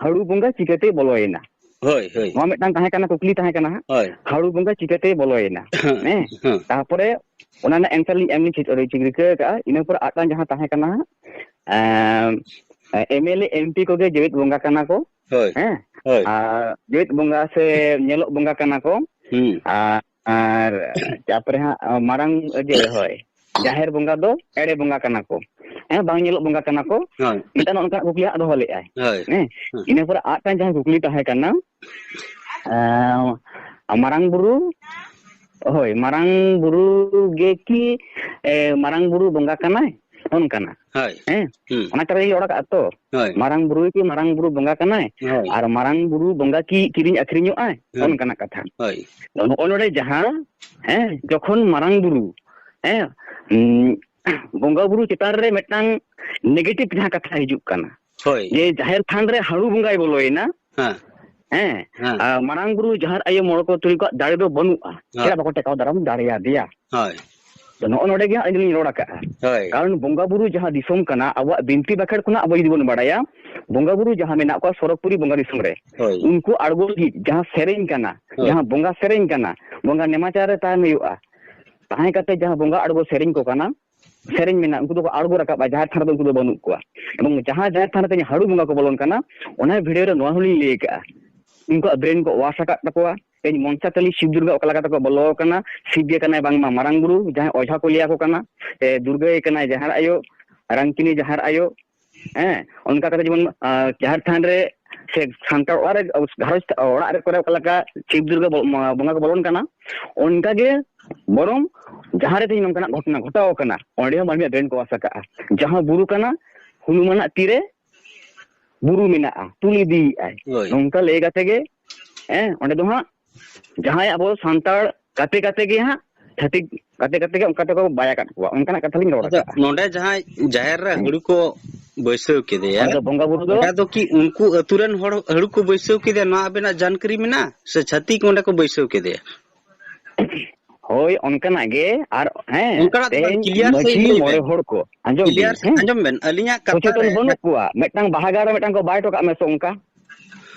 ᱦᱟᱹᱲᱩ ᱵᱚᱸᱜᱟ ᱪᱤᱠᱟᱹᱛᱮᱭ ᱵᱚᱞᱚᱭᱮᱱᱟ? ᱦᱳᱭ, ᱦᱳᱭ᱾ ᱱᱚᱣᱟ ᱢᱤᱫᱴᱟᱝ ᱛᱟᱦᱮᱸ ᱠᱟᱱᱟ, ᱠᱩᱠᱞᱤ ᱛᱟᱦᱮᱸ ᱠᱟᱱᱟ ᱦᱟᱸᱜ᱾ ᱦᱳᱭ᱾ ᱦᱟᱹᱲᱩ ᱵᱚᱸᱜᱟ ᱪᱤᱠᱟᱹᱛᱮᱭ ᱵᱚᱞᱚᱭᱮᱱᱟ? ᱦᱮᱸ, ᱦᱮᱸ᱾ ᱛᱟᱨᱯᱚᱨᱮ ᱚᱱᱟ ᱨᱮᱱᱟᱜ answer ᱞᱤᱧ ᱮᱢ ᱞᱤᱧ ᱪᱮᱫ ᱨᱤᱠᱟᱹ ᱟᱠᱟᱫᱼᱟ᱾ ᱤᱱᱟᱹ ᱯᱚᱨᱮ ᱟᱨ ᱢᱤᱫᱴᱟᱝ ᱡᱟᱦᱟᱸ ᱛᱟᱦᱮᱸ ᱠᱟᱱᱟ ᱦᱟᱸᱜ, ᱮᱢ, MLA, MP ᱠᱚᱜᱮ ᱡᱮᱣᱮᱫ ᱵᱚᱸᱜᱟ ᱠᱟᱱᱟ ᱠᱚ᱾ ᱦᱳᱭ᱾ ᱦᱮᱸ? ᱦᱳᱭ᱾ ᱟᱨ ᱡᱮᱣᱮᱫ ᱵᱚᱸᱜᱟ ᱥᱮ ᱧᱮᱞᱚᱜ ᱵᱚᱸᱜᱟ ᱠᱟᱱᱟ ᱠᱚ᱾ ᱦᱩᱸ᱾ ᱟᱨ, ᱟᱨ ᱛᱟᱨᱯᱚᱨᱮ ᱦᱟᱸᱜ ᱢᱟᱨᱟᱝ, ᱤᱭᱟᱹ, ᱦᱳᱭ, ᱡᱟᱦᱮᱨ ᱵᱚᱸᱜᱟ ᱫᱚ ᱮᱲᱮ ᱵᱚᱸᱜᱟ ᱠᱟᱱᱟ ᱠᱚ᱾ ᱦᱮᱸ, ᱵᱟᱝ ᱧᱮᱞᱚᱜ ᱵᱚᱸᱜᱟ ᱠᱟᱱᱟ ᱠᱚ᱾ ᱦᱳᱭ᱾ ᱢᱤᱫᱴᱟᱝ ᱚᱱᱠᱟᱱᱟᱜ ᱠᱩᱠᱞᱤ ᱦᱟᱸᱜ ᱫᱚᱦᱚ ᱞᱮᱫᱼᱟᱭ᱾ ᱦᱳᱭ᱾ ᱦᱮᱸ? ᱦᱩᱸ᱾ ᱤᱱᱟᱹ ᱯᱚᱨᱮ ᱟᱨ ᱢᱤᱫᱴᱟᱝ ᱡᱟᱦᱟᱸ ᱠᱩᱠᱞᱤ ᱛᱟᱦᱮᱸ ᱠᱟᱱᱟ, ᱮᱸ, ᱢᱟᱨᱟᱝ ᱵᱩᱨᱩ, ᱦᱳᱭ, ᱢᱟᱨᱟᱝ ᱵᱩᱨᱩ ᱜᱮ ᱠᱤ, ᱮ, ᱢᱟᱨᱟᱝ ᱵᱩᱨᱩ ᱵᱚᱸᱜᱟ ᱠᱟᱱᱟᱭ? ᱚᱱᱠᱟᱱᱟᱜ᱾ ᱦᱳᱭ᱾ ᱦᱮᱸ? ᱦᱩᱸ᱾ ᱚᱱᱟ ᱠᱟᱛᱷᱟ ᱜᱮ ᱚᱲᱟᱜ ᱠᱟᱜᱼᱟ ᱛᱚ᱾ ᱦᱳᱭ᱾ ᱢᱟᱨᱟᱝ ᱵᱩᱨᱩ ᱠᱤ ᱢᱟᱨᱟᱝ ᱵᱩᱨᱩ ᱵᱚᱸᱜᱟ ᱠᱟᱱᱟᱭ? ᱦᱳᱭ᱾ ᱟᱨ ᱢᱟᱨᱟᱝ ᱵᱩᱨᱩ ᱵᱚᱸᱜᱟ ᱠᱤ ᱠᱤᱨᱤᱧ ᱟᱹᱠᱷᱨᱤᱧᱚᱜᱼᱟᱭ? ᱦᱳᱭ᱾ ᱚᱱᱠᱟᱱᱟᱜ ᱠᱟᱛᱷᱟ᱾ ᱦᱳᱭ᱾ ᱱᱚᱜᱼᱚ ᱱᱚᱰᱮ ᱡᱟᱦᱟᱸ, ᱦᱮᱸ, ᱡᱚᱠᱷᱚᱱ ᱢᱟᱨᱟᱝ ᱵᱩᱨᱩ, ᱦᱮᱸ, ᱩᱸ, ᱵᱚᱸᱜᱟ ᱵᱩᱨᱩ ᱪᱮᱛᱟᱱ ᱨᱮ ᱢᱤᱫᱴᱟᱝ negative ᱡᱟᱦᱟᱸ ᱠᱟᱛᱷᱟ ᱦᱤᱡᱩᱜ ᱠᱟᱱᱟ, ᱦᱳᱭ᱾ ᱡᱮ ᱡᱟᱦᱮᱨ ᱛᱷᱟᱱ ᱨᱮ ᱦᱟᱹᱲᱩ ᱵᱚᱸᱜᱟᱭ ᱵᱚᱞᱚᱭᱮᱱᱟ, ᱦᱮᱸ᱾ ᱦᱮᱸ, ᱦᱮᱸ᱾ ᱟᱨ ᱢᱟᱨᱟᱝ ᱵᱩᱨᱩ, ᱡᱟᱦᱮᱨ ᱟᱭᱳ, ᱢᱚᱬᱮ ᱠᱚ ᱛᱩᱨᱩᱭ ᱠᱚᱣᱟᱜ ᱫᱟᱲᱮ ᱫᱚ ᱵᱟᱹᱱᱩᱜᱼᱟ, ᱦᱳᱭ᱾ ᱪᱮᱫᱟᱜ ᱵᱟᱠᱚ ᱴᱮᱠᱟᱣ ᱫᱟᱨᱟᱢ ᱫᱟᱲᱮᱭᱟᱫᱮᱭᱟ? ᱦᱳᱭ᱾ ᱛᱚ, ᱱᱚᱜᱼᱚ ᱱᱚᱰᱮ ᱜᱮ ᱦᱟᱸᱜ ᱤᱧ ᱫᱚᱧ ᱨᱚᱲ ᱟᱠᱟᱜᱼᱟ᱾ ᱦᱳᱭ᱾ ᱠᱟᱨᱚᱱ ᱵᱚᱸᱜᱟ ᱵᱩᱨᱩ ᱡᱟᱦᱟᱸ ᱫᱤᱥᱚᱢ ᱠᱟᱱᱟ, ᱟᱵᱚᱣᱟᱜ ᱵᱤᱱᱛᱤ ᱵᱟᱠᱷᱮᱲ ᱠᱷᱚᱱᱟᱜ ᱟᱵᱚ ᱡᱩᱫᱤ ᱵᱚᱱ ᱵᱟᱲᱟᱭᱟ, ᱵᱚᱸᱜᱟ ᱵᱩᱨᱩ ᱡᱟᱦᱟᱸ ᱢᱮᱱᱟᱜ ᱠᱚᱣᱟ ᱥᱚᱨᱚᱜᱽᱯᱩᱨᱤ ᱵᱚᱸᱜᱟ ᱫᱤᱥᱚᱢ ᱨᱮ, ᱦᱳᱭ᱾ ᱩᱱᱠᱩ ᱟᱬᱜᱚ ᱞᱟᱹᱜᱤᱫ ᱡᱟᱦᱟᱸ ᱥᱮᱨᱮᱧ ᱠᱟᱱᱟ, ᱦᱳᱭ᱾ ᱡᱟᱦᱟᱸ ᱵᱚᱸᱜᱟ ᱥᱮᱨᱮᱧ ᱠᱟᱱᱟ, ᱵᱚᱸᱜᱟ ᱱᱮᱢᱟᱪᱟᱨ ᱨᱮ ᱛᱟᱦᱮᱱ ᱦᱩᱭᱩᱜᱼᱟ, ᱛᱟᱦᱮᱸ ᱠᱟᱛᱮ ᱡᱟᱦᱟᱸ ᱵᱚᱸᱜᱟ ᱟᱬᱜᱚ ᱥᱮᱨᱮᱧ ᱠᱚ ᱠᱟᱱᱟ, ᱥᱮᱨᱮᱧ ᱢᱮᱱᱟᱜᱼᱟ, ᱩᱱᱠᱩ ᱫᱚᱠᱚ ᱟᱬᱜᱚ ᱨᱟᱠᱟᱵᱼᱟ, ᱡᱟᱦᱮᱨ ᱛᱷᱟᱱ ᱨᱮᱫᱚ ᱩᱱᱠᱩ ᱫᱚ ᱵᱟᱹᱱᱩᱜ ᱠᱚᱣᱟ᱾ ᱮᱵᱚᱝ ᱡᱟᱦᱟᱸ ᱡᱟᱦᱮᱨ ᱛᱷᱟᱱ ᱨᱮ ᱛᱮᱦᱮᱧ ᱦᱟᱹᱲᱩ ᱵᱚᱸᱜᱟ ᱠᱚ ᱵᱚᱞᱚᱱ ᱠᱟᱱᱟ, ᱚᱱᱟ ᱵᱷᱤᱰᱤᱭᱳ ᱨᱮ ᱱᱚᱣᱟ ᱦᱚᱸᱞᱤᱧ ᱞᱟᱹᱭ ᱟᱠᱟᱜᱼᱟ, ᱩᱱᱠᱩᱣᱟᱜ brain ᱠᱚ wash ᱟᱠᱟᱫ ᱛᱟᱠᱚᱣᱟ᱾ ᱛᱮᱦᱮᱧ ᱢᱚᱱᱥᱟ ᱠᱟᱹᱞᱤ ᱥᱤᱵ ᱫᱩᱨᱜᱟ ᱚᱠᱟ ᱞᱮᱠᱟ ᱛᱮᱠᱚ ᱵᱚᱞᱚ ᱟᱠᱟᱱᱟ, ᱥᱤᱵ ᱜᱮ ᱠᱟᱱᱟᱭ ᱵᱟᱝᱢᱟ ᱢᱟᱨᱟᱝ ᱵᱩᱨᱩ, ᱡᱟᱦᱟᱸᱭ ᱚᱡᱷᱟ ᱠᱚ ᱞᱟᱹᱭ ᱟᱠᱚ ᱠᱟᱱᱟ, ᱥᱮ ᱫᱩᱨᱜᱟᱹ ᱜᱮ ᱠᱟᱱᱟᱭ ᱡᱟᱦᱮᱨ ᱟᱭᱳ, ᱨᱟᱝᱠᱤᱱᱤ ᱡᱟᱦᱮᱨ ᱟᱭᱳ, ᱦᱮᱸ, ᱚᱱᱠᱟ ᱠᱟᱛᱮ ᱡᱮᱢᱚᱱ, ᱟᱸ, ᱡᱟᱦᱮᱨ ᱛᱷᱟᱱ ᱨᱮ ᱥᱮ ᱥᱟᱱᱛᱟᱲ ᱚᱲᱟᱜ ᱨᱮ, ᱜᱷᱟᱨᱚᱸᱡᱽ ᱚᱲᱟᱜ ᱨᱮ ᱠᱚᱨᱮ ᱚᱠᱟ ᱞᱮᱠᱟ ᱥᱤᱵ ᱫᱩᱨᱜᱟ ᱵᱚ-, ᱢᱟ-, ᱵᱚᱸᱜᱟ ᱠᱚ ᱵᱚᱞᱚᱱ ᱠᱟᱱᱟ, ᱚᱱᱠᱟ ᱜᱮ ᱵᱚᱨᱚᱝ ᱡᱟᱦᱟᱸ ᱨᱮ ᱛᱮᱦᱮᱧ ᱱᱚᱝᱠᱟᱱᱟᱜ ᱜᱷᱚᱴᱚᱱᱟ ᱜᱷᱚᱴᱟᱣ ᱟᱠᱟᱱᱟ, ᱚᱸᱰᱮ ᱦᱚᱸ ᱢᱟᱹᱱᱢᱤᱭᱟᱜ ᱵᱨᱮᱱ ᱠᱚ ᱵᱟᱥ ᱟᱠᱟᱜᱼᱟ᱾ ᱡᱟᱦᱟᱸ ᱵᱩᱨᱩ ᱠᱟᱱᱟ, ᱦᱚᱱᱩᱢᱟᱱᱟᱜ ᱛᱤᱨᱮ ᱵᱩᱨᱩ ᱢᱮᱱᱟᱜᱼᱟ, ᱛᱩᱞ ᱤᱫᱤᱭᱮᱫᱼᱟᱭ᱾ ᱦᱳᱭ᱾ ᱱᱚᱝᱠᱟ ᱞᱟᱹᱭ ᱠᱟᱛᱮ ᱜᱮ, ᱦᱮᱸ, ᱚᱸᱰᱮ ᱫᱚ ᱦᱟᱸᱜ ᱡᱟᱦᱟᱸᱭ ᱟᱵᱚ ᱥᱟᱱᱛᱟᱲ ᱠᱟᱛᱮ ᱠᱟᱛᱮ ᱜᱮ ᱦᱟᱸᱜ ᱪᱷᱟᱹᱛᱤᱠ ᱠᱟᱛᱮ ᱠᱟᱛᱮ ᱜᱮ ᱚᱱᱠᱟ ᱛᱮᱠᱚ ᱵᱟᱭ ᱟᱠᱟᱫ ᱠᱚᱣᱟ, ᱚᱱᱠᱟᱱᱟᱜ ᱠᱟᱛᱷᱟ ᱞᱤᱧ ᱨᱚᱲ ᱟᱪᱪᱷᱟ, ᱟᱠᱟᱫᱼᱟ᱾ ᱱᱚᱰᱮ ᱡᱟᱦᱟᱸᱭ ᱡᱟᱦᱮᱨ ᱨᱮ ᱦᱮᱸ᱾ ᱦᱟᱹᱲᱩ ᱠᱚ ᱵᱟᱹᱭᱥᱟᱹᱣ ᱠᱮᱫᱮᱭᱟ, ᱚᱸᱰᱮ ᱫᱚ ᱵᱚᱸᱜᱟ ᱵᱩᱨᱩ ᱫᱚ ᱚᱸᱰᱮ ᱫᱚ ᱠᱤ ᱩᱱᱠᱩ ᱟᱹᱛᱩ ᱨᱮᱱ ᱦᱚᱲ ᱦᱟᱹᱲᱩ ᱠᱚ ᱵᱟᱹᱭᱥᱟᱹᱣ ᱠᱮᱫᱮᱭᱟ, ᱱᱚᱣᱟ ᱟᱵᱮᱱᱟᱜ ᱡᱟᱱᱠᱟᱨᱤ ᱢᱮᱱᱟᱜᱼᱟ ᱥᱮ ᱪᱷᱟᱹᱛᱤᱠ ᱚᱸᱰᱮ ᱠᱚ ᱵᱟᱹᱭᱥᱟᱹᱣ ᱠᱮᱫᱮᱭᱟ? ᱦᱳᱭ, ᱚᱱᱠᱟᱱᱟᱜ ᱜᱮ᱾ ᱟᱨ ᱦᱮᱸ, ᱚᱱᱠᱟᱱᱟᱜ ᱫᱚ ᱵᱟᱝ, ᱛᱮᱦᱮᱧ ᱠᱞᱤᱭᱟᱨ ᱥᱟᱺᱦᱤᱡ ᱢᱟᱹᱡᱷᱤ ᱞᱟᱹᱭ ᱢᱚᱬᱮ ᱵᱮᱱ᱾ ᱦᱚᱲ ᱠᱚ, ᱟᱸᱡᱚᱢ ᱵᱤᱱ, ᱠᱞᱤᱭᱟᱨ ᱥᱟᱺᱦᱤᱡ ᱦᱮᱸ? ᱟᱸᱡᱚᱢ ᱵᱮᱱ, ᱟᱹᱞᱤᱧᱟᱜ ᱠᱟᱛᱷᱟ ᱥᱚᱪᱮᱛᱚᱱ ᱨᱮ ᱵᱟᱹᱱᱩᱜ ᱠᱚᱣᱟ, ᱢᱤᱫᱴᱟᱝ ᱵᱟᱦᱟ ᱜᱟᱲ ᱨᱮ ᱢᱤᱫᱴᱟᱝ ᱠᱚ ᱵᱟᱭ ᱦᱚᱴᱚ ᱠᱟᱜ ᱢᱮ ᱥᱮ ᱚᱱᱠᱟ᱾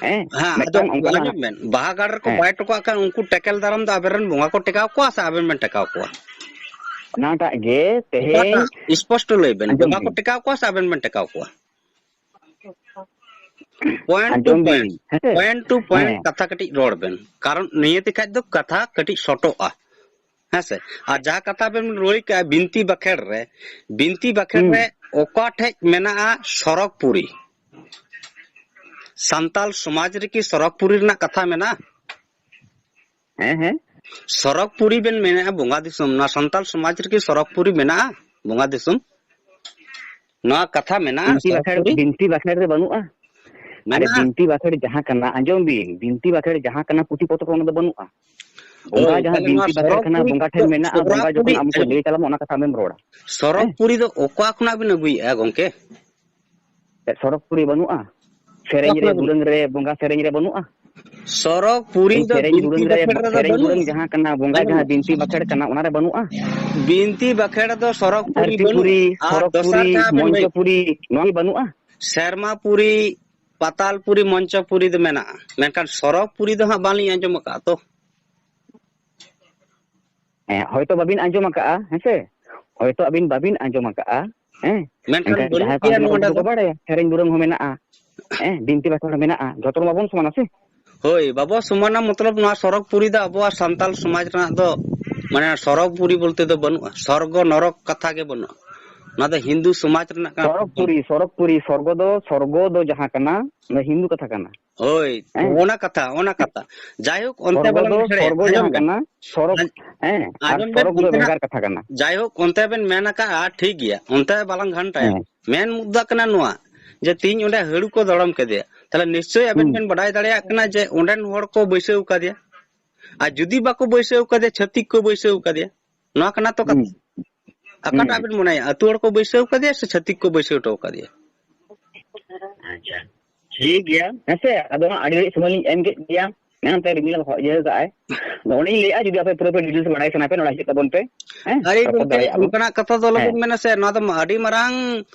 ᱦᱮᱸ, ᱦᱮᱸ, ᱟᱫᱚ ᱢᱤᱫᱴᱟᱝ ᱚᱱᱠᱟᱱᱟᱜ ᱟᱸᱡᱚᱢ ᱵᱮᱱ, ᱵᱟᱦᱟ ᱜᱟᱲ ᱨᱮᱠᱚ ᱦᱮᱸ᱾ ᱵᱟᱭ ᱦᱚᱴᱚ ᱠᱟᱜ ᱠᱷᱟᱱ ᱩᱱᱠᱩ ᱴᱮᱠᱮᱞ ᱫᱟᱨᱟᱢ ᱫᱚ ᱟᱵᱮᱱ ᱨᱮᱱ ᱵᱚᱸᱜᱟ ᱠᱚ ᱴᱮᱠᱟᱣ ᱠᱚᱣᱟ ᱥᱮ ᱟᱵᱮᱱ ᱵᱮᱱ ᱴᱮᱠᱟᱣ ᱠᱚᱣᱟ? ᱚᱱᱟᱴᱟᱜ ᱜᱮ ᱛᱮᱦᱮᱧ ᱚᱠᱟᱴᱟᱜ? ᱥᱯᱚᱥᱴᱚ ᱞᱟᱹᱭ ᱵᱮᱱ, ᱟᱸᱡᱚᱢ ᱵᱚᱸᱜᱟ ᱠᱚ ᱵᱤᱱ᱾ ᱴᱮᱠᱟᱣ ᱠᱚᱣᱟ ᱥᱮ ᱟᱵᱮᱱ ᱵᱮᱱ ᱴᱮᱠᱟᱣ ᱠᱚᱣᱟ? Point to ᱟᱸᱡᱚᱢ ᱵᱤᱱ, point, ᱦᱮᱸᱥᱮ? Point to point ᱦᱮᱸ᱾ ᱠᱟᱛᱷᱟ ᱠᱟᱹᱴᱤᱡ ᱨᱚᱲ ᱵᱮᱱ, ᱠᱟᱨᱚᱱ ᱱᱤᱭᱟᱹ ᱛᱮᱠᱷᱟᱡ ᱫᱚ ᱠᱟᱛᱷᱟ ᱠᱟᱹᱴᱤᱡ ᱥᱚᱴᱚᱜᱼᱟ, ᱦᱮᱸᱥᱮ? ᱟᱨ ᱡᱟᱦᱟᱸ ᱠᱟᱛᱷᱟ ᱵᱮᱱ ᱞᱟᱹᱭ ᱠᱟᱜᱼᱟ ᱵᱤᱱᱛᱤ ᱵᱟᱠᱷᱮᱲ ᱨᱮ, ᱵᱤᱱᱛᱤ ᱵᱟᱠᱷᱮᱲ ᱦᱩᱸ᱾ ᱨᱮ ᱚᱠᱟ ᱴᱷᱮᱡ ᱢᱮᱱᱟᱜᱼᱟ ᱥᱚᱨᱚᱜᱽᱯᱩᱨᱤ? ᱥᱟᱱᱛᱟᱞ ᱥᱚᱢᱟᱡᱽ ᱨᱮᱠᱤ ᱥᱚᱨᱚᱜᱽᱯᱩᱨᱤ ᱨᱮᱱᱟᱜ ᱠᱟᱛᱷᱟ ᱢᱮᱱᱟᱜᱼᱟ? ᱦᱮᱸ, ᱦᱮᱸ᱾ ᱥᱚᱨᱚᱜᱽᱯᱩᱨᱤ ᱵᱮᱱ ᱢᱮᱱᱮᱫᱼᱟ ᱵᱚᱸᱜᱟ ᱫᱤᱥᱚᱢ, ᱱᱚᱣᱟ ᱥᱟᱱᱛᱟᱞ ᱥᱚᱢᱟᱡᱽ ᱨᱮᱠᱤ ᱥᱚᱨᱚᱜᱽᱯᱩᱨᱤ ᱢᱮᱱᱟᱜᱼᱟ ᱵᱚᱸᱜᱟ ᱫᱤᱥᱚᱢ? ᱱᱚᱣᱟ ᱠᱟᱛᱷᱟ ᱢᱮᱱᱟᱜᱼᱟ, ᱵᱤᱱᱛᱤ ᱵᱟᱠᱷᱮᱲ, ᱥᱚᱨᱚᱜᱽᱯᱩᱨᱤ? ᱵᱤᱱᱛᱤ ᱵᱟᱠᱷᱮᱲ ᱨᱮ ᱵᱟᱹᱱᱩᱜᱼᱟ᱾ ᱟᱨᱮ, ᱢᱮᱱᱟᱜᱼᱟ᱾ ᱵᱤᱱᱛᱤ ᱵᱟᱠᱷᱮᱲ ᱡᱟᱦᱟᱸ ᱠᱟᱱᱟ, ᱟᱸᱡᱚᱢ ᱵᱤᱱ, ᱵᱤᱱᱛᱤ ᱵᱟᱠᱷᱮᱲ ᱡᱟᱦᱟᱸ ᱠᱟᱱᱟ, ᱯᱩᱛᱷᱤ ᱯᱚᱛᱚᱵ ᱨᱮ ᱚᱱᱟ ᱫᱚ ᱵᱟᱹᱱᱩᱜᱼᱟ᱾ ᱵᱚᱸᱜᱟ ᱦᱳᱭ, ᱡᱟᱦᱟᱸ ᱛᱟᱦᱞᱮ ᱱᱚᱣᱟ ᱵᱤᱱᱛᱤ ᱵᱟᱠᱷᱮᱲ ᱠᱟᱱᱟ, ᱥᱚᱨᱚᱜᱽᱯᱩᱨᱤ ᱵᱚᱸᱜᱟ ᱫᱚ, ᱡᱟᱦᱟᱸ ᱠᱟᱱᱟ, ᱟᱢ ᱠᱚ ᱥᱚᱨᱚᱜᱽᱯᱩᱨᱤ, ᱞᱟᱹᱭ ᱛᱟᱞᱟᱝ ᱢᱟ, ᱚᱱᱟ ᱠᱟᱛᱷᱟ ᱟᱢᱮᱢ ᱨᱚᱲᱟ᱾ ᱦᱮᱸ? ᱥᱚᱨᱚᱜᱽᱯᱩᱨᱤ ᱫᱚ ᱚᱠᱟ ᱠᱷᱚᱱᱟᱜ ᱵᱤᱱ ᱟᱹᱜᱩᱭᱮᱫᱼᱟ ᱜᱚᱝᱠᱮ? ᱪᱮᱫ ᱥᱚᱨᱚᱜᱽᱯᱩᱨᱤ ᱵᱟᱹᱱᱩᱜᱼᱟ? ᱚᱠᱟ ᱥᱮᱨᱮᱧ ᱨᱮ, ᱠᱷᱚᱱᱟᱜ ᱵᱤᱱ ᱫᱩᱨᱟᱹᱝ ᱨᱮ, ᱵᱚᱸᱜᱟ ᱥᱮᱨᱮᱧ ᱨᱮ ᱵᱟᱹᱱᱩᱜᱼᱟ? ᱥᱚᱨᱚᱜᱽᱯᱩᱨᱤ ᱫᱚ ᱥᱮᱨᱮᱧ ᱵᱤᱱᱛᱤ ᱫᱩᱨᱟᱹᱝ ᱨᱮ, ᱵᱟᱠᱷᱮᱲ ᱨᱮᱫᱚ ᱥᱮᱨᱮᱧ ᱵᱟᱹᱱᱩᱜ᱾ ᱫᱩᱨᱟᱹᱝ ᱡᱟᱦᱟᱸ ᱠᱟᱱᱟ, ᱵᱚᱸᱜᱟ ᱟᱸᱡᱚᱢ ᱡᱟᱦᱟᱸ ᱵᱤᱱ᱾ ᱵᱤᱱᱛᱤ ᱵᱟᱠᱷᱮᱲ ᱠᱟᱱᱟ, ᱚᱱᱟ ᱨᱮ ᱵᱟᱹᱱᱩᱜᱼᱟ? ᱵᱤᱱᱛᱤ ᱵᱟᱠᱷᱮᱲ ᱫᱚ ᱥᱚᱨᱚᱜᱽᱯᱩᱨᱤ ᱫᱷᱟᱹᱨᱛᱤ ᱵᱟᱹᱱᱩᱜ᱾ ᱯᱩᱨᱤ, ᱟᱨ ᱥᱚᱨᱚᱜᱽ ᱫᱚᱥᱟᱨ ᱯᱩᱨᱤ, ᱡᱟᱦᱟᱸ ᱵᱮᱱ ᱞᱟᱹᱭ ᱢᱚᱧᱪᱚᱯᱩᱨᱤ, ᱱᱚᱣᱟ ᱜᱮ ᱵᱟᱹᱱᱩᱜᱼᱟ? ᱥᱮᱨᱢᱟᱯᱩᱨᱤ, ᱯᱟᱛᱟᱞᱯᱩᱨᱤ, ᱢᱚᱧᱪᱚᱯᱩᱨᱤ ᱫᱚ ᱢᱮᱱᱟᱜᱼᱟ, ᱢᱮᱱᱠᱷᱟᱱ ᱥᱚᱨᱚᱜᱽᱯᱩᱨᱤ ᱫᱚ ᱦᱟᱸᱜ ᱵᱟᱝᱞᱤᱧ ᱟᱸᱡᱚᱢ ᱟᱠᱟᱫᱼᱟ ᱛᱚ᱾ ᱦᱮᱸ, ᱦᱚᱭᱛᱚ ᱵᱟᱵᱤᱱ ᱟᱸᱡᱚᱢ ᱟᱠᱟᱫᱼᱟ, ᱦᱮᱸ ᱥᱮ? ᱦᱚᱭᱛᱚ ᱟᱵᱤᱱ ᱵᱟᱵᱤᱱ ᱟᱸᱡᱚᱢ ᱟᱠᱟᱫᱼᱟ, ᱦᱮᱸ? ᱢᱮᱱᱠᱷᱟᱱ ᱢᱮᱱᱠᱷᱟᱱ ᱵᱟᱹᱱᱩᱜ ᱡᱟᱦᱟᱸᱭ ᱠᱚ ᱜᱮᱭᱟ ᱟᱸᱡᱚᱢ ᱱᱚᱣᱟ ᱟᱠᱟᱫᱟ, ᱨᱮᱫᱚ᱾ ᱩᱱᱠᱩ ᱠᱚ ᱵᱟᱲᱟᱭᱟ, ᱥᱮᱨᱮᱧ ᱫᱩᱨᱟᱹᱝ ᱦᱚᱸ ᱢᱮᱱᱟᱜᱼᱟ, ᱦᱮᱸ? ᱵᱤᱱᱛᱤ ᱵᱟᱠᱷᱮᱲ ᱦᱚᱸ ᱢᱮᱱᱟᱜᱼᱟ, ᱡᱚᱛᱚ ᱦᱚᱲ ᱵᱟᱵᱚᱱ ᱥᱚᱢᱟᱱᱟ ᱥᱮ᱾ ᱦᱳᱭ, ᱵᱟᱵᱚ ᱥᱚᱢᱟᱱᱟ, ᱢᱚᱛᱞᱚᱵ ᱱᱚᱣᱟ ᱥᱚᱨᱚᱜᱽᱯᱩᱨᱤ ᱫᱚ ᱟᱵᱚᱣᱟᱜ ᱥᱟᱱᱛᱟᱞ ᱥᱚᱢᱟᱡᱽ ᱨᱮᱱᱟᱜ ᱫᱚ, ᱢᱟᱱᱮ, ᱥᱚᱨᱚᱜᱽᱯᱩᱨᱤ ᱵᱚᱞᱛᱮ ᱫᱚ ᱵᱟᱹᱱᱩᱜᱼᱟ, ᱥᱚᱨᱜᱚ ᱱᱚᱨᱚᱠ ᱠᱟᱛᱷᱟ ᱜᱮ ᱵᱟᱹᱱᱩᱜᱼᱟ᱾ ᱱᱚᱣᱟ ᱫᱚ ᱦᱤᱱᱫᱩ ᱥᱚᱢᱟᱡᱽ ᱨᱮᱱᱟᱜ ᱠᱟᱱᱟ᱾ ᱥᱚᱨᱚᱜᱽᱯᱩᱨᱤ, ᱥᱚᱨᱚᱜᱽᱯᱩᱨᱤ, ᱥᱚᱨᱜᱚ ᱫᱚ, ᱥᱚᱨᱜᱚ ᱫᱚ ᱡᱟᱦᱟᱸ ᱠᱟᱱᱟ, ᱚᱱᱟ ᱫᱚ ᱦᱤᱱᱫᱩ ᱠᱟᱛᱷᱟ ᱠᱟᱱᱟ᱾ ᱦᱳᱭ, ᱦᱮᱸ? ᱚᱱᱟ ᱠᱟᱛᱷᱟ, ᱚᱱᱟ ᱠᱟᱛᱷᱟ᱾ ᱡᱟᱭᱦᱳᱠ, ᱚᱱᱛᱮ ᱥᱚᱨᱜᱚ ᱵᱟᱞᱟᱝ ᱫᱚ, ᱥᱮᱬᱟᱭᱟ᱾ ᱥᱚᱨᱜᱚ ᱟᱸᱡᱚᱢ ᱡᱟᱦᱟᱸ ᱵᱮᱱ᱾ ᱠᱟᱱᱟ, ᱥᱚᱨᱚᱜᱽ, ᱟᱸᱡ-, ᱦᱮᱸ, ᱟᱨ ᱟᱸᱡᱚᱢ ᱵᱮᱱ, ᱥᱚᱨᱚᱜᱽ ᱫᱚ ᱚᱱᱛᱮᱱᱟᱜ, ᱵᱷᱮᱜᱟᱨ ᱠᱟᱛᱷᱟ ᱠᱟᱱᱟ᱾ ᱡᱟᱭᱦᱳᱠ, ᱚᱱᱛᱮ ᱵᱮᱱ ᱢᱮᱱ ᱟᱠᱟᱫᱼᱟ, ᱴᱷᱤᱠ ᱜᱮᱭᱟ, ᱚᱱᱛᱮ ᱵᱟᱞᱟᱝ ᱜᱷᱟᱱᱴᱟᱭᱟ᱾ ᱦᱮᱸ᱾ ᱢᱮᱱ ᱢᱩᱫᱽᱫᱟ ᱠᱟᱱᱟ ᱱᱚᱣᱟ, ᱡᱮ ᱛᱤᱦᱤᱧ ᱚᱸᱰᱮ ᱦᱟᱹᱲᱩ ᱠᱚ ᱫᱚᱲᱚᱢ ᱠᱮᱫᱮᱭᱟ, ᱛᱟᱦᱞᱮ ᱱᱤᱥᱪᱳᱭ ᱟᱵᱮᱱ ᱦᱩᱸ᱾ ᱵᱮᱱ ᱵᱟᱰᱟᱭ ᱫᱟᱲᱮᱭᱟᱜ ᱠᱟᱱᱟ ᱡᱮ ᱚᱸᱰᱮᱱ ᱦᱚᱲ ᱠᱚ ᱵᱟᱹᱭᱥᱟᱹᱣ ᱠᱟᱫᱮᱭᱟ᱾ ᱟᱨ ᱡᱩᱫᱤ ᱵᱟᱠᱚ ᱵᱟᱹᱭᱥᱟᱹᱣ ᱠᱟᱫᱮᱭᱟ, ᱪᱷᱟᱹᱛᱤᱠ ᱠᱚ ᱵᱟᱹᱭᱥᱟᱹᱣ ᱠᱟᱫᱮᱭᱟ᱾ ᱱᱚᱣᱟ ᱠᱟᱱᱟ ᱛᱚ ᱠᱟᱛᱷᱟ᱾ ᱦᱩᱸ᱾ ᱚᱠᱟᱴᱟᱜ ᱦᱩᱸ᱾ ᱵᱮᱱ ᱢᱚᱱᱮᱭᱟ, ᱟᱹᱛᱩ ᱦᱚᱲ ᱠᱚ ᱵᱟᱹᱭᱥᱟᱹᱣ ᱠᱟᱫᱮᱭᱟ ᱥᱮ ᱪᱷᱟᱹᱛᱤᱠ ᱠᱚ ᱵᱟᱹᱭᱥᱟᱹᱣ ᱦᱚᱴᱚ ᱠᱟᱫᱮᱭᱟ? ᱟᱪᱪᱷᱟ, ᱴᱷᱤᱠ ᱜᱮᱭᱟ, ᱦᱮᱸ ᱥᱮ? ᱟᱫᱚ ᱦᱟᱸᱜ ᱟᱹᱰᱤ ᱜᱷᱟᱹᱲᱤᱡ ᱥᱚᱢᱚᱭ ᱞᱤᱧ ᱮᱢ ᱠᱮᱫ ᱜᱮᱭᱟ, ᱦᱮᱸ, ᱚᱱᱛᱮ ᱨᱤᱢᱤᱞ ᱦᱚ-, ᱤᱭᱟᱹ ᱠᱟᱜᱼᱟᱭ᱾ ᱟᱫᱚ ᱚᱸᱰᱮᱧ ᱞᱟᱹᱭᱮᱫᱼᱟ, ᱡᱩᱫᱤ ᱟᱯᱮ ᱯᱩᱨᱟᱹᱯᱩᱨᱤ details ᱵᱟᱲᱟᱭ ᱥᱟᱱᱟ ᱯᱮ, ᱱᱚᱰᱮ ᱦᱤᱡᱩᱜ ᱛᱟᱵᱚᱱ ᱯᱮ, ᱦᱮᱸ, ᱟᱨᱮ ᱨᱚᱯᱚᱲ ᱜᱚᱢᱠᱮ, ᱫᱟᱲᱮᱭᱟᱜᱼᱟ ᱵᱚᱱ᱾ ᱚᱱᱠᱟᱱᱟᱜ ᱠᱟᱛᱷᱟ ᱫᱚ ᱦᱮᱸ᱾ ᱟᱞᱚᱵᱮᱱ ᱢᱮᱱᱟ ᱥᱮ, ᱱᱚᱣᱟ ᱫᱚ ᱟᱹᱰᱤ ᱢᱟᱨᱟᱝ,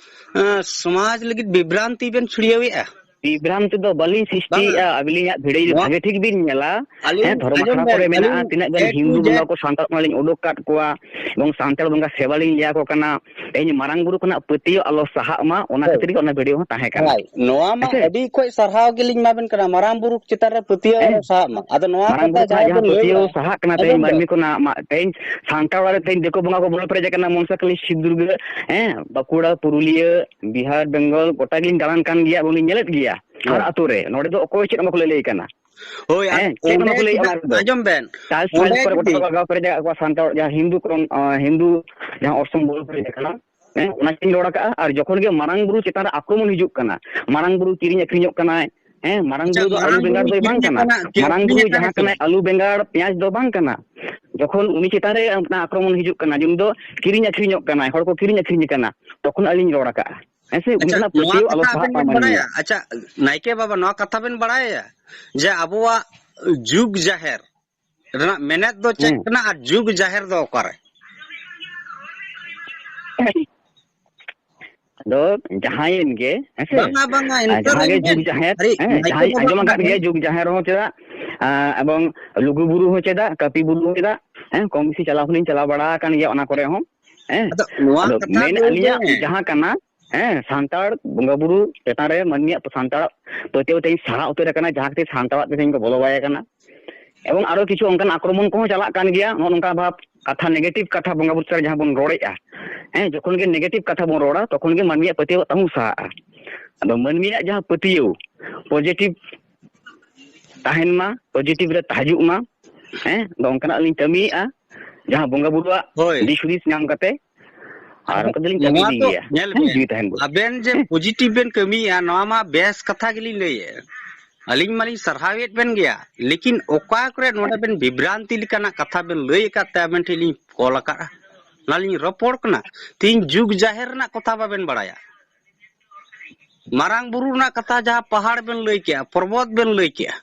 ᱮᱸ, ᱥᱚᱢᱟᱡᱽ ᱞᱟᱹᱜᱤᱫ ᱵᱤᱵᱷᱨᱟᱱᱛᱤ ᱵᱮᱱ ᱪᱷᱩᱲᱭᱟᱹᱣᱮᱫᱼᱟ᱾ ᱵᱤᱵᱷᱨᱟᱱᱛᱤ ᱫᱚ ᱵᱟᱹᱞᱤᱧ ᱵᱟᱝᱟ᱾ ᱥᱨᱤᱥᱴᱤᱭᱮᱫᱼᱟ, ᱟᱹᱵᱤᱱᱟᱜ video ᱡᱩᱫᱤ ᱱᱚᱣᱟ ᱵᱷᱟᱜᱮ ᱴᱷᱤᱠ ᱵᱤᱱ ᱧᱮᱞᱟ, ᱟᱹᱞᱤᱧ, ᱦᱮᱸ, ᱫᱷᱚᱨᱚᱢ ᱟᱸᱡᱚᱢ ᱟᱠᱷᱲᱟ ᱵᱮᱱ, ᱠᱚᱨᱮ ᱢᱮᱱᱟᱜᱼᱟ, ᱟᱹᱞᱤᱧ ᱛᱤᱱᱟᱹᱜ ᱜᱟᱱ A to ᱦᱤᱱᱫᱩ Z ᱵᱚᱸᱜᱟ ᱠᱚ ᱥᱟᱱᱛᱟᱲ ᱠᱷᱚᱱᱟᱜ ᱞᱤᱧ ᱩᱰᱩᱠ ᱠᱟᱫ ᱠᱚᱣᱟ, ᱮᱵᱚᱝ ᱥᱟᱱᱛᱟᱲ ᱵᱚᱸᱜᱟ ᱥᱮᱵᱟ ᱞᱤᱧ ᱞᱟᱹᱭ ᱟᱠᱚ ᱠᱟᱱᱟ᱾ ᱛᱮᱦᱮᱧ ᱢᱟᱨᱟᱝ ᱵᱩᱨᱩ ᱠᱷᱚᱱᱟᱜ ᱯᱟᱹᱛᱭᱟᱹᱣ ᱟᱞᱚ ᱥᱟᱦᱟᱜ ᱢᱟ, ᱚᱱᱟ ᱦᱳᱭ᱾ ᱠᱷᱟᱹᱛᱤᱨ ᱜᱮ ᱚᱱᱟ video ᱦᱚᱸ ᱛᱟᱦᱮᱸ ᱠᱟᱱᱟ᱾ ᱦᱳᱭ, ᱱᱚᱣᱟ ᱢᱟ ᱦᱮᱸ ᱥᱮ? ᱟᱹᱰᱤ ᱠᱷᱚᱡ ᱥᱟᱨᱦᱟᱣ ᱜᱮᱞᱤᱧ ᱮᱢᱟ ᱵᱮᱱ ᱠᱟᱱᱟ, ᱢᱟᱨᱟᱝ ᱵᱩᱨᱩ ᱪᱮᱛᱟᱱ ᱨᱮ ᱯᱟᱹᱛᱭᱟᱹᱣ ᱦᱮᱸ? ᱟᱞᱚ ᱥᱟᱦᱟᱜ ᱢᱟ᱾ ᱟᱫᱚ ᱱᱚᱣᱟ ᱢᱟᱨᱟᱝ ᱠᱟᱛᱷᱟ ᱵᱩᱨᱩ ᱠᱷᱚᱱᱟᱜ ᱡᱟᱦᱟᱸ ᱡᱟᱦᱟᱸ ᱵᱮᱱ ᱞᱟᱹᱭ ᱯᱟᱹᱛᱭᱟᱹᱣ ᱠᱮᱫᱟ, ᱥᱟᱦᱟᱜ ᱠᱟᱱᱟ, ᱟᱸᱡᱚᱢ ᱛᱮᱦᱮᱧ ᱵᱮᱱ᱾ ᱢᱟᱹᱱᱢᱤ ᱠᱷᱚᱱᱟᱜ ᱢᱟ-, ᱛᱮᱦᱮᱧ ᱥᱟᱱᱛᱟᱲ ᱚᱲᱟᱜ ᱨᱮ ᱛᱮᱦᱮᱧ ᱫᱤᱠᱩ ᱵᱚᱸᱜᱟ ᱠᱚ ᱵᱚᱞᱚ ᱯᱮᱨᱮᱡ ᱟᱠᱟᱱᱟ, ᱢᱚᱱᱥᱟ ᱠᱟᱹᱞᱤ, ᱥᱤᱵ ᱫᱩᱨᱜᱟᱹ, ᱦᱮᱸ, ᱵᱟᱸᱠᱩᱲᱟ, ᱯᱩᱨᱩᱞᱤᱭᱟᱹ, ᱵᱤᱦᱟᱨ, ᱵᱮᱝᱜᱚᱞ, ᱜᱚᱴᱟ ᱜᱮᱞᱤᱧ ᱫᱟᱬᱟᱱ ᱠᱟᱱ ᱜᱮᱭᱟ, ᱮᱵᱚᱝ ᱞᱤᱧ ᱧᱮᱞᱮᱫ ᱜᱮᱭᱟ᱾ ᱦᱳᱭ᱾ ᱦᱟᱨ ᱟᱛᱳ ᱨᱮ, ᱱᱚᱰᱮ ᱫᱚ ᱚᱠᱚᱭ ᱪᱮᱫ ᱦᱚᱸ ᱵᱟᱠᱚ ᱞᱟᱹᱭ, ᱞᱟᱹᱭ ᱠᱟᱱᱟ᱾ ᱦᱳᱭ, ᱟᱨ ᱦᱮᱸ, ᱪᱮᱫ ᱦᱚᱸ ᱚᱸᱰᱮ ᱵᱟᱠᱚ ᱞᱟᱹᱭᱮᱫ ᱪᱮᱫᱟᱜ, ᱚᱱᱟ ᱨᱮᱫᱚ᱾ ᱟᱸᱡᱚᱢ ᱵᱮᱱ, ᱪᱟᱨᱪ ᱚᱸᱰᱮ ᱯᱷᱟᱨᱪ ᱠᱚᱨᱮ ᱜᱚᱴᱟ ᱡᱩᱫᱤ ᱠᱚ ᱞᱟᱜᱟᱣ ᱯᱮᱨᱮᱡ ᱟᱠᱟᱫ ᱠᱚᱣᱟ ᱥᱟᱱᱛᱟᱲ, ᱡᱟᱦᱟᱸ ᱦᱤᱱᱫᱩ ᱠᱚ, ᱟᱸ, ᱦᱤᱱᱫᱩ ᱡᱟᱦᱟᱸ ᱚᱨᱥᱚᱝ ᱵᱚᱞᱚ ᱯᱮᱨᱮᱡ ᱟᱠᱟᱱᱟ, ᱦᱮᱸ, ᱚᱱᱟ ᱜᱮᱞᱤᱧ ᱨᱚᱲ ᱟᱠᱟᱫᱼᱟ᱾ ᱟᱨ ᱡᱚᱠᱷᱚᱱ ᱜᱮ ᱢᱟᱨᱟᱝ ᱵᱩᱨᱩ ᱪᱮᱛᱟᱱ ᱨᱮ ᱟᱠᱨᱚᱢᱚᱱ ᱦᱤᱡᱩᱜ ᱠᱟᱱᱟ, ᱢᱟᱨᱟᱝ ᱵᱩᱨᱩ ᱠᱤᱨᱤᱧ ᱟᱹᱠᱷᱨᱤᱧᱚᱜ ᱠᱟᱱᱟᱭ, ᱦᱮᱸ, ᱢᱟᱨᱟᱝ ᱟᱪᱪᱷᱟ, ᱵᱩᱨᱩ ᱫᱚ ᱟᱹᱞᱩ ᱢᱟᱨᱟᱝ ᱵᱮᱸᱜᱟᱲ ᱵᱩᱨᱩ ᱫᱚᱭ ᱵᱟᱝ ᱠᱤᱨᱤᱧ ᱠᱟᱱᱟ᱾ ᱟᱠᱟᱱᱟ, ᱠᱤᱨᱤᱧ ᱢᱟᱨᱟᱝ ᱵᱩᱨᱩ ᱟᱠᱟᱱᱟ ᱡᱟᱦᱟᱸ ᱥᱮ ᱠᱟᱱᱟᱭ, ᱵᱟᱝ? ᱟᱹᱞᱩ ᱵᱮᱸᱜᱟᱲ ᱯᱮᱸᱭᱟᱡᱽ ᱫᱚ ᱵᱟᱝ ᱠᱟᱱᱟ᱾ ᱡᱚᱠᱷᱚᱱ ᱩᱱᱤ ᱪᱮᱛᱟᱱ ᱨᱮ ᱚᱱᱟ ᱟᱠᱨᱚᱢᱚᱱ ᱦᱤᱡᱩᱜ ᱠᱟᱱᱟ, ᱡᱮ ᱩᱱᱤ ᱫᱚ ᱠᱤᱨᱤᱧ ᱟᱹᱠᱷᱨᱤᱧᱚᱜ ᱠᱟᱱᱟᱭ, ᱦᱚᱲ ᱠᱚ ᱠᱤᱨᱤᱧ ᱟᱹᱠᱷᱨᱤᱧ ᱠᱟᱱᱟ, ᱛᱚᱠᱷᱚᱱ ᱟᱹᱞᱤᱧ ᱨᱚᱲ ᱟᱠᱟᱫᱼᱟ᱾ ᱦᱮᱸ ᱥᱮ? ᱟᱪᱪᱷᱟ, ᱩᱱᱠᱤᱱᱟᱜ ᱱᱚᱣᱟ ᱯᱟᱹᱛᱭᱟᱹᱣ ᱟᱞᱚ ᱠᱟᱛᱷᱟ ᱥᱟᱦᱟᱜ ᱟᱵᱮᱱ ᱢᱟ ᱵᱮᱱ ᱢᱟᱹᱱᱢᱤ᱾ ᱵᱟᱲᱟᱭᱟ? ᱟᱪᱪᱷᱟ, ᱱᱟᱭᱠᱮ ᱵᱟᱵᱟ, ᱱᱚᱣᱟ ᱠᱟᱛᱷᱟ ᱵᱮᱱ ᱵᱟᱲᱟᱭᱟ ᱡᱮ ᱟᱵᱚᱣᱟᱜ ᱡᱩᱜᱽ ᱡᱟᱦᱮᱨ ᱨᱮᱱᱟᱜ ᱢᱮᱱᱮᱛ ᱫᱚ ᱪᱮᱫ ᱦᱮᱸ᱾ ᱠᱟᱱᱟ ᱟᱨ ᱡᱩᱜᱽ ᱡᱟᱦᱮᱨ ᱫᱚ ᱚᱠᱟᱨᱮ? ᱟᱫᱚ ᱡᱟᱦᱟᱸᱭᱮᱱ ᱜᱮ, ᱦᱮᱸ ᱥᱮ? ᱵᱟᱝᱟ, ᱵᱟᱝᱟ, ᱟᱨ ᱤᱱᱠᱟᱹ ᱫᱚ ᱡᱟᱦᱟᱸ ᱜᱮ ᱮᱱᱛᱮ ᱡᱩᱜᱽ ᱡᱟᱦᱮᱨ, ᱟᱹᱰᱤ ᱦᱮᱸ, ᱱᱟᱭᱠᱮ ᱡᱟᱦᱟᱸᱭ ᱵᱟᱵᱟ ᱟᱸᱡᱚᱢ ᱠᱟᱱᱟ ᱟᱠᱟᱫ ᱜᱮᱭᱟ, ᱵᱮᱱ᱾ ᱡᱩᱜᱽ ᱡᱟᱦᱮᱨ ᱦᱚᱸ ᱪᱮᱫᱟᱜ, ᱟᱸ, ᱮᱵᱚᱝ ᱞᱩᱜᱩ ᱵᱩᱨᱩ ᱦᱚᱸ ᱪᱮᱫᱟᱜ, ᱠᱟᱹᱯᱤ ᱵᱩᱨᱩ ᱦᱚᱸ ᱪᱮᱫᱟᱜ, ᱦᱮᱸ, ᱠᱚᱢ ᱵᱮᱥᱤ ᱪᱟᱞᱟᱣ ᱦᱚᱸᱞᱤᱧ ᱪᱟᱞᱟᱣ ᱵᱟᱲᱟ ᱟᱠᱟᱱ ᱜᱮᱭᱟ ᱚᱱᱟ ᱠᱚᱨᱮ ᱦᱚᱸ, ᱦᱮᱸ᱾ ᱟᱫᱚ ᱱᱚᱣᱟ ᱟᱫᱚ ᱠᱟᱛᱷᱟ ᱢᱮᱱ ᱫᱚ ᱟᱹᱞᱤᱧᱟᱜ ᱡᱮ ᱡᱟᱦᱟᱸ ᱠᱟᱱᱟ, ᱦᱮᱸ, ᱥᱟᱱᱛᱟᱲ ᱵᱚᱸᱜᱟ ᱵᱩᱨᱩ ᱪᱮᱛᱟᱱ ᱨᱮ ᱢᱟᱹᱱᱢᱤᱭᱟᱜ ᱥᱟᱱᱛᱟᱲᱟᱜ ᱯᱟᱹᱛᱭᱟᱹᱣ ᱛᱮᱦᱮᱧ ᱥᱟᱦᱟ ᱩᱛᱟᱹᱨ ᱟᱠᱟᱱᱟ, ᱡᱟᱦᱟᱸ ᱠᱷᱟᱹᱛᱤᱨ ᱥᱟᱱᱛᱟᱲᱟᱜ ᱛᱮ ᱛᱮᱦᱮᱧ ᱠᱚ ᱵᱚᱞᱚ ᱵᱟᱭ ᱠᱟᱱᱟ᱾ ᱮᱵᱚᱝ ᱟᱨᱚ ᱠᱤᱪᱷᱩ ᱚᱱᱠᱟᱱ ᱟᱠᱨᱚᱢᱚᱱ ᱠᱚᱦᱚᱸ ᱪᱟᱞᱟᱜ ᱠᱟᱱ ᱜᱮᱭᱟ, ᱱᱚᱜᱼᱚ ᱱᱚᱝᱠᱟ ᱵᱷᱟᱵᱽ ᱠᱟᱛᱷᱟ, negative ᱠᱟᱛᱷᱟ ᱵᱚᱸᱜᱟ ᱵᱩᱨᱩ ᱪᱮᱛᱟᱱ ᱨᱮ ᱡᱟᱦᱟᱸ ᱵᱚᱱ ᱨᱚᱲᱮᱫᱼᱟ, ᱦᱮᱸ, ᱡᱚᱠᱷᱚᱱ ᱜᱮ negative ᱠᱟᱛᱷᱟ ᱵᱚᱱ ᱨᱚᱲᱟ, ᱛᱚᱠᱷᱚᱱ ᱜᱮ ᱢᱟᱹᱱᱢᱤᱭᱟᱜ ᱯᱟᱹᱛᱭᱟᱹᱣ ᱛᱟᱦᱩᱸ ᱥᱟᱦᱟᱜᱼᱟ᱾ ᱟᱫᱚ ᱢᱟᱹᱱᱢᱤᱭᱟᱜ ᱡᱟᱦᱟᱸ ᱯᱟᱹᱛᱭᱟᱹᱣ positive ᱛᱟᱦᱮᱱ ᱢᱟ, positive ᱨᱮ ᱦᱤᱡᱩᱜ ᱢᱟ, ᱦᱮᱸ, ᱟᱫᱚ ᱚᱱᱠᱟᱱᱟᱜ ᱞᱤᱧ ᱠᱟᱹᱢᱤᱭᱮᱫᱼᱟ, ᱡᱟᱦᱟᱸ ᱵᱚᱸᱜᱟ ᱵᱩᱨᱩᱣᱟᱜ ᱦᱳᱭ᱾ ᱫᱤᱥ ᱦᱩᱫᱤᱥ ᱧᱟᱢ ᱠᱟᱛᱮ, ᱟᱨ ᱟᱫᱚ ᱚᱱᱠᱟ ᱫᱚᱞᱤᱧ ᱠᱟᱹᱢᱤ ᱱᱚᱣᱟ ᱤᱫᱤ ᱫᱚ ᱜᱮᱭᱟ᱾ ᱧᱮᱞ ᱦᱮᱸ, ᱵᱮᱱ, ᱡᱤᱣᱤ ᱛᱟᱦᱮᱱ ᱵᱷᱳᱨ᱾ ᱟᱵᱮᱱ ᱡᱮ ᱦᱮᱸ᱾ Positive ᱵᱮᱱ ᱠᱟᱹᱢᱤᱭᱮᱫᱼᱟ, ᱱᱚᱣᱟ ᱢᱟ ᱵᱮᱥ ᱠᱟᱛᱷᱟ ᱜᱮᱞᱤᱧ ᱞᱟᱹᱭᱮᱫ, ᱟᱹᱞᱤᱧ ᱢᱟᱞᱤᱧ ᱥᱟᱨᱦᱟᱣᱮᱫ ᱵᱮᱱ ᱜᱮᱭᱟ, ᱞᱮᱠᱤᱱ ᱚᱠᱟ ᱠᱚᱨᱮ ᱱᱚᱰᱮ ᱵᱮᱱ ᱵᱤᱵᱷᱨᱟᱱᱛᱤ ᱞᱮᱠᱟᱱᱟᱜ ᱠᱟᱛᱷᱟ ᱵᱮᱱ ᱞᱟᱹᱭ ᱟᱠᱟᱫ ᱛᱮ ᱟᱵᱮᱱ ᱴᱷᱮᱱ ᱞᱤᱧ ᱠᱚᱞ ᱟᱠᱟᱫᱼᱟ, ᱚᱱᱟ ᱞᱤᱧ ᱨᱚᱯᱚᱲ ᱠᱟᱱᱟ᱾ ᱛᱮᱦᱮᱧ ᱡᱩᱜᱽ ᱡᱟᱦᱮᱨ ᱨᱮᱱᱟᱜ ᱠᱟᱛᱷᱟ ᱵᱟᱵᱮᱱ ᱵᱟᱲᱟᱭᱟ, ᱢᱟᱨᱟᱝ ᱵᱩᱨᱩ ᱨᱮᱱᱟᱜ ᱠᱟᱛᱷᱟ ᱡᱟᱦᱟᱸ ᱯᱟᱦᱟᱲ ᱵᱮᱱ ᱞᱟᱹᱭ ᱠᱮᱜᱼᱟ, ᱯᱚᱨᱵᱚᱛ ᱵᱮᱱ ᱞᱟᱹᱭ ᱠᱮᱜᱼᱟ,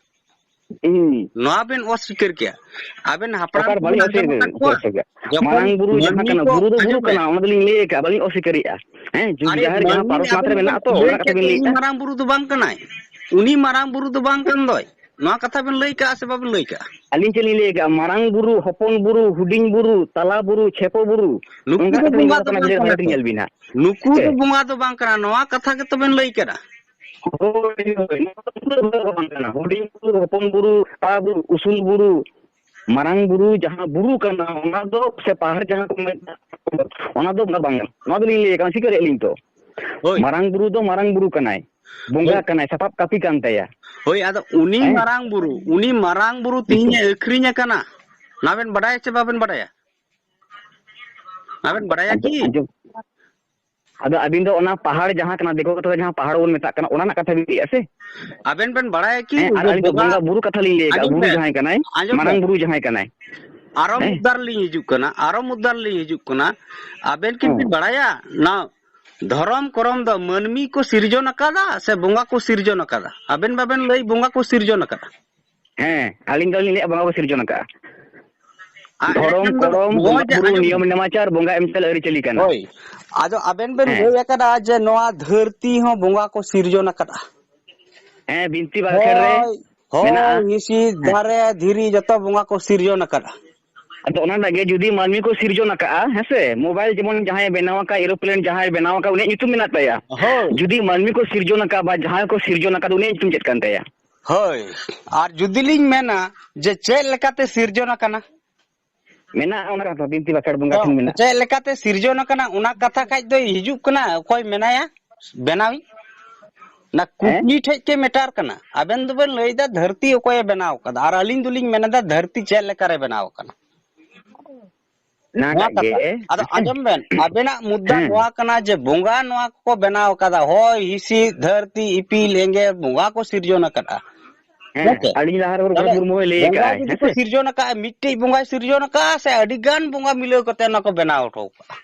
ᱦᱩᱸ᱾ ᱱᱚᱣᱟ ᱵᱮᱱ ᱚᱥᱤᱠᱟᱹᱨ ᱠᱮᱜᱼᱟ᱾ ᱟᱵᱮᱱ ᱦᱟᱯᱲᱟᱢ ᱚᱠᱟᱨ ᱠᱚᱵᱮᱱ ᱵᱟᱹᱞᱤᱧ ᱟᱸᱡᱚᱢ ᱟᱠᱟᱫ ᱚᱥᱤᱠᱟᱹᱨ ᱠᱚᱣᱟ, ᱠᱮᱜᱼᱟ? ᱡᱚᱠᱷᱚᱱ ᱢᱟᱨᱟᱝ ᱵᱩᱨᱩ ᱡᱟᱦᱟᱸ ᱢᱟᱹᱱᱢᱤ ᱠᱟᱱᱟ, ᱠᱚ, ᱵᱩᱨᱩ ᱫᱚ ᱵᱩᱨᱩ ᱟᱸᱡᱚᱢ ᱵᱮᱱ, ᱠᱟᱱᱟ, ᱚᱱᱟ ᱫᱚᱞᱤᱧ ᱞᱟᱹᱭ ᱟᱠᱟᱫᱼᱟ, ᱵᱟᱹᱞᱤᱧ ᱚᱥᱤᱠᱟᱹᱨᱮᱜᱼᱟ᱾ ᱦᱮᱸ, ᱡᱩᱜᱽ ᱟᱨᱮ ᱡᱟᱦᱮᱨ ᱡᱟᱦᱟᱸ ᱢᱟᱹᱱᱢᱤ ᱯᱟᱨᱚᱥᱱᱟᱛᱷ ᱟᱵᱮᱱ ᱨᱮ ᱢᱮᱱᱟᱜ ᱛᱚ, ᱞᱟᱹᱭ ᱚᱱᱟ ᱠᱟᱛᱷᱟ ᱠᱮᱫ ᱵᱤᱱ ᱞᱟᱹᱭ ᱩᱱᱤ ᱮᱫᱼᱟ᱾ ᱢᱟᱨᱟᱝ ᱵᱩᱨᱩ ᱫᱚ ᱵᱟᱝ ᱠᱟᱱᱟᱭ, ᱩᱱᱤ ᱢᱟᱨᱟᱝ ᱵᱩᱨᱩ ᱫᱚ ᱵᱟᱝ ᱠᱟᱱ ᱫᱚᱭ᱾ ᱱᱚᱣᱟ ᱠᱟᱛᱷᱟ ᱵᱮᱱ ᱞᱟᱹᱭ ᱠᱟᱜᱼᱟ ᱥᱮ ᱵᱟᱵᱮᱱ ᱞᱟᱹᱭ ᱠᱟᱜᱼᱟ? ᱟᱹᱞᱤᱧ ᱪᱮᱫ ᱞᱤᱧ ᱞᱟᱹᱭ ᱠᱟᱜᱼᱟ? ᱢᱟᱨᱟᱝ ᱵᱩᱨᱩ, ᱦᱚᱯᱚᱱ ᱵᱩᱨᱩ, ᱦᱩᱰᱤᱧ ᱵᱩᱨᱩ, ᱛᱟᱞᱟ ᱵᱩᱨᱩ, ᱪᱷᱮᱯᱚ ᱵᱩᱨᱩ, ᱱᱩᱠᱩ ᱚᱱᱠᱟ ᱫᱚ ᱠᱟᱛᱷᱟ ᱞᱤᱧ ᱵᱚᱸᱜᱟ ᱨᱚᱲ ᱫᱚ ᱠᱟᱱᱟ, ᱵᱟᱝ ᱡᱮ ᱠᱟᱱᱟ ᱦᱟᱹᱴᱤᱧ ᱛᱚ᱾ ᱧᱮᱞ ᱵᱤᱱ ᱦᱟᱸᱜ᱾ ᱱᱩᱠᱩ ᱫᱚ ᱦᱮᱸ᱾ ᱵᱚᱸᱜᱟ ᱫᱚ ᱵᱟᱝ ᱠᱟᱱᱟ, ᱱᱚᱣᱟ ᱠᱟᱛᱷᱟ ᱜᱮᱛᱚ ᱵᱮᱱ ᱞᱟᱹᱭ ᱠᱟᱫᱟ᱾ ᱦᱳᱭ, ᱦᱳᱭ, ᱱᱚᱣᱟ ᱫᱚ ᱵᱚᱸᱜᱟ ᱫᱚ ᱵᱟᱝ ᱠᱟᱱᱟ᱾ ᱦᱩᱰᱤᱧ ᱵᱩᱨᱩ, ᱦᱚᱯᱚᱱ ᱵᱩᱨᱩ, ᱛᱟᱞᱟ ᱵᱩᱨᱩ, ᱩᱥᱩᱞ ᱵᱩᱨᱩ, ᱢᱟᱨᱟᱝ ᱵᱩᱨᱩ ᱡᱟᱦᱟᱸ ᱵᱩᱨᱩ ᱠᱟᱱᱟ, ᱚᱱᱟ ᱫᱚ, ᱥᱮ ᱯᱟᱦᱟᱲ ᱡᱟᱦᱟᱸ ᱠᱚ ᱢᱮᱛᱟᱜᱼᱟ, ᱚᱱᱟ ᱫᱚ ᱵᱚᱸᱜᱟ ᱵᱟᱝ ᱠᱟᱱᱟ᱾ ᱱᱚᱣᱟ ᱫᱚᱞᱤᱧ ᱞᱟᱹᱭ ᱠᱟᱱᱟ, ᱥᱤᱠᱟᱹᱨᱮᱫ ᱞᱤᱧ ᱛᱚ᱾ ᱦᱳᱭ᱾ ᱢᱟᱨᱟᱝ ᱵᱩᱨᱩ ᱫᱚ ᱢᱟᱨᱟᱝ ᱵᱩᱨᱩ ᱠᱟᱱᱟᱭ, ᱵᱚᱸᱜᱟ ᱦᱳᱭ᱾ ᱠᱟᱱᱟᱭ, ᱥᱟᱯᱟᱵ ᱠᱟᱹᱯᱤ ᱠᱟᱱ ᱛᱟᱭᱟ᱾ ᱦᱳᱭ, ᱟᱫᱚ ᱩᱱᱤ ᱦᱮᱸ? ᱢᱟᱨᱟᱝ ᱵᱩᱨᱩ, ᱩᱱᱤ ᱢᱟᱨᱟᱝ ᱵᱩᱨᱩ ᱛᱮᱦᱮᱧ ᱮ ᱟᱹᱠᱷᱨᱤᱧ ᱟᱠᱟᱱᱟ, ᱚᱱᱟ ᱵᱮᱱ ᱵᱟᱰᱟᱭᱟ ᱪᱮ ᱵᱟᱵᱮᱱ ᱵᱟᱰᱟᱭᱟ? ᱚᱱᱟ ᱵᱮᱱ ᱵᱟᱰᱟᱭᱟ ᱟᱸᱡᱚᱢ, ᱠᱤ? ᱟᱸᱡᱚᱢ᱾ ᱟᱫᱚ ᱟᱹᱵᱤᱱ ᱫᱚ ᱚᱱᱟ ᱯᱟᱦᱟᱲ ᱡᱟᱦᱟᱸ ᱠᱟᱱᱟ, ᱫᱤᱠᱩ ᱠᱟᱛᱷᱟ ᱛᱮ ᱡᱟᱦᱟᱸ ᱯᱟᱦᱟᱲ ᱵᱚᱱ ᱢᱮᱛᱟᱜ ᱠᱟᱱᱟ, ᱚᱱᱟ ᱨᱮᱱᱟᱜ ᱠᱟᱛᱷᱟ ᱵᱤᱱ ᱞᱟᱹᱭᱮᱫᱼᱟ ᱥᱮ? ᱟᱵᱮᱱ ᱵᱮᱱ ᱵᱟᱲᱟᱭᱟ ᱠᱤ ᱦᱮᱸ, ᱟᱨ ᱩᱱᱠᱩ ᱟᱹᱞᱤᱧ ᱫᱚ ᱵᱚᱸᱜᱟ ᱵᱚᱸᱜᱟ ᱵᱩᱨᱩ ᱠᱟᱛᱷᱟ ᱞᱤᱧ ᱞᱟᱹᱭ ᱟᱠᱟᱫᱼᱟ, ᱟᱸᱡᱚᱢ ᱵᱩᱨᱩ ᱵᱮᱱ, ᱡᱟᱦᱟᱸᱭ ᱠᱟᱱᱟᱭ, ᱟᱸᱡᱚᱢ ᱢᱟᱨᱟᱝ ᱵᱮᱱ᱾ ᱵᱩᱨᱩ ᱡᱟᱦᱟᱸᱭ ᱠᱟᱱᱟᱭ᱾ ᱟᱨᱚ ᱦᱮᱸ? ᱢᱩᱫᱽᱫᱟ ᱨᱮᱞᱤᱧ ᱦᱤᱡᱩᱜ ᱠᱟᱱᱟ, ᱟᱨᱚ ᱢᱩᱫᱽᱫᱟ ᱨᱮᱞᱤᱧ ᱦᱤᱡᱩᱜ ᱠᱟᱱᱟ᱾ ᱟᱵᱮᱱ ᱠᱤ ᱦᱮᱸ᱾ ᱵᱮᱱ ᱵᱟᱲᱟᱭᱟ, ᱱᱚᱣᱟ ᱫᱷᱚᱨᱚᱢ ᱠᱚᱨᱚᱢ ᱫᱚ ᱢᱟᱹᱱᱢᱤ ᱠᱚ ᱥᱤᱨᱡᱚᱱ ᱟᱠᱟᱫᱟ ᱥᱮ ᱵᱚᱸᱜᱟ ᱠᱚ ᱥᱤᱨᱡᱚᱱ ᱟᱠᱟᱫᱟ? ᱟᱵᱮᱱ ᱵᱟᱵᱮᱱ ᱞᱟᱹᱭ ᱵᱚᱸᱜᱟ ᱠᱚ ᱥᱤᱨᱡᱚᱱ ᱟᱠᱟᱫᱟ᱾ ᱦᱮᱸ, ᱟᱹᱞᱤᱧ ᱫᱚᱞᱤᱧ ᱞᱟᱹᱭᱮᱫᱼᱟ ᱵᱚᱸᱜᱟ ᱠᱚ ᱥᱤᱨᱡᱚᱱ ᱟᱠᱟᱫᱼᱟ᱾ ᱟᱨ ᱫᱷᱚᱨᱚᱢ, ᱮᱱᱠᱷᱟᱱ ᱫᱚ ᱠᱚᱨᱚᱢ, ᱱᱚᱜᱼᱚᱭ ᱵᱚᱸᱜᱟ ᱡᱮ ᱵᱩᱨᱩ, ᱟᱸᱡᱚᱢ ᱱᱤᱭᱚᱢ ᱵᱮᱱ, ᱱᱮᱢᱟᱪᱟᱨ, ᱵᱚᱸᱜᱟ ᱮᱢ ᱪᱟᱞ ᱟᱹᱨᱤᱪᱟᱹᱞᱤ ᱠᱟᱱᱟ᱾ ᱦᱳᱭ, ᱟᱫᱚ ᱟᱵᱮᱱ ᱵᱮᱱ ᱦᱮᱸ᱾ ᱞᱟᱹᱭ ᱟᱠᱟᱫᱟ ᱡᱮ ᱱᱚᱣᱟ ᱫᱷᱟᱹᱨᱛᱤ ᱦᱚᱸ ᱵᱚᱸᱜᱟ ᱠᱚ ᱥᱤᱨᱡᱚᱱ ᱟᱠᱟᱫᱼᱟ᱾ ᱦᱮᱸ, ᱵᱤᱱᱛᱤ ᱵᱟᱠᱷᱮᱲ ᱨᱮ ᱦᱳᱭ, ᱦᱳᱭ, ᱢᱮᱱᱟᱜᱼᱟ᱾ ᱦᱤᱸᱥᱤᱫ, ᱦᱮᱸ᱾ ᱫᱟᱨᱮ, ᱫᱷᱤᱨᱤ ᱡᱚᱛᱚ ᱵᱚᱸᱜᱟ ᱠᱚ ᱥᱤᱨᱡᱚᱱ ᱟᱠᱟᱫᱼᱟ᱾ ᱟᱫᱚ ᱚᱱᱟ ᱨᱮᱱᱟᱜ ᱜᱮ ᱡᱩᱫᱤ ᱢᱟᱹᱱᱢᱤ ᱠᱚ ᱥᱤᱨᱡᱚᱱ ᱟᱠᱟᱫᱼᱟ, ᱦᱮᱸ ᱥᱮ, ᱢᱳᱵᱟᱭᱤᱞ ᱡᱮᱢᱚᱱ ᱡᱟᱦᱟᱸᱭ ᱵᱮᱱᱟᱣ ᱟᱠᱟᱫ, ᱮᱨᱳᱯᱞᱮᱱ ᱡᱟᱦᱟᱸᱭ ᱵᱮᱱᱟᱣ ᱟᱠᱟᱫ, ᱩᱱᱤᱭᱟᱜ ᱧᱩᱛᱩᱢ ᱢᱮᱱᱟᱜ ᱛᱟᱭᱟ᱾ ᱦᱳᱭ᱾ ᱡᱩᱫᱤ ᱢᱟᱹᱱᱢᱤ ᱠᱚ ᱥᱤᱨᱡᱚᱱ ᱟᱠᱟᱫ ᱵᱟ ᱡᱟᱦᱟᱸᱭ ᱠᱚ ᱥᱤᱨᱡᱚᱱ ᱟᱠᱟᱫ, ᱩᱱᱤᱭᱟᱜ ᱧᱩᱛᱩᱢ ᱪᱮᱫ ᱠᱟᱱ ᱛᱟᱭᱟ? ᱦᱳᱭ, ᱟᱨ ᱡᱩᱫᱤ ᱞᱤᱧ ᱢᱮᱱᱟ ᱡᱮ ᱪᱮᱫ ᱞᱮᱠᱟᱛᱮ ᱥᱤᱨᱡᱚᱱ ᱟᱠᱟᱱᱟ? ᱢᱮᱱᱟᱜᱼᱟ ᱚᱱᱟ ᱠᱟᱛᱷᱟ, ᱵᱤᱱᱛᱤ ᱵᱟᱠᱷᱮᱲ ᱵᱚᱸᱜᱟ ᱴᱷᱮᱱ ᱢᱮᱱᱟᱜᱼᱟ᱾ ᱪᱮᱫ ᱞᱮᱠᱟᱛᱮ ᱥᱤᱨᱡᱚᱱ ᱟᱠᱟᱱᱟ ᱚᱱᱟ ᱠᱟᱛᱷᱟ ᱠᱷᱟᱡ ᱫᱚ ᱦᱤᱡᱩᱜ ᱠᱟᱱᱟ, ᱚᱠᱚᱭ ᱢᱮᱱᱟᱭᱟ ᱵᱮᱱᱟᱣᱤᱡ? ᱚᱱᱟ ᱦᱮᱸ? ᱠᱩᱠᱞᱤ ᱴᱷᱮᱡ ᱜᱮ ᱢᱮᱴᱟᱨ ᱠᱟᱱᱟ᱾ ᱟᱵᱮᱱ ᱫᱚᱵᱮᱱ ᱞᱟᱹᱭᱫᱟ ᱫᱷᱟᱹᱨᱛᱤ ᱚᱠᱚᱭᱮ ᱵᱮᱱᱟᱣ ᱟᱠᱟᱫᱟ, ᱟᱨ ᱟᱹᱞᱤᱧ ᱫᱚᱞᱤᱧ ᱢᱮᱱᱮᱫᱟ ᱫᱷᱟᱹᱨᱛᱤ ᱪᱮᱫ ᱞᱮᱠᱟᱨᱮ ᱵᱮᱱᱟᱣ ᱟᱠᱟᱱᱟ᱾ ᱱᱚᱣᱟ ᱚᱱᱟᱴᱟᱜ ᱜᱮ᱾ ᱠᱟᱛᱷᱟ᱾ ᱟᱫᱚ ᱟᱸᱡᱚᱢ ᱵᱮᱱ, ᱟᱵᱮᱱᱟᱜ ᱢᱩᱫᱽᱫᱟ ᱦᱮᱸ᱾ ᱱᱚᱣᱟ ᱠᱟᱱᱟ ᱡᱮ ᱵᱚᱸᱜᱟ ᱱᱚᱣᱟ ᱠᱚᱠᱚ ᱵᱮᱱᱟᱣ ᱟᱠᱟᱫᱟ, ᱦᱚᱭ ᱦᱤᱸᱥᱤᱫ, ᱫᱷᱟᱹᱨᱛᱤ, ᱤᱯᱤᱞ, ᱮᱸᱜᱮᱞ, ᱵᱚᱸᱜᱟ ᱠᱚ ᱥᱤᱨᱡᱚᱱ ᱟᱠᱟᱫᱼᱟ᱾ ᱦᱮᱸ, ᱦᱮᱸ ᱥᱮ? ᱟᱹᱞᱤᱧ ᱞᱟᱦᱟ ᱨᱮ ᱨᱚᱜᱷᱩᱱᱟᱛᱷ ᱛᱟᱦᱞᱮ ᱢᱩᱨᱢᱩ ᱦᱚᱸᱭ ᱞᱟᱹᱭ ᱵᱚᱸᱜᱟ ᱟᱠᱟᱫᱼᱟᱭ, ᱡᱩᱫᱤ ᱦᱮᱸ ᱠᱚ ᱥᱮ? ᱥᱤᱨᱡᱚᱱ ᱟᱠᱟᱫᱼᱟ, ᱢᱤᱫᱴᱮᱡ ᱵᱚᱸᱜᱟᱭ ᱥᱤᱨᱡᱚᱱ ᱟᱠᱟᱫᱼᱟ ᱥᱮ ᱟᱹᱰᱤ ᱜᱟᱱ ᱵᱚᱸᱜᱟ ᱢᱤᱞᱟᱹᱣ ᱠᱟᱛᱮ ᱚᱱᱟ ᱠᱚ ᱵᱮᱱᱟᱣ ᱦᱚᱴᱚ ᱠᱟᱜᱼᱟ?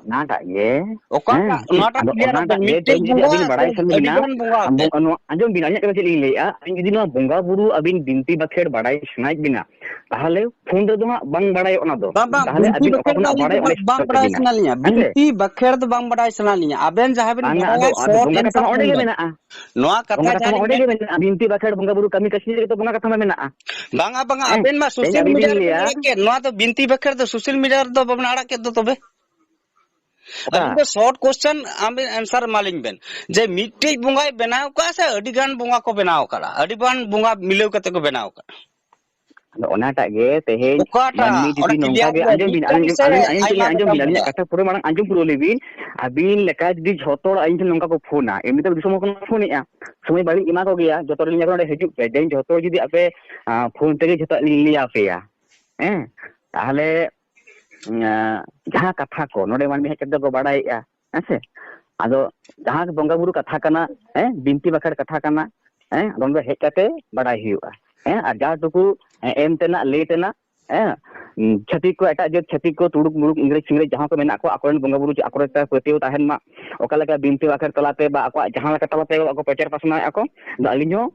ᱚᱱᱟᱴᱟᱜ ᱜᱮ᱾ ᱚᱠᱟᱴᱟᱜ? ᱦᱮᱸ, ᱱᱚᱣᱟᱴᱟᱜ ᱟᱫᱚ clear ᱚᱱᱟᱴᱟᱜ ᱟᱵᱮᱱ, ᱜᱮ ᱢᱤᱫᱴᱮᱡ ᱛᱮᱦᱮᱧ ᱡᱩᱫᱤ ᱵᱚᱸᱜᱟ ᱟᱹᱵᱤᱱ ᱥᱮ ᱵᱟᱲᱟᱭ ᱥᱟᱱᱟ ᱟᱹᱰᱤ ᱵᱤᱱᱟ, ᱜᱟᱱ ᱵᱚᱸᱜᱟ ᱟᱵᱚ ᱟᱛᱮ? ᱱᱚᱣᱟ, ᱟᱸᱡᱚᱢ ᱵᱤᱱ, ᱟᱸᱡᱚᱢ ᱠᱟᱛᱮ ᱪᱮᱫ ᱞᱤᱧ ᱞᱟᱹᱭᱮᱫᱼᱟ, ᱟᱹᱵᱤᱱ ᱡᱩᱫᱤ ᱱᱚᱣᱟ ᱵᱚᱸᱜᱟ ᱵᱩᱨᱩ ᱟᱹᱵᱤᱱ ᱵᱤᱱᱛᱤ ᱵᱟᱠᱷᱮᱲ ᱵᱟᱲᱟᱭ ᱥᱟᱱᱟᱭᱮᱫ ᱵᱤᱱᱟ, ᱛᱟᱦᱚᱞᱮ ᱯᱷᱳᱱ ᱨᱮᱫᱚ ᱦᱟᱸᱜ ᱵᱟᱝ ᱵᱟᱲᱟᱭᱚᱜ ᱚᱱᱟ ᱫᱚ᱾ ᱵᱟᱝ, ᱵᱟᱝ, ᱛᱟᱦᱚᱞᱮ ᱵᱤᱱᱛᱤ ᱟᱹᱵᱤᱱ ᱚᱠᱟ ᱵᱟᱠᱷᱮᱲ ᱫᱚ ᱠᱷᱚᱱᱟᱜ ᱟᱹᱞᱤᱧ ᱵᱟᱲᱟᱭ ᱫᱚ ᱚᱪᱚ ᱵᱟᱝ ᱠᱮᱫ ᱵᱟᱲᱟᱭ ᱵᱤᱱᱟ? ᱥᱟᱱᱟ ᱞᱤᱧᱟ᱾ ᱦᱮᱸ ᱥᱮ? ᱵᱤᱱᱛᱤ ᱵᱟᱠᱷᱮᱲ ᱫᱚ ᱵᱟᱝ ᱵᱟᱲᱟᱭ ᱥᱟᱱᱟ ᱞᱤᱧᱟ᱾ ᱟᱵᱮᱱ ᱡᱟᱦᱟᱸ ᱵᱮᱱ ᱵᱟᱝᱟ, ᱟᱫᱚ, ᱵᱟᱲᱟᱭᱟ, ᱟᱫᱚ ᱥᱚᱨᱴ ᱵᱚᱸᱜᱟ ᱠᱟᱛᱷᱟ ᱮᱱᱥᱟᱨ ᱢᱟ ᱚᱸᱰᱮ ᱮᱢ ᱜᱮ ᱵᱮᱱ᱾ ᱢᱮᱱᱟᱜᱼᱟ᱾ ᱱᱚᱣᱟ ᱵᱚᱸᱜᱟ ᱠᱟᱛᱷᱟ ᱠᱟᱛᱷᱟ ᱡᱟᱦᱟᱸ ᱢᱟ ᱞᱤᱧ ᱚᱸᱰᱮ ᱢᱮᱱ ᱜᱮ ᱢᱮᱱᱟᱜᱼᱟ᱾ ᱵᱤᱱᱛᱤ ᱵᱟᱠᱷᱮᱲ ᱵᱚᱸᱜᱟ ᱵᱩᱨᱩ ᱠᱟᱹᱢᱤ ᱠᱟᱹᱥᱱᱤ ᱨᱮᱜᱮ ᱛᱚ ᱵᱚᱸᱜᱟ ᱠᱟᱛᱷᱟ ᱢᱟ ᱢᱮᱱᱟᱜᱼᱟ᱾ ᱵᱟᱝᱟ, ᱵᱟᱝᱟ, ᱦᱮᱸ? ᱟᱵᱮᱱ ᱢᱟ ᱛᱮᱦᱮᱧ ᱥᱳᱥᱟᱞ ᱟᱹᱵᱤᱱ ᱢᱤᱰᱤᱭᱟ ᱵᱤᱱ ᱨᱮ ᱞᱟᱹᱭᱟ᱾ ᱟᱲᱟᱜ ᱠᱮᱫ, ᱱᱚᱣᱟ ᱫᱚ ᱵᱤᱱᱛᱤ ᱵᱟᱠᱷᱮᱲ ᱫᱚ ᱥᱳᱥᱟᱞ ᱢᱤᱰᱤᱭᱟ ᱨᱮᱫᱚ ᱵᱟᱵᱮᱱ ᱟᱲᱟᱜ ᱠᱮᱫ ᱫᱚ ᱛᱚᱵᱮ? ᱚᱠᱟ? ᱟᱹᱞᱤᱧ ᱫᱚ ᱥᱚᱨᱴ ᱠᱚᱥᱪᱮᱱ ᱟᱵᱮᱱ ᱮᱱᱥᱟᱨ ᱮᱢᱟᱞᱤᱧ ᱵᱮᱱ, ᱡᱮ ᱢᱤᱫᱴᱮᱡ ᱵᱚᱸᱜᱟᱭ ᱵᱮᱱᱟᱣ ᱠᱟᱜᱼᱟ ᱥᱮ ᱟᱹᱰᱤ ᱜᱟᱱ ᱵᱚᱸᱜᱟ ᱠᱚ ᱵᱮᱱᱟᱣ ᱠᱟᱜᱼᱟ, ᱟᱹᱰᱤ ᱜᱟᱱ ᱵᱚᱸᱜᱟ ᱢᱤᱞᱟᱹᱣ ᱠᱟᱛᱮ ᱠᱚ ᱵᱮᱱᱟᱣ ᱠᱟᱜᱼᱟ? ᱟᱫᱚ ᱚᱱᱟᱴᱟᱜ ᱜᱮ ᱛᱮᱦᱮᱧ ᱚᱠᱟᱴᱟᱜ? ᱢᱟᱹᱱᱢᱤ ᱚᱱᱟ ᱡᱩᱫᱤ ᱱᱚᱝᱠᱟ ᱠᱞᱤᱭᱟᱨ ᱜᱮ, ᱜᱮ ᱟᱸᱡᱚᱢ ᱵᱤᱱ, ᱢᱤᱫᱴᱟᱝ ᱟᱸᱡᱚᱢ, ᱥᱮ ᱟᱸᱡᱚᱢ, ᱟᱸᱡᱚᱢ, ᱟᱭᱢᱟ ᱟᱸᱡᱚᱢ ᱜᱚᱴᱟᱝ ᱵᱤᱱ, ᱟᱹᱞᱤᱧᱟᱜ ᱵᱚᱸᱜᱟ? ᱠᱟᱛᱷᱟ ᱯᱩᱨᱟᱹ ᱢᱟᱲᱟᱝ ᱟᱸᱡᱚᱢ ᱯᱩᱨᱟᱹᱣ ᱞᱮ ᱵᱤᱱ᱾ ᱟᱹᱵᱤᱱ ᱞᱮᱠᱟ ᱡᱩᱫᱤ ᱡᱷᱚᱛᱚ ᱦᱚᱲ ᱟᱹᱞᱤᱧ ᱴᱷᱮᱱ ᱱᱚᱝᱠᱟ ᱠᱚ ᱯᱷᱳᱱᱟ, ᱮᱢᱱᱤ ᱛᱮ ᱫᱤᱥᱚᱢ ᱦᱚᱲ ᱠᱚ ᱯᱷᱳᱱᱮᱜᱼᱟ, ᱥᱚᱢᱚᱭ ᱵᱟᱹᱞᱤᱧ ᱮᱢᱟ ᱠᱚ ᱜᱮᱭᱟ, ᱡᱚᱛᱚ ᱦᱚᱲ ᱞᱤᱧ ᱧᱮᱞ ᱠᱚᱣᱟ ᱱᱚᱸᱰᱮ ᱦᱤᱡᱩᱜ ᱯᱮ, ᱛᱮᱦᱮᱧ ᱡᱷᱚᱛᱚ ᱦᱚᱲ ᱡᱩᱫᱤ ᱟᱯᱮ, ᱟᱸ, ᱯᱷᱳᱱ ᱛᱮᱜᱮ ᱡᱷᱚᱛᱚᱣᱟᱜ ᱞᱤᱧ ᱞᱟᱹᱭ ᱟᱯᱮᱭᱟ, ᱦᱮᱸ, ᱛᱟᱦᱚᱞᱮ, ᱟᱸ, ᱡᱟᱦᱟᱸ ᱠᱟᱛᱷᱟ ᱠᱚ ᱱᱚᱸᱰᱮ ᱢᱟᱹᱱᱢᱤ ᱦᱮᱡ ᱠᱟᱛᱮ ᱠᱚ ᱵᱟᱲᱟᱭᱮᱜᱼᱟ, ᱦᱮᱸ ᱥᱮ? ᱟᱫᱚ ᱡᱟᱦᱟᱸ ᱵᱚᱸᱜᱟ ᱵᱩᱨᱩ ᱠᱟᱛᱷᱟ ᱠᱟᱱᱟ, ᱦᱮᱸ, ᱵᱤᱱᱛᱤ ᱵᱟᱠᱷᱮᱲ ᱠᱟᱛᱷᱟ ᱠᱟᱱᱟ, ᱦᱮᱸ, ᱟᱫᱚ ᱱᱚᱸᱰᱮ ᱦᱮᱡ ᱠᱟᱛᱮ ᱵᱟᱲᱟᱭ ᱦᱩᱭᱩᱜᱼᱟ, ᱦᱮᱸ, ᱟᱨ ᱡᱟ ᱴᱩᱠᱩ, ᱦᱮᱸ, ᱮᱢ ᱛᱮᱱᱟᱜ, ᱞᱟᱹᱭ ᱛᱮᱱᱟᱜ, ᱦᱮᱸ, ᱪᱷᱟᱹᱛᱤᱠ ᱠᱚ, ᱮᱴᱟᱜ ᱡᱟᱹᱛ ᱪᱷᱟᱹᱛᱤᱠ ᱠᱚ, ᱛᱩᱲᱩᱠ ᱢᱩᱲᱩᱠ, ᱤᱝᱨᱮᱡᱽ ᱥᱤᱝᱨᱮᱡᱽ ᱡᱟᱦᱟᱸ ᱠᱚ ᱢᱮᱱᱟᱜ ᱠᱚᱣᱟ, ᱟᱠᱚᱨᱮᱱ ᱵᱚᱸᱜᱟ ᱵᱩᱨᱩ ᱪᱮᱫ ᱟᱠᱚᱨᱮ ᱯᱟᱹᱛᱭᱟᱹᱣ ᱛᱟᱦᱮᱱ ᱢᱟ, ᱚᱠᱟ ᱞᱮᱠᱟ ᱵᱤᱱᱛᱤ ᱵᱟᱠᱷᱮᱲ ᱛᱟᱞᱟᱛᱮ ᱵᱟ ᱟᱠᱚᱣᱟᱜ ᱡᱟᱦᱟᱸ ᱞᱮᱠᱟ ᱛᱟᱞᱟᱛᱮ ᱟᱠᱚ ᱯᱨᱚᱪᱟᱨ ᱯᱟᱥᱱᱟᱣᱮᱫᱼᱟ ᱠᱚ, ᱟᱫᱚ ᱟᱹᱞᱤᱧ ᱦᱚᱸ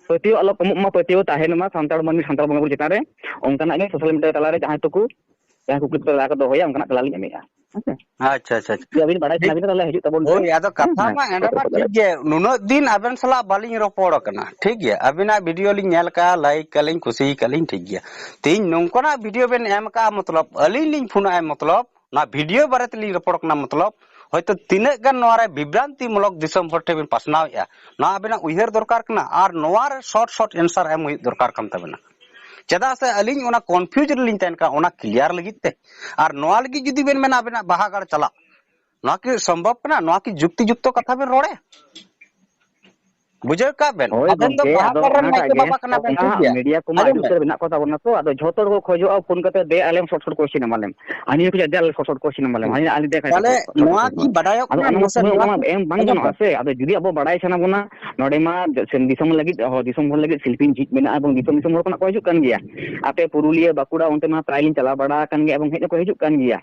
ᱯᱟᱹᱛᱭᱟᱹᱣ ᱟᱞᱚ ᱠᱚᱢᱚᱜ ᱢᱟ, ᱯᱟᱹᱛᱭᱟᱹᱣ ᱛᱟᱦᱮᱱ ᱢᱟ ᱥᱟᱱᱛᱟᱲ ᱢᱟᱹᱱᱢᱤ ᱥᱟᱱᱛᱟᱲ ᱵᱚᱸᱜᱟ ᱵᱩᱨᱩ ᱪᱮᱛᱟᱱ ᱨᱮ, ᱚᱱᱠᱟᱱᱟᱜ ᱜᱮ ᱥᱳᱥᱟᱞ ᱢᱤᱰᱤᱭᱟ ᱛᱟᱞᱟᱨᱮ ᱡᱟᱦᱟᱸᱭ ᱛᱩᱠᱩ ᱡᱟᱦᱟᱸ ᱠᱩᱠᱞᱤ ᱛᱮᱞᱟ ᱠᱚ ᱫᱚᱦᱚᱭᱟ, ᱚᱱᱠᱟᱱᱟᱜ ᱛᱮᱞᱟ ᱞᱤᱧ ᱮᱢᱮᱫᱼᱟ, ᱦᱮᱸ ᱥᱮ? ᱟᱪᱪᱷᱟ, ᱟᱪᱪᱷᱟ, ᱟᱪᱪᱷᱟ᱾ ᱡᱩᱫᱤ ᱟᱹᱵᱤᱱ ᱵᱟᱲᱟᱭ ᱴᱷᱤᱠ᱾ ᱥᱟᱱᱟ ᱵᱤᱱᱟ, ᱛᱟᱦᱚᱞᱮ ᱦᱤᱡᱩᱜ ᱛᱟᱵᱚᱱ ᱯᱮ᱾ ᱦᱳᱭ, ᱟᱫᱚ ᱠᱟᱛᱷᱟ ᱦᱮᱸ, ᱢᱟ ᱦᱮᱸ, ᱮᱱᱰᱮ ᱢᱟ ᱨᱚᱯᱚᱲ ᱴᱷᱤᱠ ᱛᱟᱵᱚᱱ ᱜᱮ, ᱯᱮ᱾ ᱱᱩᱱᱟᱹᱜ ᱫᱤᱱ ᱟᱵᱮᱱ ᱥᱟᱞᱟᱜ ᱵᱟᱹᱞᱤᱧ ᱨᱚᱯᱚᱲ ᱟᱠᱟᱱᱟ, ᱴᱷᱤᱠ ᱜᱮᱭᱟ? ᱟᱹᱵᱤᱱᱟᱜ ᱵᱷᱤᱰᱤᱭᱳ ᱞᱤᱧ ᱧᱮᱞ ᱠᱟᱜᱼᱟ, ᱞᱟᱭᱤᱠ ᱠᱟᱜᱼᱟ ᱞᱤᱧ, ᱠᱩᱥᱤ ᱠᱟᱜᱼᱟ ᱞᱤᱧ, ᱴᱷᱤᱠ ᱜᱮᱭᱟ᱾ ᱛᱮᱦᱮᱧ ᱱᱚᱝᱠᱟᱱᱟᱜ ᱵᱷᱤᱰᱤᱭᱳ ᱵᱮᱱ ᱮᱢ ᱠᱟᱜᱼᱟ, ᱢᱚᱛᱞᱚᱵ ᱟᱹᱞᱤᱧ ᱞᱤᱧ ᱯᱷᱳᱱᱟ, ᱢᱚᱛᱞᱚᱵ ᱱᱚᱣᱟ ᱵᱷᱤᱰᱤᱭᱳ ᱵᱟᱨᱮ ᱛᱮᱞᱤᱧ ᱨᱚᱯᱚᱲ ᱠᱟᱱᱟ, ᱢᱚᱛᱞᱚᱵ ᱦᱚᱭᱛᱳ ᱛᱤᱱᱟᱹᱜ ᱜᱟᱱ ᱱᱚᱣᱟ ᱨᱮ ᱵᱤᱵᱷᱨᱟᱱᱛᱤ ᱢᱩᱞᱚᱠ ᱫᱤᱥᱚᱢ ᱦᱚᱲ ᱴᱷᱮᱱ ᱵᱮᱱ ᱯᱟᱥᱱᱟᱣᱮᱫᱼᱟ, ᱱᱚᱣᱟ ᱟᱵᱮᱱᱟᱜ ᱩᱭᱦᱟᱹᱨ ᱫᱚᱨᱠᱟᱨ ᱠᱟᱱᱟ, ᱟᱨ ᱱᱚᱣᱟ ᱨᱮ ᱥᱚᱨᱴ ᱥᱚᱨᱴ ᱮᱱᱥᱟᱨ ᱮᱢ ᱦᱩᱭᱩᱜ ᱫᱚᱨᱠᱟᱨ ᱠᱟᱱ ᱛᱟᱵᱮᱱᱟ᱾ ᱪᱮᱫᱟᱜ ᱥᱮ ᱟᱹᱞᱤᱧ ᱚᱱᱟ confuse ᱨᱮᱞᱤᱧ ᱛᱟᱦᱮᱱ ᱠᱟᱱᱟ ᱚᱱᱟ clear ᱞᱟᱹᱜᱤᱫ ᱛᱮ᱾ ᱟᱨ ᱱᱚᱣᱟ ᱞᱟᱹᱜᱤᱫ ᱡᱩᱫᱤ ᱵᱮᱱ ᱢᱮᱱᱟ ᱟᱵᱮᱱᱟᱜ ᱵᱟᱦᱟ ᱜᱟᱲ ᱪᱟᱞᱟᱜ, ᱱᱚᱣᱟ ᱠᱤ ᱥᱚᱢᱵᱷᱚᱵ ᱠᱟᱱᱟ? ᱱᱚᱣᱟ ᱠᱤ ᱡᱩᱠᱛᱤ ᱡᱩᱠᱛᱚ ᱠᱟᱛᱷᱟ ᱵᱮᱱ ᱨᱚᱲᱮ? ᱵᱩᱡᱷᱟᱹᱣ ᱠᱟᱜ ᱵᱮᱱ, ᱦᱳᱭ ᱟᱵᱮᱱ ᱫᱚ ᱜᱚᱢᱠᱮ, ᱵᱟᱦᱟ ᱟᱫᱚ ᱜᱟᱲ ᱨᱮᱱ ᱚᱱᱟᱴᱟᱜ ᱱᱟᱭᱠᱮ ᱜᱮ, ᱵᱟᱵᱟ ᱠᱟᱱᱟ ᱵᱮᱱ, ᱚᱱᱟ ᱴᱷᱤᱠ ᱜᱮᱭᱟ? ᱢᱤᱰᱤᱭᱟ ᱠᱚᱢᱟ ᱟᱸᱡᱚᱢ ᱟᱹᱰᱤ ᱵᱮᱱ᱾ ᱩᱛᱟᱹᱨ ᱢᱮᱱᱟᱜ ᱠᱚ ᱛᱟᱵᱚᱱᱟ ᱛᱚ, ᱟᱫᱚ ᱡᱷᱚᱛᱚ ᱦᱚᱲ ᱠᱚ ᱠᱷᱚᱡᱚᱜᱼᱟ ᱯᱷᱳᱱ ᱠᱟᱛᱮ, "ᱫᱮ ᱟᱞᱮ ᱥᱚᱨᱴ ᱥᱚᱨᱴ ᱠᱚᱥᱪᱮᱱ ᱮᱢᱟ ᱞᱮᱢ, ᱦᱟᱹᱱᱤ ᱦᱚᱸ ᱠᱷᱚᱡᱚᱜᱼᱟ ᱫᱮ ᱟᱞᱮ ᱥᱚᱨᱴ ᱥᱚᱨᱴ ᱠᱚᱥᱪᱮᱱ ᱮᱢᱟ ᱞᱮᱢ, ᱦᱟᱹᱱᱤ ᱟᱞᱮ ᱫᱮ ᱠᱷᱟᱡ ᱫᱮ ᱛᱟᱦᱞᱮ ᱥᱚᱨᱴ ᱥᱚᱨᱴ ᱱᱚᱣᱟ ᱠᱚᱥᱪᱮᱱ ᱠᱤ ᱮᱢᱟ ᱞᱮᱢ᱾" ᱵᱟᱰᱟᱭᱚᱜ ᱟᱫᱚ ᱠᱟᱱᱟ? ᱚᱱᱟ ᱢᱟᱥᱮ ᱥᱚᱢᱚᱭ ᱱᱚᱣᱟ ᱚᱱᱟ ᱠᱤ ᱮᱢ ᱵᱟᱝ ᱟᱸᱡᱚᱢ ᱜᱟᱱᱚᱜᱼᱟ ᱵᱮᱱ᱾ ᱥᱮ, ᱟᱫᱚ ᱡᱩᱫᱤ ᱟᱵᱚ ᱵᱟᱲᱟᱭ ᱥᱟᱱᱟ ᱵᱚᱱᱟ, ᱱᱚᱰᱮ ᱢᱟ ᱫᱤᱥᱚᱢ, ᱫᱤᱥᱚᱢ ᱞᱟᱹᱜᱤᱫ, ᱦᱚ, ᱫᱤᱥᱚᱢ ᱦᱚᱲ ᱞᱟᱹᱜᱤᱫ ᱥᱤᱞᱯᱤᱧ ᱡᱷᱤᱡ ᱢᱮᱱᱟᱜᱼᱟ ᱮᱵᱚᱝ ᱫᱤᱥᱚᱢ, ᱫᱤᱥᱚᱢ ᱦᱚᱲ ᱠᱷᱚᱱᱟᱜ ᱠᱚ ᱦᱤᱡᱩᱜ ᱠᱟᱱ ᱜᱮᱭᱟ᱾ ᱟᱯᱮ ᱯᱩᱨᱩᱞᱤᱭᱟᱹ, ᱵᱟᱸᱠᱩᱲᱟ ᱚᱱᱛᱮ ᱢᱟ ᱯᱨᱟᱭ ᱞᱤᱧ ᱪᱟᱞᱟᱣ ᱵᱟᱲᱟ ᱟᱠᱟᱱ ᱜᱮᱭᱟ ᱮᱵᱚᱝ ᱦᱮᱡ ᱫᱚᱠᱚ ᱦᱤᱡᱩᱜ ᱠᱟᱱ ᱜᱮᱭᱟ᱾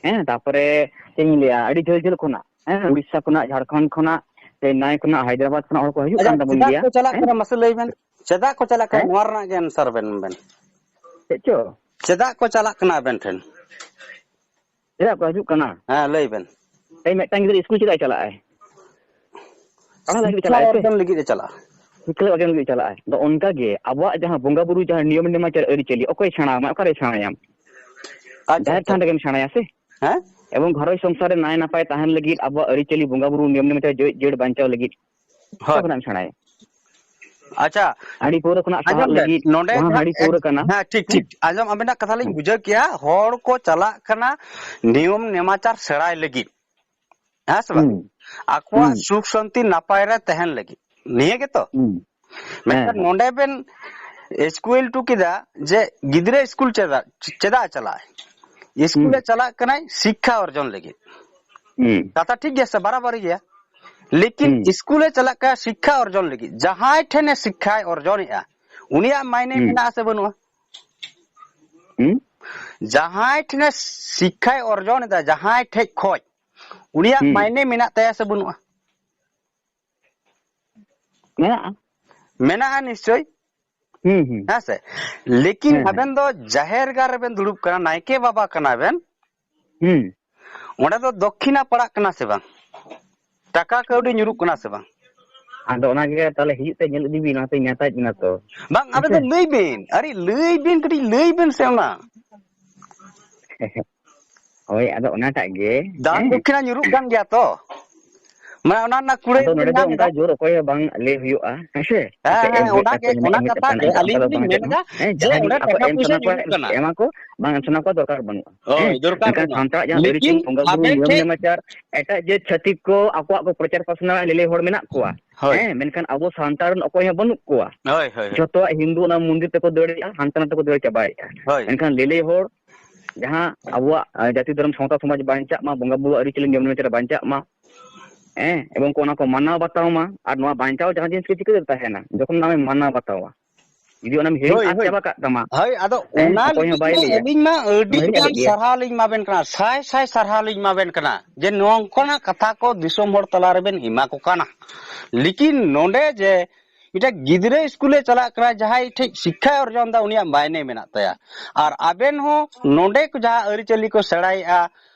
ᱦᱮᱸ, ᱛᱟᱯᱚᱨᱮ ᱪᱮᱫ ᱤᱧ ᱞᱟᱹᱭᱟ, ᱟᱹᱰᱤ ᱡᱷᱟᱹᱞ ᱡᱷᱟᱹᱞ ᱠᱷᱚᱱᱟᱜ, ᱦᱮᱸ, ᱩᱲᱤᱥᱥᱟ ᱠᱷᱚᱱᱟᱜ, ᱡᱷᱟᱲᱠᱷᱚᱸᱰ ᱠᱷᱚᱱᱟᱜ, ᱪᱮᱱᱱᱟᱭ ᱠᱷᱚᱱᱟᱜ, ᱦᱟᱭᱫᱨᱟᱵᱟᱫᱽ ᱠᱷᱚᱱᱟᱜ ᱦᱚᱲ ᱠᱚ ᱦᱤᱡᱩᱜ ᱟᱪᱪᱷᱟ, ᱠᱟᱱ ᱛᱟᱵᱚᱱ ᱪᱮᱫᱟᱜ ᱜᱮᱭᱟ᱾ ᱠᱚ ᱪᱟᱞᱟᱜ ᱦᱮᱸ? ᱠᱟᱱᱟ ᱢᱟᱥᱮ ᱞᱟᱹᱭ ᱵᱮᱱ? ᱪᱮᱫᱟᱜ ᱠᱚ ᱪᱟᱞᱟᱜ ᱠᱟᱱᱟ? ᱦᱮᱸ? ᱱᱚᱣᱟ ᱨᱮᱱᱟᱜ ᱜᱮ answer ᱵᱮᱱ, ᱵᱮᱱ᱾ ᱪᱮᱫ ᱪᱚ? ᱪᱮᱫᱟᱜ ᱠᱚ ᱪᱟᱞᱟᱜ ᱠᱟᱱᱟ ᱟᱵᱮᱱ ᱴᱷᱮᱱ? ᱪᱮᱫᱟᱜ ᱠᱚ ᱦᱤᱡᱩᱜ ᱠᱟᱱᱟ? ᱦᱮᱸ, ᱞᱟᱹᱭ ᱵᱮᱱ᱾ ᱛᱮᱦᱮᱧ ᱢᱤᱫᱴᱟᱝ ᱜᱤᱫᱽᱨᱟᱹ ᱥᱠᱩᱞ ᱪᱮᱫᱟᱜ ᱮ ᱪᱟᱞᱟᱜᱼᱟᱭ? ᱯᱟᱲᱦᱟᱣ ᱞᱟᱹᱜᱤᱫ ᱮ ᱥᱤᱠᱠᱷᱟ ᱪᱟᱞᱟᱜᱼᱟᱭ ᱥᱮ? ᱚᱨᱡᱚᱱ ᱞᱟᱹᱜᱤᱫ ᱮ ᱪᱟᱞᱟᱜᱼᱟ᱾ ᱥᱤᱠᱠᱷᱟ ᱚᱨᱡᱚᱱ ᱞᱟᱹᱜᱤᱫ ᱮ ᱪᱟᱞᱟᱜᱼᱟᱭ᱾ ᱟᱫᱚ ᱚᱱᱠᱟ ᱜᱮ ᱟᱵᱚᱣᱟᱜ ᱡᱟᱦᱟᱸ ᱵᱚᱸᱜᱟ ᱵᱩᱨᱩ, ᱡᱟᱦᱟᱸ ᱱᱤᱭᱚᱢ ᱱᱮᱢᱟᱪᱟᱨ ᱟᱹᱨᱤᱪᱟᱹᱞᱤ, ᱚᱠᱚᱭ ᱥᱮᱬᱟ ᱟᱢᱟ? ᱚᱠᱟᱨᱮ ᱥᱮᱬᱟᱭᱟᱢ? ᱟᱪᱪᱷᱟ, ᱡᱟᱦᱮᱨ ᱟᱪᱪᱷᱟ᱾ ᱛᱷᱟᱱ ᱨᱮᱜᱮᱢ ᱥᱮᱬᱟᱭᱟ ᱥᱮ? ᱦᱮᱸ? ᱮᱵᱚᱝ ᱜᱷᱟᱨᱚᱸᱡᱽ ᱥᱚᱝᱥᱟᱨ ᱨᱮ ᱱᱟᱭ ᱱᱟᱯᱟᱭ ᱛᱟᱦᱮᱱ ᱞᱟᱹᱜᱤᱫ, ᱟᱵᱚᱣᱟᱜ ᱟᱹᱨᱤᱪᱟᱹᱞᱤ, ᱵᱚᱸᱜᱟ ᱵᱩᱨᱩ, ᱱᱤᱭᱚᱢ ᱱᱮᱢᱟᱪᱟᱨ, ᱡᱟᱹᱛ ᱡᱟᱹᱲ ᱵᱟᱧᱪᱟᱣ ᱞᱟᱹᱜᱤᱫ ᱚᱠᱟ ᱦᱳᱭ᱾ ᱠᱷᱚᱱᱟᱜ ᱮᱢ ᱥᱮᱬᱟᱭᱟ? ᱟᱪᱪᱷᱟ, ᱦᱟᱺᱰᱤ ᱯᱟᱹᱣᱨᱟᱹ ᱠᱷᱚᱱᱟᱜ ᱥᱟᱦᱟᱜ ᱟᱸᱡᱚᱢ ᱵᱮᱱ, ᱞᱟᱹᱜᱤᱫ, ᱱᱚᱰᱮ ᱡᱟᱦᱟᱸ ᱢᱤᱫᱴᱟᱝ ᱦᱟᱺᱰᱤ ᱮᱠ-, ᱯᱟᱹᱣᱨᱟᱹ ᱠᱟᱱᱟ᱾ ᱦᱮᱸ, ᱴᱷᱤᱠ, ᱦᱮᱸ? ᱴᱷᱤᱠ᱾ ᱟᱸᱡᱚᱢ, ᱟᱵᱮᱱᱟᱜ ᱠᱟᱛᱷᱟ ᱞᱤᱧ ᱦᱮᱸ᱾ ᱵᱩᱡᱷᱟᱹᱣ ᱠᱮᱜᱼᱟ, ᱦᱚᱲ ᱠᱚ ᱪᱟᱞᱟᱜ ᱠᱟᱱᱟ ᱱᱤᱭᱚᱢ ᱱᱮᱢᱟᱪᱟᱨ ᱥᱮᱬᱟᱭ ᱞᱟᱹᱜᱤᱫ, ᱦᱮᱸ ᱥᱮ ᱵᱟᱝ? ᱦᱩᱸ᱾ ᱟᱠᱚᱣᱟᱜ ᱦᱩᱸ᱾ ᱥᱩᱠ ᱥᱟᱱᱛᱤ ᱱᱟᱯᱟᱭ ᱨᱮ ᱛᱟᱦᱮᱱ ᱞᱟᱹᱜᱤᱫ, ᱱᱤᱭᱟᱹ ᱜᱮᱛᱚ? ᱦᱩᱸ᱾ ᱦᱮᱸ, ᱢᱮᱱᱠᱷᱟᱱ ᱦᱮᱸ᱾ ᱱᱚᱰᱮ ᱵᱮᱱ ᱥᱠᱩᱞ ᱦᱚᱴᱚ ᱠᱮᱫᱟ ᱡᱮ ᱜᱤᱫᱽᱨᱟᱹ ᱥᱠᱩᱞ ᱪᱮᱫᱟᱜ, ᱪᱮᱫᱟᱜ ᱮ ᱪᱟᱞᱟᱜᱼᱟᱭ? ᱦᱩᱸ᱾ ᱥᱠᱩᱞᱮ ᱪᱟᱞᱟᱜ ᱠᱟᱱᱟᱭ ᱥᱤᱠᱠᱷᱟ ᱚᱨᱡᱚᱱ ᱞᱟᱹᱜᱤᱫ᱾ ᱦᱩᱸ᱾ ᱠᱟᱛᱷᱟ ᱴᱷᱤᱠ ᱜᱮᱭᱟ ᱥᱮ? ᱵᱟᱨᱟᱵᱟᱨᱤ ᱜᱮᱭᱟ᱾ ᱞᱮᱠᱤᱱ ᱦᱩᱸ᱾ ᱥᱠᱩᱞᱮ ᱪᱟᱞᱟᱜ ᱠᱟᱱᱟ ᱥᱤᱠᱠᱷᱟ ᱚᱨᱡᱚᱱ ᱞᱟᱹᱜᱤᱫ᱾ ᱡᱟᱦᱟᱸᱭ ᱴᱷᱮᱱᱮ ᱥᱤᱠᱠᱷᱟᱭ ᱚᱨᱡᱚᱱᱮᱜᱼᱟ, ᱩᱱᱤᱭᱟᱜ ᱢᱟᱭᱱᱮ ᱦᱩᱸ᱾ ᱢᱮᱱᱟᱜᱼᱟ ᱥᱮ ᱵᱟᱹᱱᱩᱜᱼᱟ? ᱦᱩᱸ? ᱡᱟᱦᱟᱸᱭ ᱴᱷᱮᱱᱮ ᱥᱤᱠᱠᱷᱟᱭ ᱚᱨᱡᱚᱱ ᱮᱫᱟ, ᱡᱟᱦᱟᱸᱭ ᱴᱷᱮᱡ ᱠᱷᱚᱡ, ᱩᱱᱤᱭᱟᱜ ᱦᱩᱸ᱾ ᱢᱟᱭᱱᱮ ᱢᱮᱱᱟᱜ ᱛᱟᱭᱟ ᱥᱮ ᱵᱟᱹᱱᱩᱜᱼᱟ? ᱢᱮᱱᱟᱜᱼᱟ᱾ ᱢᱮᱱᱟᱜᱼᱟ ᱱᱤᱥᱪᱳᱭ᱾ ᱦᱩᱸ, ᱦᱩᱸ᱾ ᱦᱮᱸ ᱥᱮ? ᱞᱮᱠᱤᱱ ᱦᱮᱸ, ᱦᱮᱸ᱾ ᱟᱵᱮᱱ ᱫᱚ ᱡᱟᱦᱮᱨ ᱜᱟᱲ ᱨᱮᱵᱮᱱ ᱫᱩᱲᱩᱵ ᱠᱟᱱᱟ, ᱱᱟᱭᱠᱮ ᱵᱟᱵᱟ ᱠᱟᱱᱟ ᱵᱮᱱ, ᱦᱩᱸ᱾ ᱚᱸᱰᱮ ᱫᱚ ᱫᱚᱠᱠᱷᱤᱱᱟ ᱯᱟᱲᱟᱜ ᱠᱟᱱᱟ ᱥᱮ ᱵᱟᱝ? ᱴᱟᱠᱟ ᱠᱟᱹᱣᱰᱤ ᱧᱩᱨᱩᱜ ᱠᱟᱱᱟ ᱥᱮ ᱵᱟᱝ? ᱟᱫᱚ ᱚᱱᱟ ᱜᱮ ᱛᱟᱦᱞᱮ ᱦᱤᱡᱩᱜ ᱛᱮ ᱧᱮᱞ ᱤᱫᱤ ᱵᱤᱱ, ᱚᱱᱟᱛᱮᱧ ᱢᱮᱛᱟᱭ ᱵᱤᱱᱟ ᱛᱚ᱾ ᱵᱟᱝ, ᱟᱵᱮᱱ ᱦᱮᱸᱥᱮ? ᱫᱚ ᱞᱟᱹᱭ ᱵᱤᱱ, ᱟᱨᱮ ᱞᱟᱹᱭ ᱵᱤᱱ, ᱠᱟᱹᱴᱤᱡ ᱞᱟᱹᱭ ᱵᱤᱱ ᱥᱮ ᱚᱱᱟ᱾ ᱦᱳᱭ, ᱟᱫᱚ ᱚᱱᱟᱴᱟᱜ ᱜᱮ, ᱫᱟᱱ ᱦᱮᱸ? ᱫᱚᱠᱠᱷᱤᱱᱟ ᱧᱩᱨᱩᱜ ᱠᱟᱱ ᱜᱮᱭᱟ ᱛᱚ? ᱢᱟᱱᱮ ᱚᱱᱟ ᱨᱮᱱᱟᱜ ᱠᱩᱲᱟᱹᱭ ᱟᱫᱚ ᱵᱚᱱ ᱱᱚᱰᱮ ᱫᱚ ᱧᱟᱢ ᱚᱱᱠᱟ ᱮᱫᱟ᱾ ᱡᱳᱨ ᱚᱠᱚᱭ ᱦᱚᱸ ᱵᱟᱝ ᱞᱟᱹᱭ ᱦᱩᱭᱩᱜᱼᱟ, ᱦᱮᱸ ᱥᱮ? ᱦᱮᱸ, ᱟᱯᱮ ᱦᱮᱸ, ᱮᱢ ᱦᱩᱭᱩᱜ ᱚᱱᱟᱜᱮ, ᱛᱟᱯᱮᱭᱟ, ᱢᱮᱱᱮᱫ ᱚᱱᱟ ᱦᱩᱭᱩᱜ ᱠᱟᱛᱷᱟ ᱛᱟᱯᱮᱭᱟ, ᱜᱮ ᱱᱚᱝᱠᱟ ᱫᱚ ᱟᱹᱞᱤᱧ ᱵᱟᱝ ᱞᱤᱧ ᱜᱟᱱᱚᱜᱼᱟ᱾ ᱢᱮᱱᱫᱟ ᱦᱮᱸ, ᱡᱮ ᱡᱟᱦᱟᱸᱭ ᱚᱸᱰᱮ ᱟᱠᱚ ᱴᱟᱠᱟ ᱮᱢ ᱯᱩᱭᱥᱟᱹ ᱥᱟᱱᱟ ᱠᱚᱣᱟ, ᱧᱩᱨᱩᱜ ᱠᱟᱱᱟ᱾ ᱮᱢᱟ ᱠᱚ, ᱵᱟᱝ ᱮᱢ ᱥᱟᱱᱟ ᱠᱚᱣᱟ, ᱫᱚᱨᱠᱟᱨ ᱵᱟᱹᱱᱩᱜᱼᱟ᱾ ᱦᱳᱭ, ᱫᱚᱨᱠᱟᱨ ᱦᱮᱸ, ᱢᱮᱱᱠᱷᱟᱱ ᱵᱟᱹᱱᱩᱜᱼᱟ᱾ ᱥᱟᱱᱛᱟᱲᱟᱜ ᱡᱟᱦᱟᱸ ᱞᱮᱠᱤᱱ ᱟᱹᱨᱤᱪᱟᱹᱞᱤ, ᱵᱚᱸᱜᱟ ᱵᱩᱨᱩ, ᱟᱵᱮᱱ ᱱᱤᱭᱚᱢ ᱴᱷᱮᱡ ᱱᱮᱢᱟᱪᱟᱨ, ᱮᱴᱟᱜ ᱡᱟᱹᱛ ᱪᱷᱟᱹᱛᱤᱠ ᱠᱚ ᱟᱠᱚᱣᱟᱜ ᱠᱚ ᱯᱨᱚᱪᱟᱨ ᱯᱟᱥᱱᱟᱣ ᱞᱮᱞᱮ ᱦᱚᱲ ᱢᱮᱱᱟᱜ ᱠᱚᱣᱟ᱾ ᱦᱳᱭ᱾ ᱦᱮᱸ, ᱢᱮᱱᱠᱷᱟᱱ ᱟᱵᱚ ᱥᱟᱱᱛᱟᱲ ᱨᱮᱱ ᱚᱠᱚᱭ ᱦᱚᱸ ᱵᱟᱹᱱᱩᱜ ᱠᱚᱣᱟ᱾ ᱦᱳᱭ, ᱦᱳᱭ, ᱦᱳᱭ᱾ ᱡᱷᱚᱛᱚᱣᱟᱜ ᱦᱤᱱᱫᱩ ᱚᱱᱟ ᱢᱚᱱᱫᱤᱨ ᱛᱮᱠᱚ ᱫᱟᱹᱲᱮᱜᱼᱟ, ᱦᱟᱱᱛᱮ ᱱᱟᱛᱮ ᱠᱚ ᱫᱟᱹᱲ ᱪᱟᱵᱟᱭᱮᱫᱼᱟ᱾ ᱦᱳᱭ᱾ ᱢᱮᱱᱠᱷᱟᱱ ᱞᱮᱞᱮ ᱦᱚᱲ ᱡᱟᱦᱟᱸ ᱟᱵᱚᱣᱟᱜ, ᱟᱸ, ᱡᱟᱹᱛᱤ ᱫᱷᱚᱨᱚᱢ ᱥᱟᱶᱛᱟ ᱥᱚᱢᱟᱡᱽ ᱵᱟᱧᱪᱟᱜ ᱢᱟ, ᱵᱚᱸᱜᱟ ᱵᱩᱨᱩ ᱟᱹᱨᱤᱪᱟᱹᱞᱤ ᱱᱤᱭᱚᱢ ᱱᱮᱢᱟᱪᱟᱨ ᱵᱟᱧᱪᱟᱜ ᱢᱟ, ᱦᱮᱸ, ᱮᱵᱚᱝ ᱠᱚ ᱚᱱᱟ ᱠᱚ ᱢᱟᱱᱟᱣ ᱵᱟᱛᱟᱣ ᱢᱟ᱾ ᱟᱨ ᱱᱚᱣᱟ ᱵᱟᱧᱪᱟᱣ ᱡᱟᱦᱟᱸ ᱡᱤᱱᱤᱥ ᱜᱮ ᱪᱤᱠᱟᱹᱛᱮ ᱛᱟᱦᱮᱱᱟ? ᱡᱚᱠᱷᱚᱱ ᱟᱢᱮᱢ ᱢᱟᱱᱟᱣ ᱵᱟᱛᱟᱣᱟ᱾ ᱡᱩᱫᱤ ᱚᱱᱟᱢ ᱦᱤᱲᱤᱧ ᱦᱳᱭ, ᱟᱫ ᱦᱳᱭ᱾ ᱪᱟᱵᱟ ᱠᱟᱜ ᱛᱟᱢᱟ, ᱦᱳᱭ, ᱟᱫᱚ ᱦᱮᱸ, ᱚᱱᱟ ᱚᱠᱚᱭ ᱦᱚᱸ ᱞᱟᱹᱜᱤᱫ ᱵᱟᱭ ᱜᱮ ᱞᱟᱹᱭᱟ᱾ ᱟᱹᱞᱤᱧ ᱢᱟ ᱟᱹᱰᱤ ᱚᱱᱟ ᱦᱤᱲᱤᱧ ᱜᱟᱱ ᱟᱞᱚ ᱜᱮ᱾ ᱥᱟᱨᱦᱟᱣ ᱞᱤᱧ ᱮᱢᱟᱵᱮᱱ ᱠᱟᱱᱟ, ᱥᱟᱭ ᱥᱟᱭ ᱥᱟᱨᱦᱟᱣ ᱞᱤᱧ ᱮᱢᱟᱵᱮᱱ ᱠᱟᱱᱟ ᱡᱮ ᱱᱚᱝᱠᱟᱱᱟᱜ ᱠᱟᱛᱷᱟ ᱠᱚ ᱫᱤᱥᱚᱢ ᱦᱚᱲ ᱛᱟᱞᱟ ᱨᱮᱵᱮᱱ ᱮᱢᱟ ᱠᱚ ᱠᱟᱱᱟ᱾ ᱞᱮᱠᱤᱱ ᱱᱚᱰᱮ ᱡᱮ ᱢᱤᱫᱴᱮᱱ ᱜᱤᱫᱽᱨᱟᱹ ᱥᱠᱩᱞᱮ ᱪᱟᱞᱟᱜ ᱠᱟᱱᱟ, ᱡᱟᱦᱟᱸᱭ ᱴᱷᱮᱡ ᱥᱤᱠᱠᱷᱟᱭ ᱚᱨᱡᱚᱱ ᱮᱫᱟ, ᱩᱱᱤᱭᱟᱜ ᱢᱟᱭᱱᱮ ᱢᱮᱱᱟᱜ ᱛᱟᱭᱟ᱾ ᱟᱨ ᱟᱵᱮᱱ ᱦᱚᱸ ᱱᱚᱰᱮ ᱠᱚ ᱡᱟᱦᱟᱸ ᱟᱹᱨᱤᱪᱟᱹᱞᱤ ᱠᱚ ᱥᱮᱬᱟᱭᱮᱫᱼᱟ,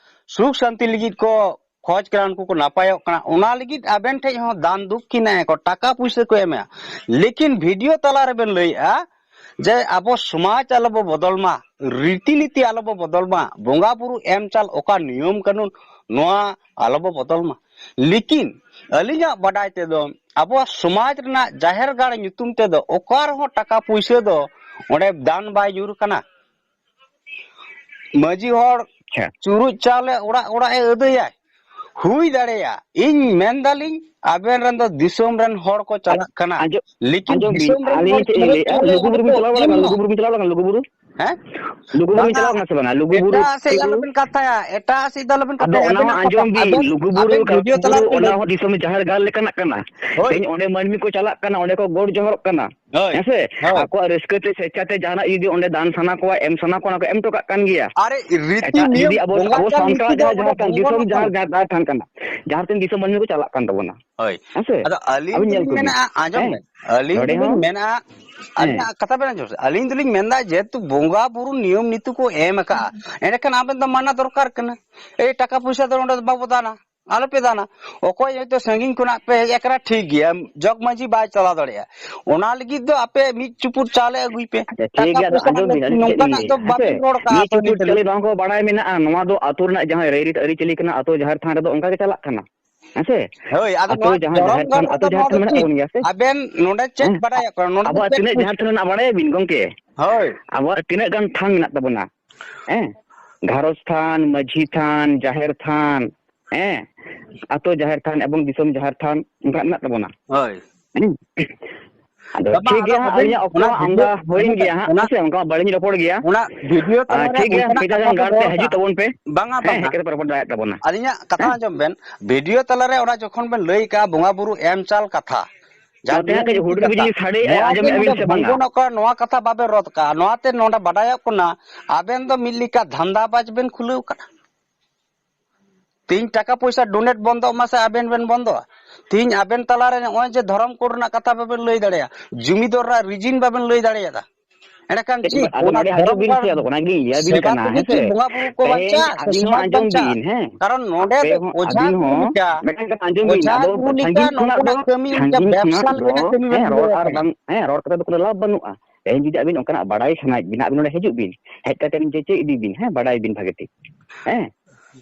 ᱥᱩᱠ ᱥᱟᱱᱛᱤ ᱞᱟᱹᱜᱤᱫ ᱠᱚ ᱠᱷᱚᱡᱽ ᱠᱟᱱᱟ, ᱩᱱᱠᱩ ᱠᱚ ᱱᱟᱯᱟᱭᱚᱜ ᱠᱟᱱᱟ, ᱚᱱᱟ ᱞᱟᱹᱜᱤᱫ ᱟᱵᱮᱱ ᱴᱷᱮᱡ ᱦᱚᱸ ᱫᱟᱱ ᱫᱩᱠᱠᱷᱤᱱᱟ ᱠᱚ, ᱴᱟᱠᱟ ᱯᱩᱭᱥᱟᱹ ᱠᱚ ᱮᱢᱮᱜᱼᱟ᱾ ᱞᱮᱠᱤᱱ ᱵᱷᱤᱰᱤᱭᱳ ᱛᱟᱞᱟ ᱨᱮᱵᱮᱱ ᱞᱟᱹᱭᱮᱜᱼᱟ ᱡᱮ ᱟᱵᱚ ᱥᱚᱢᱟᱡᱽ ᱟᱞᱚ ᱵᱚ ᱵᱚᱫᱚᱞ ᱢᱟ, ᱨᱤᱛᱤ ᱱᱤᱛᱤ ᱟᱞᱚ ᱵᱚ ᱵᱚᱫᱚᱞ ᱢᱟ, ᱵᱚᱸᱜᱟ ᱵᱩᱨᱩ ᱮᱢ ᱪᱟᱞ ᱚᱠᱟ ᱱᱤᱭᱚᱢ ᱠᱟᱹᱱᱩᱱ, ᱱᱚᱣᱟ ᱟᱞᱚ ᱵᱚ ᱵᱚᱫᱚᱞ ᱢᱟ᱾ ᱞᱮᱠᱤᱱ ᱟᱹᱞᱤᱧᱟᱜ ᱵᱟᱰᱟᱭ ᱛᱮᱫᱚ ᱟᱵᱚᱣᱟᱜ ᱥᱚᱢᱟᱡᱽ ᱨᱮᱱᱟᱜ ᱡᱟᱦᱮᱨ ᱜᱟᱲ ᱧᱩᱛᱩᱢ ᱛᱮᱫᱚ ᱚᱠᱟ ᱨᱮᱦᱚᱸ ᱴᱟᱠᱟ ᱯᱩᱭᱥᱟᱹ ᱫᱚ ᱚᱸᱰᱮ ᱫᱟᱱ ᱵᱟᱭ ᱧᱩᱨ ᱠᱟᱱᱟ᱾ ᱢᱟᱹᱡᱷᱤ ᱦᱚᱲ ᱟᱪᱪᱷᱟ᱾ ᱪᱩᱨᱩᱡ ᱪᱟᱣᱞᱮ ᱚᱲᱟᱜ ᱚᱲᱟᱜ ᱮ ᱟᱹᱫᱟᱹᱭᱟᱭ᱾ ᱦᱩᱭ ᱫᱟᱲᱮᱭᱟᱜᱼᱟ, ᱤᱧ ᱢᱮᱱ ᱫᱟᱞᱤᱧ, ᱟᱵᱮᱱ ᱨᱮᱱ ᱫᱚ ᱫᱤᱥᱚᱢ ᱨᱮᱱ ᱦᱚᱲ ᱠᱚ ᱪᱟᱞᱟᱜ ᱠᱟᱱᱟ, ᱟᱸᱡᱚᱢ, ᱞᱮᱠᱤᱱ ᱟᱸᱡᱚᱢ ᱵᱤᱱ, ᱫᱤᱥᱚᱢ ᱨᱮᱱ ᱦᱚᱲ ᱟᱹᱞᱤᱧ ᱪᱮᱫ ᱞᱤᱧ ᱪᱟᱞᱟᱜ ᱞᱟᱹᱭᱮᱫᱼᱟ, ᱠᱟᱱᱟ, ᱞᱩᱜᱩᱵᱩᱨᱩ ᱵᱤᱱ ᱪᱟᱞᱟᱣ ᱵᱟᱲᱟ ᱟᱠᱟᱱᱟ? ᱮᱢ ᱞᱩᱜᱩᱵᱩᱨᱩ ᱵᱤᱱ ᱪᱟᱞᱟᱣ ᱵᱟᱲᱟ ᱟᱠᱟᱱᱟ? ᱞᱩᱜᱩᱵᱩᱨᱩ? ᱦᱮᱸ? ᱞᱩᱜᱩᱵᱩᱨᱩ ᱵᱤᱱ ᱵᱟᱝᱟ, ᱪᱟᱞᱟᱣ ᱟᱠᱟᱱᱟ ᱥᱮ ᱵᱟᱝᱟ? ᱞᱩᱜᱩᱵᱩᱨᱩ ᱮᱴᱟᱜ ᱥᱮᱫ ᱪᱮᱫ ᱠᱚ? ᱟᱞᱚᱵᱮᱱ ᱠᱟᱛᱷᱟᱭᱟ, ᱮᱴᱟᱜ ᱥᱮᱫ ᱫᱚ ᱟᱞᱚᱵᱮᱱ ᱟᱫᱚ ᱠᱟᱛᱷᱟᱭᱟ, ᱚᱱᱟ ᱦᱚᱸ ᱟᱵᱮᱱᱟᱜ ᱠᱟᱛᱷᱟ, ᱟᱸᱡᱚᱢ ᱵᱤᱱ, ᱟᱵᱮᱱ, ᱞᱩᱜᱩᱵᱩᱨᱩ, ᱟᱵᱮᱱ ᱵᱷᱤᱰᱤᱭᱳ ᱛᱟᱞᱟ ᱠᱟᱞᱯᱩᱨᱩ, ᱨᱮᱵᱮᱱ ᱚᱱᱟ ᱞᱟᱹᱭ ᱦᱚᱸ ᱫᱤᱥᱚᱢ ᱡᱟᱦᱮᱨ ᱜᱟᱲ ᱞᱮᱠᱟᱱᱟᱜ ᱠᱟᱱᱟ᱾ ᱦᱳᱭ᱾ ᱛᱮᱦᱮᱧ ᱚᱸᱰᱮ ᱢᱟᱹᱱᱢᱤ ᱠᱚ ᱪᱟᱞᱟᱜ ᱠᱟᱱᱟ, ᱚᱸᱰᱮ ᱠᱚ ᱜᱚᱰ ᱡᱚᱦᱚᱨᱚᱜ ᱠᱟᱱᱟ᱾ ᱦᱳᱭ, ᱦᱮᱸ ᱥᱮ? ᱦᱳᱭ᱾ ᱟᱠᱚᱣᱟᱜ ᱨᱟᱹᱥᱠᱟᱹ ᱛᱮ, ᱥᱮᱪᱪᱷᱟ ᱛᱮ ᱡᱟᱦᱟᱱᱟᱜ ᱡᱩᱫᱤ ᱚᱸᱰᱮ ᱫᱟᱱ ᱥᱟᱱᱟ ᱠᱚᱣᱟ, ᱮᱢ ᱥᱟᱱᱟ ᱠᱚᱣᱟ, ᱚᱱᱟ ᱠᱚ ᱮᱢ ᱦᱚᱴᱚ ᱠᱟᱜ ᱠᱟᱱ ᱜᱮᱭᱟ᱾ ᱟᱨᱮ, ᱨᱤᱛᱤ ᱮᱴᱟᱜ ᱱᱤᱭᱚᱢ ᱡᱩᱫᱤ ᱟᱵᱚ, ᱡᱩᱫᱤ ᱟᱵᱚ ᱚᱸᱰᱮ ᱥᱟᱱᱛᱟᱲᱟᱜ ᱵᱚᱱᱫᱚ ᱡᱟᱦᱟᱸ, ᱡᱟᱦᱟᱸ ᱵᱟᱝ ᱫᱤᱥᱚᱢ ᱠᱟᱱᱟ᱾ ᱡᱟᱦᱟᱸ ᱡᱟᱦᱮᱨ ᱛᱷᱟᱱ ᱠᱟᱱᱟ, ᱡᱟᱦᱟᱸ ᱨᱮ ᱫᱤᱥᱚᱢ ᱢᱟᱹᱱᱢᱤ ᱠᱚ ᱪᱟᱞᱟᱜ ᱠᱟᱱ ᱛᱟᱵᱚᱱᱟ᱾ ᱦᱳᱭ᱾ ᱦᱮᱸ ᱥᱮ? ᱟᱫᱚ ᱟᱹᱞᱤᱧ ᱟᱹᱵᱤᱱ ᱧᱮᱞ ᱫᱚᱞᱤᱧ ᱠᱚᱵᱤᱱ᱾ ᱢᱮᱱᱟ, ᱟᱸᱡᱚᱢ ᱦᱮᱸ? ᱵᱮᱱ, ᱟᱹᱞᱤᱧ ᱱᱚᱰᱮ ᱫᱚᱞᱤᱧ ᱦᱚᱸ ᱢᱮᱱᱟ, ᱦᱮᱸ᱾ ᱟᱹᱞᱤᱧᱟᱜ ᱠᱟᱛᱷᱟ ᱵᱮᱱ ᱟᱸᱡᱚᱢ ᱥᱮ, ᱟᱹᱞᱤᱧ ᱫᱚᱞᱤᱧ ᱢᱮᱱᱫᱟ, ᱡᱮᱦᱮᱛᱩ ᱵᱚᱸᱜᱟ ᱵᱩᱨᱩ ᱱᱤᱭᱚᱢ ᱱᱤᱛᱤ ᱠᱚ ᱮᱢ ᱟᱠᱟᱜᱼᱟ, ᱮᱸᱰᱮᱠᱷᱟᱱ ᱟᱵᱮᱱ ᱫᱚ ᱢᱟᱱᱟ ᱫᱚᱨᱠᱟᱨ ᱠᱟᱱᱟ, ᱮᱭ ᱴᱟᱠᱟ ᱯᱚᱭᱥᱟ ᱫᱚ ᱱᱚᱰᱮ ᱫᱚ ᱵᱟᱵᱚ ᱫᱟᱱᱟ᱾ ᱟᱞᱚᱯᱮ ᱫᱟᱱᱟ᱾ ᱚᱠᱚᱭ ᱦᱚᱭᱛᱳ ᱥᱟᱺᱜᱤᱧ ᱠᱷᱚᱱᱟᱜ ᱯᱮ ᱦᱮᱡ ᱟᱠᱟᱱᱟ, ᱴᱷᱤᱠ ᱜᱮᱭᱟ, ᱡᱚᱜᱽ ᱢᱟᱹᱡᱷᱤ ᱵᱟᱭ ᱪᱟᱞᱟᱣ ᱫᱟᱲᱮᱭᱟᱜᱼᱟ, ᱚᱱᱟ ᱞᱟᱹᱜᱤᱫ ᱫᱚ ᱟᱯᱮ ᱢᱤᱫ ᱪᱩᱯᱩᱫ ᱪᱟᱣᱞᱮ ᱟᱹᱜᱩᱭ ᱯᱮ᱾ ᱟᱪᱪᱷᱟ, ᱴᱷᱤᱠ ᱴᱟᱠᱟ ᱜᱮᱭᱟ, ᱟᱫᱚ ᱯᱚᱭᱥᱟ ᱟᱸᱡᱚᱢ ᱵᱟᱹᱱᱩᱜ, ᱵᱤᱱ, ᱟᱹᱞᱤᱧ ᱪᱮᱫ ᱞᱤᱧ ᱱᱚᱝᱠᱟᱱᱟᱜ ᱞᱟᱹᱭᱟ, ᱫᱚ ᱦᱮᱸ ᱥᱮ? ᱵᱟᱵᱮᱱ ᱨᱚᱲ ᱠᱟᱜᱼᱟ ᱢᱤᱫ ᱛᱚ ᱪᱩᱯᱩᱫ ᱱᱤᱛ ᱪᱟᱣᱞᱮ ᱦᱟᱹᱵᱤᱡ᱾ ᱱᱚᱣᱟ ᱠᱚ ᱵᱟᱲᱟᱭ ᱢᱮᱱᱟᱜᱼᱟ, ᱱᱚᱣᱟ ᱫᱚ ᱟᱹᱛᱩ ᱨᱮᱱᱟᱜ ᱡᱟᱦᱟᱸ ᱨᱟᱹᱭᱨᱤᱛ ᱟᱹᱨᱤᱪᱟᱹᱞᱤ ᱠᱟᱱᱟ, ᱟᱹᱛᱩ ᱡᱟᱦᱮᱨ ᱛᱷᱟᱱ ᱨᱮᱫᱚ ᱚᱱᱠᱟ ᱜᱮ ᱪᱟᱞᱟᱜ ᱠᱟᱱᱟ᱾ ᱦᱮᱸ ᱥᱮ? ᱦᱳᱭ, ᱟᱫᱚ ᱟᱛᱳ ᱱᱚᱣᱟ ᱡᱟᱦᱟᱸ ᱫᱷᱚᱨᱚᱢ ᱡᱟᱦᱮᱨ ᱜᱟᱲ ᱛᱷᱟᱱ, ᱟᱛᱳ ᱨᱮᱫᱚ ᱡᱟᱦᱮᱨ ᱱᱚᱣᱟ ᱛᱷᱟᱱ ᱫᱚ ᱢᱮᱱᱟᱜ ᱪᱮᱫ? ᱛᱟᱵᱚᱱ ᱜᱮᱭᱟ ᱥᱮ? ᱟᱵᱮᱱ ᱱᱚᱰᱮ ᱪᱮᱫ ᱦᱮᱸ? ᱵᱟᱰᱟᱭᱚᱜ ᱠᱟᱱᱟ? ᱱᱚᱰᱮ ᱫᱚ ᱟᱵᱚᱣᱟᱜ ᱪᱮᱫ ᱛᱤᱱᱟᱹᱜ ᱠᱚ ᱡᱟᱦᱮᱨ ᱛᱷᱟᱱ ᱢᱮᱱᱟᱜ ᱵᱟᱲᱟᱭᱟᱵᱤᱱ ᱜᱚᱝᱠᱮ? ᱦᱳᱭ᱾ ᱟᱵᱚᱣᱟᱜ ᱛᱤᱱᱟᱹᱜ ᱜᱟᱱ ᱛᱷᱟᱱ ᱢᱮᱱᱟᱜ ᱛᱟᱵᱚᱱᱟ? ᱦᱮᱸ? ᱜᱷᱟᱨᱚᱸᱡᱽ ᱛᱷᱟᱱ, ᱢᱟᱹᱡᱷᱤ ᱛᱷᱟᱱ, ᱡᱟᱦᱮᱨ ᱛᱷᱟᱱ, ᱦᱮᱸ? ᱟᱛᱳ ᱡᱟᱦᱮᱨ ᱛᱷᱟᱱ ᱮᱵᱚᱝ ᱫᱤᱥᱚᱢ ᱡᱟᱦᱮᱨ ᱛᱷᱟᱱ ᱚᱱᱠᱟ ᱢᱮᱱᱟᱜ ᱛᱟᱵᱚᱱᱟ᱾ ᱦᱳᱭ᱾ ᱦᱮᱸ? ᱟᱫᱚ ᱵᱟᱝᱟ, ᱴᱷᱤᱠ ᱟᱫᱚ ᱜᱮᱭᱟ ᱦᱟᱸᱜ, ᱟᱵᱮᱱ ᱟᱹᱞᱤᱧᱟᱜ ᱚᱠᱛᱚ ᱚᱱᱟ ᱦᱟᱸᱜ ᱵᱷᱤᱰᱤᱭᱳ, ᱟᱢᱫᱟ ᱦᱩᱭᱮᱱ ᱟᱸᱡᱚᱢ ᱵᱮᱱ, ᱜᱮᱭᱟ ᱦᱟᱸᱜ, ᱚᱱᱟ ᱦᱮᱸ ᱥᱮ? ᱚᱱᱠᱟ ᱢᱟ ᱵᱟᱹᱞᱤᱧ ᱨᱚᱯᱚᱲ ᱜᱮᱭᱟ᱾ ᱚᱱᱟ ᱵᱷᱤᱰᱤᱭᱳ ᱟᱨ ᱛᱟᱞᱟᱨᱮ ᱴᱷᱤᱠ ᱜᱮᱭᱟ, ᱚᱱᱠᱟᱱᱟᱜ ᱯᱷᱤᱡᱟ ᱠᱟᱛᱷᱟ ᱡᱟᱱ ᱫᱚ ᱜᱟᱲ ᱛᱮ ᱨᱚᱲ ᱦᱤᱡᱩᱜ ᱛᱟᱵᱚᱱ ᱯᱮ᱾ ᱵᱟᱝᱟ, ᱦᱮᱸ, ᱵᱟᱝᱟ᱾ ᱦᱮᱡ ᱠᱟᱛᱮ ᱯᱮ ᱨᱚᱯᱚᱲ ᱫᱟᱲᱮᱭᱟᱜ ᱛᱟᱵᱚᱱᱟ᱾ ᱟᱹᱞᱤᱧᱟᱜ ᱠᱟᱛᱷᱟ ᱦᱮᱸ? ᱟᱸᱡᱚᱢ ᱵᱮᱱ, ᱵᱷᱤᱰᱤᱭᱳ ᱛᱟᱞᱟᱨᱮ ᱚᱱᱟ ᱡᱚᱠᱷᱚᱱ ᱵᱮᱱ ᱞᱟᱹᱭ ᱠᱟᱜᱼᱟ ᱵᱚᱸᱜᱟ ᱵᱩᱨᱩ ᱮᱢ ᱪᱟᱞ ᱠᱟᱛᱷᱟ, ᱡᱟᱦᱟᱸ ᱱᱚᱛᱮ ᱦᱟᱸᱜ ᱠᱟᱹᱡ ᱵᱤᱱᱛᱤ ᱦᱩᱰᱩᱨ ᱠᱟᱛᱷᱟ, ᱵᱤᱡᱽᱞᱤ ᱥᱟᱰᱮᱭᱮᱜᱼᱟ, ᱱᱚᱣᱟ ᱡᱮ ᱟᱸᱡᱚᱢᱮᱜᱼᱟ ᱵᱤᱱ ᱱᱚᱰᱮ ᱥᱮ ᱵᱟᱝᱟ? ᱵᱷᱚᱝᱜᱚᱱᱚᱜ ᱠᱟᱱᱟ, ᱱᱚᱣᱟ ᱠᱟᱛᱷᱟ ᱵᱟᱵᱮᱱ ᱨᱚᱫ ᱠᱟᱜᱼᱟ᱾ ᱱᱚᱣᱟᱛᱮ ᱱᱚᱰᱮ ᱵᱟᱰᱟᱭᱚᱜ ᱠᱟᱱᱟ, ᱟᱵᱮᱱ ᱫᱚ ᱢᱤᱫ ᱞᱮᱠᱟ ᱫᱷᱟᱱᱫᱟᱵᱟᱡᱽ ᱵᱮᱱ ᱠᱷᱩᱞᱟᱹᱣ ᱠᱟᱱᱟ᱾ ᱛᱮᱦᱤᱧ ᱴᱟᱠᱟ ᱯᱚᱭᱥᱟ ᱰᱳᱱᱮᱴ ᱵᱚᱱᱫᱚᱜ ᱢᱟ ᱥᱮ ᱟᱵᱮᱱ ᱵᱮᱱ ᱵᱚᱱᱫᱚᱜᱼᱟ? ᱛᱮᱦᱤᱧ ᱟᱵᱮᱱ ᱛᱟᱞᱟᱨᱮ ᱱᱚᱜᱼᱚᱭ ᱡᱮ ᱫᱷᱚᱨᱚᱢ ᱠᱳᱰ ᱨᱮᱱᱟᱜ ᱠᱟᱛᱷᱟ ᱵᱟᱵᱮᱱ ᱞᱟᱹᱭ ᱫᱟᱲᱮᱭᱟᱜᱼᱟ, ᱡᱩᱢᱤᱫᱚᱨ ᱨᱮᱱᱟᱜ ᱨᱤᱡᱤᱱ ᱵᱟᱵᱮᱱ ᱞᱟᱹᱭ ᱫᱟᱲᱮᱭᱟᱫᱟ, ᱮᱸᱰᱮᱠᱷᱟᱱ ᱪᱮᱫ ᱪᱮᱫ ᱟᱫᱚ ᱚᱱᱟ ᱱᱚᱰᱮ ᱦᱤᱡᱩᱜ ᱫᱷᱚᱨᱚᱢ ᱵᱤᱱ ᱜᱟᱲ ᱥᱮ, ᱟᱫᱚ ᱚᱱᱟ ᱜᱮᱞᱤᱧ ᱞᱟᱹᱭ ᱟᱵᱤᱱ ᱥᱮᱵᱟ ᱠᱟᱱᱟ, ᱛᱮᱜᱮ ᱦᱮᱸ ᱥᱮ? ᱪᱮᱫ ᱵᱚᱸᱜᱟ ᱵᱩᱨᱩ ᱠᱚ ᱛᱮᱦᱮᱧ ᱵᱟᱧᱪᱟᱜᱼᱟ ᱥᱮ ᱟᱹᱵᱤᱱ ᱦᱚᱸ ᱥᱚᱢᱟᱡᱽ ᱟᱸᱡᱚᱢ ᱵᱟᱧᱪᱟᱜᱼᱟ? ᱵᱤᱱ, ᱦᱮᱸ? ᱠᱟᱨᱚᱱ ᱱᱚᱰᱮ ᱟᱯᱮ ᱫᱚ ᱦᱚᱸ, ᱚᱡᱷᱟ ᱟᱹᱵᱤᱱ ᱠᱚ ᱦᱚᱸ ᱞᱮᱠᱟ, ᱢᱤᱫᱴᱟᱝ ᱠᱟᱛᱷᱟ ᱟᱸᱡᱚᱢ ᱵᱤᱱ, ᱚᱡᱷᱟ ᱟᱫᱚ ᱠᱚ ᱞᱮᱠᱟ ᱥᱟᱺᱜᱤᱧ ᱠᱷᱚᱱᱟᱜ ᱱᱚᱝᱠᱟᱱᱟᱜ ᱫᱚ, ᱠᱟᱹᱢᱤ ᱩᱱᱤ ᱫᱚ ᱥᱟᱺᱜᱤᱧ ᱵᱮᱵᱽᱥᱟ ᱠᱷᱚᱱᱟᱜ ᱫᱚ, ᱞᱮᱠᱟᱱᱟᱜ ᱠᱟᱹᱢᱤ ᱵᱮᱱ ᱦᱮᱸ, ᱨᱚᱲ ᱠᱩᱞᱟᱹᱣ ᱟᱨ ᱟᱠᱟᱱᱟ᱾ ᱵᱟᱝ, ᱦᱮᱸ, ᱨᱚᱲ ᱠᱟᱛᱮ ᱫᱚ ᱠᱳᱱᱳ ᱞᱟᱵᱷ ᱵᱟᱹᱱᱩᱜᱼᱟ᱾ ᱛᱮᱦᱮᱧ ᱡᱩᱫᱤ ᱟᱹᱵᱤᱱ ᱚᱱᱠᱟᱱᱟᱜ ᱵᱟᱲᱟᱭ ᱥᱟᱱᱟᱭᱮᱫ ᱵᱤᱱᱟ, ᱟᱹᱵᱤᱱ ᱱᱚᱰᱮ ᱦᱤᱡᱩᱜ ᱵᱤᱱ, ᱦᱮᱡ ᱠᱟᱛᱮ ᱱᱤᱡᱮ ᱪᱮᱫ ᱤᱫᱤ ᱵᱤᱱ, ᱦᱮᱸ, ᱵᱟᱲᱟᱭ ᱵᱤᱱ ᱵᱷᱟᱜᱮ ᱴᱷᱤᱠ, ᱦᱮᱸ?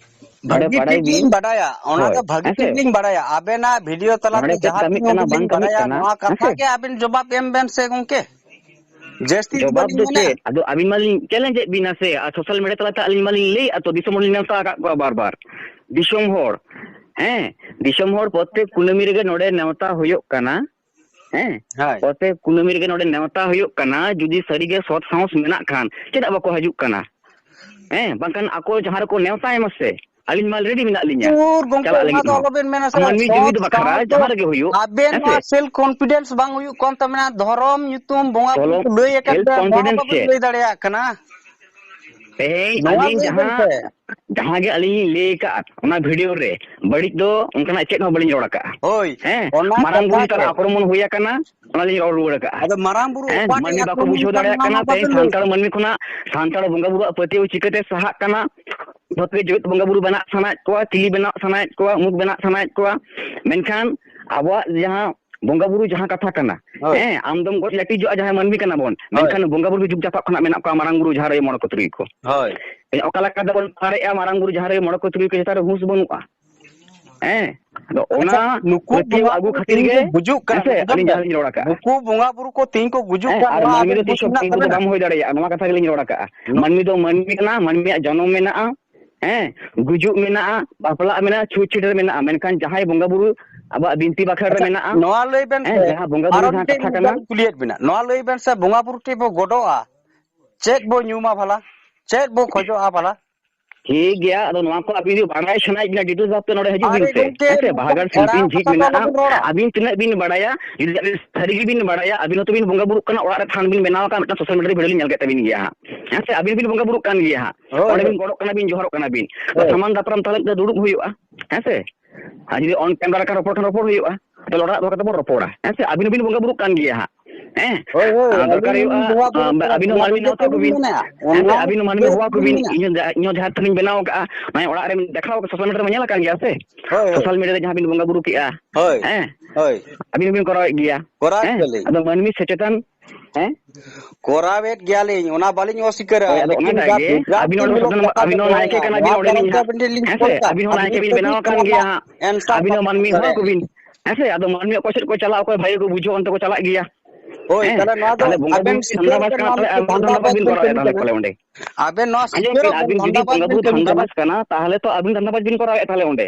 ᱱᱚᱰᱮ ᱵᱷᱟᱹᱜᱤ ᱵᱟᱲᱟᱭ ᱴᱷᱤᱠ ᱵᱤᱱ, ᱞᱤᱧ ᱵᱟᱰᱟᱭᱟ, ᱚᱱᱟ ᱦᱳᱭ, ᱫᱚ ᱵᱷᱟᱹᱜᱤ ᱦᱮᱸ ᱥᱮ? ᱴᱷᱤᱠ ᱞᱤᱧ ᱵᱟᱰᱟᱭᱟ᱾ ᱟᱵᱮᱱᱟᱜ ᱵᱷᱤᱰᱤᱭᱳ ᱛᱟᱞᱟᱛᱮ ᱱᱚᱰᱮ ᱪᱮᱫ ᱡᱟᱦᱟᱸ ᱠᱟᱹᱢᱤᱜ ᱛᱤᱱ ᱠᱟᱱᱟ, ᱩᱰᱤᱡ ᱵᱟᱝ ᱞᱤᱧ ᱠᱟᱹᱢᱤᱜ ᱵᱟᱰᱟᱭᱟ, ᱠᱟᱱᱟ, ᱱᱚᱣᱟ ᱦᱮᱸ ᱠᱟᱛᱷᱟ ᱥᱮ? ᱜᱮ ᱟᱵᱮᱱ ᱡᱚᱵᱟᱵ ᱮᱢ ᱵᱮᱱ ᱥᱮ ᱜᱚᱝᱠᱮ᱾ ᱡᱟᱹᱥᱛᱤ ᱫᱚ ᱡᱚᱵᱟᱵ ᱵᱟᱹᱞᱤᱧ ᱫᱚ ᱢᱮᱱᱟ᱾ ᱪᱮᱫ? ᱟᱫᱚ ᱟᱹᱵᱤᱱ ᱢᱟᱞᱤᱧ ᱪᱮᱞᱮᱧᱡᱽ ᱮᱫ ᱵᱤᱱᱟ ᱥᱮ, ᱟᱨ ᱥᱳᱥᱟᱞ ᱢᱤᱰᱤᱭᱟ ᱛᱟᱞᱟᱛᱮ ᱟᱹᱞᱤᱧ ᱢᱟᱞᱤᱧ ᱞᱟᱹᱭᱮᱫᱼᱟ ᱛᱚ, ᱫᱤᱥᱚᱢ ᱦᱚᱲ ᱞᱤᱧ ᱱᱮᱣᱛᱟ ᱟᱠᱟᱫ ᱠᱚᱣᱟ ᱵᱟᱨ ᱵᱟᱨ᱾ ᱫᱤᱥᱚᱢ ᱦᱚᱲ, ᱦᱮᱸ, ᱫᱤᱥᱚᱢ ᱦᱚᱲ ᱯᱨᱚᱛᱮᱠ ᱠᱩᱱᱟᱹᱢᱤ ᱨᱮᱜᱮ ᱱᱚᱰᱮ ᱱᱮᱣᱛᱟ ᱦᱩᱭᱩᱜ ᱠᱟᱱᱟ᱾ ᱦᱮᱸ, ᱦᱳᱭ᱾ ᱯᱨᱚᱛᱮᱠ ᱠᱩᱱᱟᱹᱢᱤ ᱨᱮᱜᱮ ᱱᱚᱰᱮ ᱱᱮᱣᱛᱟ ᱦᱩᱭᱩᱜ ᱠᱟᱱᱟ᱾ ᱡᱩᱫᱤ ᱥᱟᱹᱨᱤᱜᱮ ᱥᱚᱛ ᱥᱟᱦᱚᱥ ᱢᱮᱱᱟᱜ ᱠᱷᱟᱱ ᱪᱮᱫᱟᱜ ᱵᱟᱠᱚ ᱦᱤᱡᱩᱜ ᱠᱟᱱᱟ? ᱦᱮᱸ, ᱵᱟᱝᱠᱷᱟᱱ ᱟᱠᱚ ᱡᱟᱦᱟᱸ ᱨᱮᱠᱚ ᱱᱮᱣᱛᱟᱭ ᱢᱟ ᱥᱮ, ᱟᱹᱞᱤᱧ ᱢᱟ ᱨᱮᱰᱤ ᱢᱮᱱᱟᱜ ᱞᱤᱧᱟ ᱩᱨ ᱜᱚᱝᱠᱮ, ᱪᱟᱞᱟᱜ ᱚᱱᱟ ᱞᱟᱹᱜᱤᱫ ᱫᱚ ᱦᱚᱸ᱾ ᱟᱞᱚᱵᱮᱱ ᱢᱮᱱᱟ ᱥᱮ, ᱢᱟᱹᱱᱢᱤ ᱥᱚᱛ ᱡᱩᱢᱤᱫ ᱵᱟᱠᱷᱨᱟ ᱥᱟᱶ ᱫᱚ ᱡᱟᱦᱟᱸ ᱨᱮᱜᱮ ᱦᱩᱭᱩᱜ, ᱟᱵᱮᱱ ᱦᱮᱸ ᱱᱚᱣᱟ ᱥᱮ? ᱥᱮᱞᱯ ᱠᱚᱱᱯᱷᱤᱰᱮᱱᱥ ᱵᱟᱝ ᱦᱩᱭᱩᱜ ᱠᱟᱱ ᱛᱟᱵᱮᱱᱟ᱾ ᱫᱷᱚᱨᱚᱢ ᱧᱩᱛᱩᱢ ᱵᱚᱸᱜᱟ ᱵᱩᱨᱩ ᱠᱚᱞᱚᱢ, ᱠᱚ ᱞᱟᱹᱭ ᱟᱠᱟᱫ ᱥᱮᱞᱯ ᱵᱮᱱᱟ, ᱱᱚᱣᱟ ᱠᱚᱱᱯᱷᱤᱰᱮᱱᱥ ᱵᱟᱵᱮᱱ ᱪᱮᱫ? ᱞᱟᱹᱭ ᱫᱟᱲᱮᱭᱟᱜ ᱠᱟᱱᱟ᱾ ᱛᱮᱦᱮᱧ ᱱᱚᱣᱟ ᱟᱹᱞᱤᱧ ᱞᱟᱹᱭ ᱵᱮᱱ ᱡᱟᱦᱟᱸ, ᱥᱮ᱾ ᱡᱟᱦᱟᱸ ᱜᱮ ᱟᱹᱞᱤᱧ ᱞᱤᱧ ᱞᱟᱹᱭ ᱟᱠᱟᱫ ᱚᱱᱟ ᱵᱷᱤᱰᱤᱭᱳ ᱨᱮ, ᱵᱟᱹᱲᱤᱡ ᱫᱚ ᱚᱱᱠᱟᱱᱟᱜ ᱪᱮᱫ ᱦᱚᱸ ᱵᱟᱹᱞᱤᱧ ᱨᱚᱲ ᱟᱠᱟᱫᱼᱟ᱾ ᱦᱳᱭ, ᱦᱮᱸ, ᱚᱱᱟ ᱢᱟᱨᱟᱝ ᱵᱩᱨᱩ ᱠᱟᱛᱷᱟ ᱪᱮᱛᱟᱱ ᱨᱮ ᱜᱮ᱾ ᱟᱠᱨᱚᱢᱚᱱ ᱦᱩᱭ ᱟᱠᱟᱱᱟ, ᱚᱱᱟ ᱞᱤᱧ ᱨᱚᱲ ᱨᱩᱣᱟᱹᱲ ᱟᱠᱟᱫᱼᱟ᱾ ᱟᱫᱚ ᱢᱟᱨᱟᱝ ᱵᱩᱨᱩ ᱦᱮᱸ, ᱚᱠᱟ ᱴᱷᱮᱡ ᱢᱟᱹᱱᱢᱤ ᱵᱟᱠᱚ ᱟᱠᱨᱚᱢᱚᱱ ᱵᱩᱡᱷᱟᱹᱣ ᱠᱟᱱᱟ, ᱫᱟᱲᱮᱭᱟᱜ ᱚᱱᱟ ᱠᱟᱱᱟ, ᱢᱟ ᱵᱟᱵᱮᱱ ᱛᱮᱦᱮᱧ ᱞᱟᱹᱭ ᱥᱟᱱᱛᱟᱲ ᱠᱟᱱᱟ᱾ ᱢᱟᱹᱱᱢᱤ ᱠᱷᱚᱱᱟᱜ ᱥᱟᱱᱛᱟᱲ ᱵᱚᱸᱜᱟ ᱵᱩᱨᱩᱣᱟᱜ ᱯᱟᱹᱛᱭᱟᱹᱣ ᱪᱤᱠᱟᱹᱛᱮ ᱥᱟᱦᱟᱜ ᱠᱟᱱᱟ? ᱡᱚᱛᱚ ᱜᱮ ᱡᱮᱣᱮᱫ ᱵᱚᱸᱜᱟ ᱵᱩᱨᱩ ᱵᱮᱱᱟᱜ ᱥᱟᱱᱟᱭᱮᱫ ᱠᱚᱣᱟ, ᱪᱤᱞᱤ ᱵᱮᱱᱟᱜ ᱥᱟᱱᱟᱭᱮᱫ ᱠᱚᱣᱟ, ᱩᱢᱩᱠ ᱵᱮᱱᱟᱜ ᱥᱟᱱᱟᱭᱮᱫ ᱠᱚᱣᱟ, ᱢᱮᱱᱠᱷᱟᱱ ᱟᱵᱚᱣᱟᱜ ᱡᱟᱦᱟᱸ ᱵᱚᱸᱜᱟ ᱵᱩᱨᱩ ᱡᱟᱦᱟᱸ ᱠᱟᱛᱷᱟ ᱠᱟᱱᱟ, ᱦᱳᱭ᱾ ᱦᱮᱸ, ᱟᱢ ᱫᱚᱢ ᱜᱚᱡ ᱞᱟᱹᱴᱤᱡᱚᱜᱼᱟ, ᱡᱟᱦᱟᱸᱭ ᱢᱟᱹᱱᱢᱤ ᱠᱟᱱᱟ ᱵᱚᱱ, ᱦᱳᱭ᱾ ᱢᱮᱱᱠᱷᱟᱱ ᱵᱚᱸᱜᱟ ᱵᱩᱨᱩ ᱡᱩᱜᱽ ᱡᱟᱯᱟᱜ ᱠᱷᱚᱱᱟᱜ ᱢᱮᱱᱟᱜ ᱠᱚᱣᱟ ᱢᱟᱨᱟᱝ ᱵᱩᱨᱩ, ᱡᱟᱦᱟᱸ ᱨᱮ ᱢᱚᱬᱮ ᱠᱚ ᱛᱩᱨᱩᱭ ᱠᱚ᱾ ᱦᱳᱭ᱾ ᱚᱠᱟ ᱞᱮᱠᱟ ᱛᱮᱵᱚᱱ ᱯᱟᱨᱮᱜᱼᱟ ᱢᱟᱨᱟᱝ ᱵᱩᱨᱩ, ᱡᱟᱦᱟᱸ ᱨᱮ ᱢᱚᱬᱮ ᱠᱚ ᱛᱩᱨᱩᱭ ᱠᱚ ᱪᱮᱛᱟᱱ ᱨᱮ ᱦᱩᱸᱥ ᱵᱟᱹᱱᱩᱜᱼᱟ? ᱦᱮᱸ, ᱟᱫᱚ ᱚᱱᱟ ᱟᱪᱪᱷᱟ, ᱱᱩᱠᱩ ᱯᱟᱹᱛᱭᱟᱹᱣ ᱵᱚᱸᱜᱟ ᱟᱹᱜᱩ ᱵᱩᱨᱩ ᱠᱷᱟᱹᱛᱤᱨ ᱛᱤᱦᱤᱧ ᱜᱮ, ᱠᱚ ᱜᱩᱡᱩᱜ ᱠᱟᱱᱟ, ᱦᱮᱸ ᱥᱮ, ᱟᱸᱡᱚᱢ ᱟᱹᱞᱤᱧ ᱵᱮᱱ? ᱡᱟᱦᱟᱸ ᱞᱤᱧ ᱨᱚᱲ ᱟᱠᱟᱜᱼᱟ᱾ ᱱᱩᱠᱩ ᱵᱚᱸᱜᱟ ᱵᱩᱨᱩ ᱠᱚ ᱛᱤᱦᱤᱧ ᱠᱚ ᱜᱩᱡᱩᱜ ᱦᱮᱸ, ᱠᱟᱱᱟ, ᱟᱨ ᱱᱚᱣᱟ ᱢᱟᱹᱱᱢᱤ ᱫᱚ ᱟᱵᱮᱱ ᱛᱤᱥ ᱦᱚᱸ ᱵᱩᱡᱽ ᱵᱤᱧ ᱢᱮᱱᱟᱜ ᱫᱚ ᱛᱟᱵᱮᱱᱟ? ᱵᱟᱝ ᱦᱩᱭ ᱫᱟᱲᱮᱭᱟᱜᱼᱟ, ᱱᱚᱣᱟ ᱠᱟᱛᱷᱟ ᱜᱮᱞᱤᱧ ᱨᱚᱲ ᱟᱠᱟᱜᱼᱟ᱾ ᱱᱩ- ᱢᱟᱹᱱᱢᱤ ᱫᱚ ᱢᱟᱹᱱᱢᱤ ᱠᱟᱱᱟ, ᱢᱟᱹᱱᱢᱤᱭᱟᱜ ᱡᱚᱱᱚᱢ ᱢᱮᱱᱟᱜᱼᱟ, ᱦᱮᱸ, ᱜᱩᱡᱩᱜ ᱢᱮᱱᱟᱜᱼᱟ, ᱵᱟᱯᱞᱟᱜ ᱢᱮᱱᱟᱜᱼᱟ, ᱪᱷᱩᱛ ᱪᱷᱟᱹᱴᱭᱟᱹᱨ ᱢᱮᱱᱟᱜᱼᱟ, ᱢᱮᱱᱠᱷᱟᱱ ᱡᱟᱦᱟᱸᱭ ᱵᱚᱸᱜᱟ ᱵᱩᱨᱩ ᱟᱵᱚᱣᱟᱜ ᱵᱤᱱᱛᱤ ᱵᱟᱠᱷᱮᱲ ᱨᱮ ᱟᱪᱪᱷᱟ, ᱢᱮᱱᱟᱜᱼᱟ, ᱱᱚᱣᱟ ᱞᱟᱹᱭ ᱵᱮᱱ ᱦᱮᱸ, ᱥᱮ, ᱡᱟᱦᱟᱸ ᱵᱚᱸᱜᱟ ᱵᱩᱨᱩ ᱟᱨᱚ ᱡᱟᱦᱟᱸ ᱢᱤᱫᱴᱮᱱ ᱠᱟᱛᱷᱟ ᱠᱟᱱᱟ, ᱢᱤᱫᱴᱮᱱ ᱠᱩᱞᱤᱭᱮᱫ ᱵᱮᱱᱟ, ᱱᱚᱣᱟ ᱞᱟᱹᱭ ᱵᱮᱱ ᱥᱮ, ᱵᱚᱸᱜᱟ ᱵᱩᱨᱩ ᱴᱷᱮᱱ ᱵᱚ ᱜᱚᱰᱚᱜᱼᱟ, ᱪᱮᱫ ᱵᱚ ᱧᱩᱢᱟ ᱵᱷᱟᱞᱟ? ᱪᱮᱫ ᱵᱚ ᱠᱷᱚᱡᱚᱜᱼᱟ ᱵᱷᱟᱞᱟ? ᱴᱷᱤᱠ ᱜᱮᱭᱟ, ᱟᱫᱚ ᱱᱚᱣᱟ ᱠᱚ ᱟᱹᱵᱤᱱ ᱡᱩᱫᱤ ᱵᱟᱲᱟᱭ ᱥᱟᱱᱟᱭᱮᱫ ᱵᱤᱱᱟ details ᱵᱷᱟᱵᱛᱮ ᱱᱚᱰᱮ ᱦᱤᱡᱩᱜ ᱵᱤᱱ ᱟᱨᱮ ᱥᱮ, ᱜᱚᱝᱠᱮ, ᱦᱮᱸ ᱥᱮ, ᱱᱚᱝᱠᱟᱱ ᱵᱟᱦᱟᱜᱟᱲ ᱮᱲᱟᱣ ᱥᱤᱞᱯᱤᱧ ᱡᱷᱤᱡ ᱠᱟᱛᱷᱟ ᱫᱚ ᱢᱮᱱᱟᱜᱼᱟ᱾ ᱟᱞᱚᱵᱤᱱ ᱨᱚᱲᱟ᱾ ᱟᱹᱵᱤᱱ ᱛᱤᱱᱟᱹᱜ ᱵᱤᱱ ᱵᱟᱲᱟᱭᱟ, ᱡᱩᱫᱤ ᱟᱹᱵᱤᱱ ᱥᱟᱹᱨᱤ ᱜᱮᱵᱤᱱ ᱵᱟᱲᱟᱭᱟ, ᱟᱹᱵᱤᱱ ᱦᱚᱸᱛᱚ ᱵᱤᱱ ᱵᱚᱸᱜᱟ ᱵᱩᱨᱩᱜ ᱠᱟᱱᱟ, ᱚᱲᱟᱜ ᱨᱮ ᱛᱷᱟᱱ ᱵᱤᱱ ᱵᱮᱱᱟᱣ ᱟᱠᱟᱫ ᱢᱤᱫᱴᱟᱝ social media ᱨᱮ video ᱞᱤᱧ ᱧᱮᱞ ᱠᱮᱫ ᱛᱟᱹᱵᱤᱱ ᱜᱮᱭᱟ ᱦᱟᱸᱜ, ᱦᱮᱸ ᱥᱮ, ᱟᱹᱵᱤᱱ ᱵᱤᱱ ᱵᱚᱸᱜᱟ ᱵᱩᱨᱩᱜ ᱠᱟᱱ ᱜᱮᱭᱟ ᱦᱟᱸᱜ, ᱦᱳᱭ, ᱚᱸᱰᱮ ᱦᱳᱭ᱾ ᱵᱤᱱ ᱜᱚᱰᱚᱜ ᱠᱟᱱᱟ, ᱵᱤᱱ ᱡᱚᱦᱟᱨᱚᱜ ᱠᱟᱱᱟ ᱵᱤᱱ, ᱛᱚ ᱦᱳᱭ᱾ ᱥᱟᱢᱟᱱ ᱫᱟᱯᱨᱟᱢ ᱛᱟᱦᱞᱮ ᱢᱤᱫᱴᱟᱝ ᱫᱩᱲᱩᱵ ᱦᱩᱭᱩᱜᱼᱟ, ᱦᱮᱸ ᱥᱮ, ᱟᱨ ᱡᱩᱫᱤ on camera ᱠᱟᱱ ᱨᱚᱯᱚᱲ ᱠᱷᱟᱱ ᱨᱚᱯᱚᱲ ᱦᱩᱭᱩᱜᱼᱟ, ᱛᱟᱦᱞᱮ ᱚᱲᱟᱜ ᱫᱚ ᱠᱟᱛᱮ ᱵᱚᱱ ᱨᱚᱯᱚᱲᱟ, ᱦᱮᱸ ᱥᱮ, ᱟᱹᱵᱤᱱ ᱦᱚᱸᱵᱤᱱ ᱵᱚᱸᱜᱟ ᱵᱩᱨᱩᱜ ᱠᱟᱱ ᱜᱮᱭᱟ ᱦᱟᱸᱜ, ᱦᱮᱸ᱾ ᱦᱳᱭ, ᱦᱳᱭ, ᱟᱨ ᱫᱚᱨᱠᱟᱨ ᱟᱹᱞᱤᱧ ᱦᱩᱭᱩᱜᱼᱟ, ᱵᱚᱸᱜᱟ ᱵᱩᱨᱩ ᱟᱸ, ᱠᱟᱱᱟ, ᱟᱹᱵᱤᱱ ᱦᱚᱸ ᱚᱱᱟ ᱢᱟᱹᱱᱢᱤ ᱵᱚᱞᱮ ᱱᱮᱣᱛᱟ ᱪᱮᱫ ᱵᱤᱱ ᱠᱚᱵᱤᱱ, ᱢᱮᱱᱟ? ᱦᱮᱸ ᱥᱮ, ᱚᱱᱟ ᱟᱹᱵᱤᱱ ᱦᱚᱸ ᱢᱟᱹᱱᱢᱤ ᱵᱚᱞᱮ ᱦᱚᱦᱚ ᱪᱮᱫ ᱵᱤᱱ ᱠᱚᱵᱤᱱ, ᱢᱮᱱᱟ? ᱤᱧ ᱦᱚᱸ ᱡᱟ-, ᱤᱧ ᱦᱚᱸ ᱡᱟᱦᱟᱸ ᱛᱤᱱᱟᱹᱜ ᱤᱧ ᱵᱮᱱᱟᱣ ᱟᱠᱟᱫᱼᱟ, ᱱᱚᱜᱼᱚᱭ ᱚᱲᱟᱜ ᱨᱮ ᱫᱮᱠᱷᱟᱣ ᱠᱟᱜ, social media ᱨᱮ ᱧᱮᱞ ᱟᱠᱟᱱ ᱜᱮᱭᱟ ᱥᱮ? ᱦᱳᱭ, ᱦᱳᱭ᱾ Social media ᱨᱮ ᱡᱟᱦᱟᱸ ᱵᱤᱱ ᱵᱚᱸᱜᱟ ᱵᱩᱨᱩ ᱠᱮᱜᱼᱟ, ᱦᱳᱭ, ᱦᱮᱸ? ᱦᱳᱭ᱾ ᱟᱹᱵᱤᱱ ᱦᱚᱸᱵᱤᱱ ᱠᱚᱨᱟᱣᱮᱫ ᱜᱮᱭᱟ, ᱠᱚᱨᱟᱣᱮᱫ ᱦᱮᱸ? ᱜᱮᱭᱟᱞᱤᱧ᱾ ᱟᱫᱚ ᱢᱟᱹᱱᱢᱤ ᱥᱚᱪᱮᱛᱚᱱ, ᱦᱮᱸ? ᱠᱚᱨᱟᱣᱮᱫ ᱜᱮᱭᱟᱞᱤᱧ, ᱚᱱᱟ ᱵᱟᱹᱞᱤᱧ ᱚᱥᱤᱠᱟᱹᱨᱟ᱾ ᱦᱳᱭ, ᱟᱫᱚ ᱞᱮᱠᱤᱱ ᱚᱱᱟᱴᱟᱜ ᱜᱮ, ᱜᱟᱛᱮ, ᱜᱟᱛᱮ ᱟᱹᱵᱤᱱ ᱦᱚᱸ ᱞᱮᱠᱟᱱ ᱥᱚᱪᱮᱛᱚᱱ, ᱠᱟᱛᱷᱟ ᱟᱹᱵᱤᱱ ᱫᱚ ᱦᱚᱸ ᱱᱟᱭᱠᱮ ᱵᱟᱝ, ᱠᱟᱱᱟ ᱵᱤᱱ, ᱱᱚᱣᱟ ᱚᱸᱰᱮ ᱠᱟᱨᱚᱱ ᱞᱤᱧ ᱛᱮ ᱦᱟᱸᱜ, ᱟᱵᱤᱱ ᱴᱷᱮᱱ ᱞᱤᱧ ᱦᱮᱸ ᱥᱮ? ᱠᱚᱞ ᱠᱟᱜ᱾ ᱟᱹᱵᱤᱱ ᱦᱚᱸ ᱟᱹᱵᱤᱱ ᱱᱟᱭᱠᱮ ᱵᱤᱱ ᱡᱩᱫᱤ ᱵᱮᱱᱟᱣ ᱟᱠᱟᱱ ᱠᱚᱨᱟᱣᱟ, ᱜᱮᱭᱟ ᱦᱟᱸᱜ᱾ answer ᱟᱹᱵᱤᱱ ᱦᱚᱸ ᱵᱟᱠᱚ ᱢᱟᱹᱱᱢᱤ ᱫᱟᱲᱮᱭᱟᱜᱼᱟ᱾ ᱚᱠᱚᱭ ᱥᱮᱫ ᱠᱚ ᱪᱟᱞᱟᱜ, ᱚᱠᱚᱭ ᱵᱷᱟᱜᱮ ᱠᱚ ᱵᱩᱡᱷᱟᱹᱣᱟ, ᱚᱱᱛᱮ ᱠᱚ ᱪᱟᱞᱟᱜ ᱜᱮᱭᱟ᱾ ᱦᱳᱭ, ᱦᱮᱸ? ᱛᱟᱦᱞᱮ ᱱᱚᱣᱟ ᱛᱟᱦᱞᱮ ᱫᱚ ᱵᱚᱸᱜᱟ ᱟᱵᱮᱱ ᱵᱩᱨᱩ ᱥᱤᱠᱟᱹᱨᱚᱜ ᱫᱷᱟᱱᱫᱟ ᱵᱟᱥ ᱵᱮᱱ, ᱠᱟᱱᱟ, ᱱᱚᱣᱟ ᱛᱟᱦᱞᱮ ᱢᱤᱫᱴᱮᱱ ᱟᱵᱤᱱ ᱫᱚ ᱫᱷᱟᱱᱫᱟ ᱫᱷᱟᱱᱫᱟ ᱵᱟᱥ ᱵᱟᱥ ᱵᱮᱱ ᱵᱤᱱ ᱠᱟᱹᱢᱤ ᱠᱚᱨᱟᱣᱮᱫᱼᱟ ᱠᱟᱱᱟ᱾ ᱛᱟᱦᱞᱮ ᱚᱸᱰᱮ? ᱟᱵᱮᱱ ᱱᱚᱣᱟ ᱟᱸᱡᱚᱢ ᱥᱤᱠᱟᱹᱨᱚᱜ ᱵᱤᱱ, ᱵᱮᱱ ᱫᱷᱟᱱᱫᱟ ᱫᱷᱟᱱᱫᱟ ᱵᱟᱥ ᱵᱟᱥ ᱵᱮᱱ ᱵᱤᱱ ᱠᱟᱹᱢᱤ ᱠᱟᱱᱟ᱾ ᱟᱵᱮᱱ ᱡᱩᱫᱤ ᱵᱚᱸᱜᱟ ᱵᱩᱨᱩ ᱫᱷᱟᱱᱫᱟ ᱵᱟᱥ ᱵᱮᱱ ᱠᱚᱨᱟᱣᱮᱫᱼᱟ, ᱛᱟᱦᱞᱮ ᱚᱸᱰᱮ?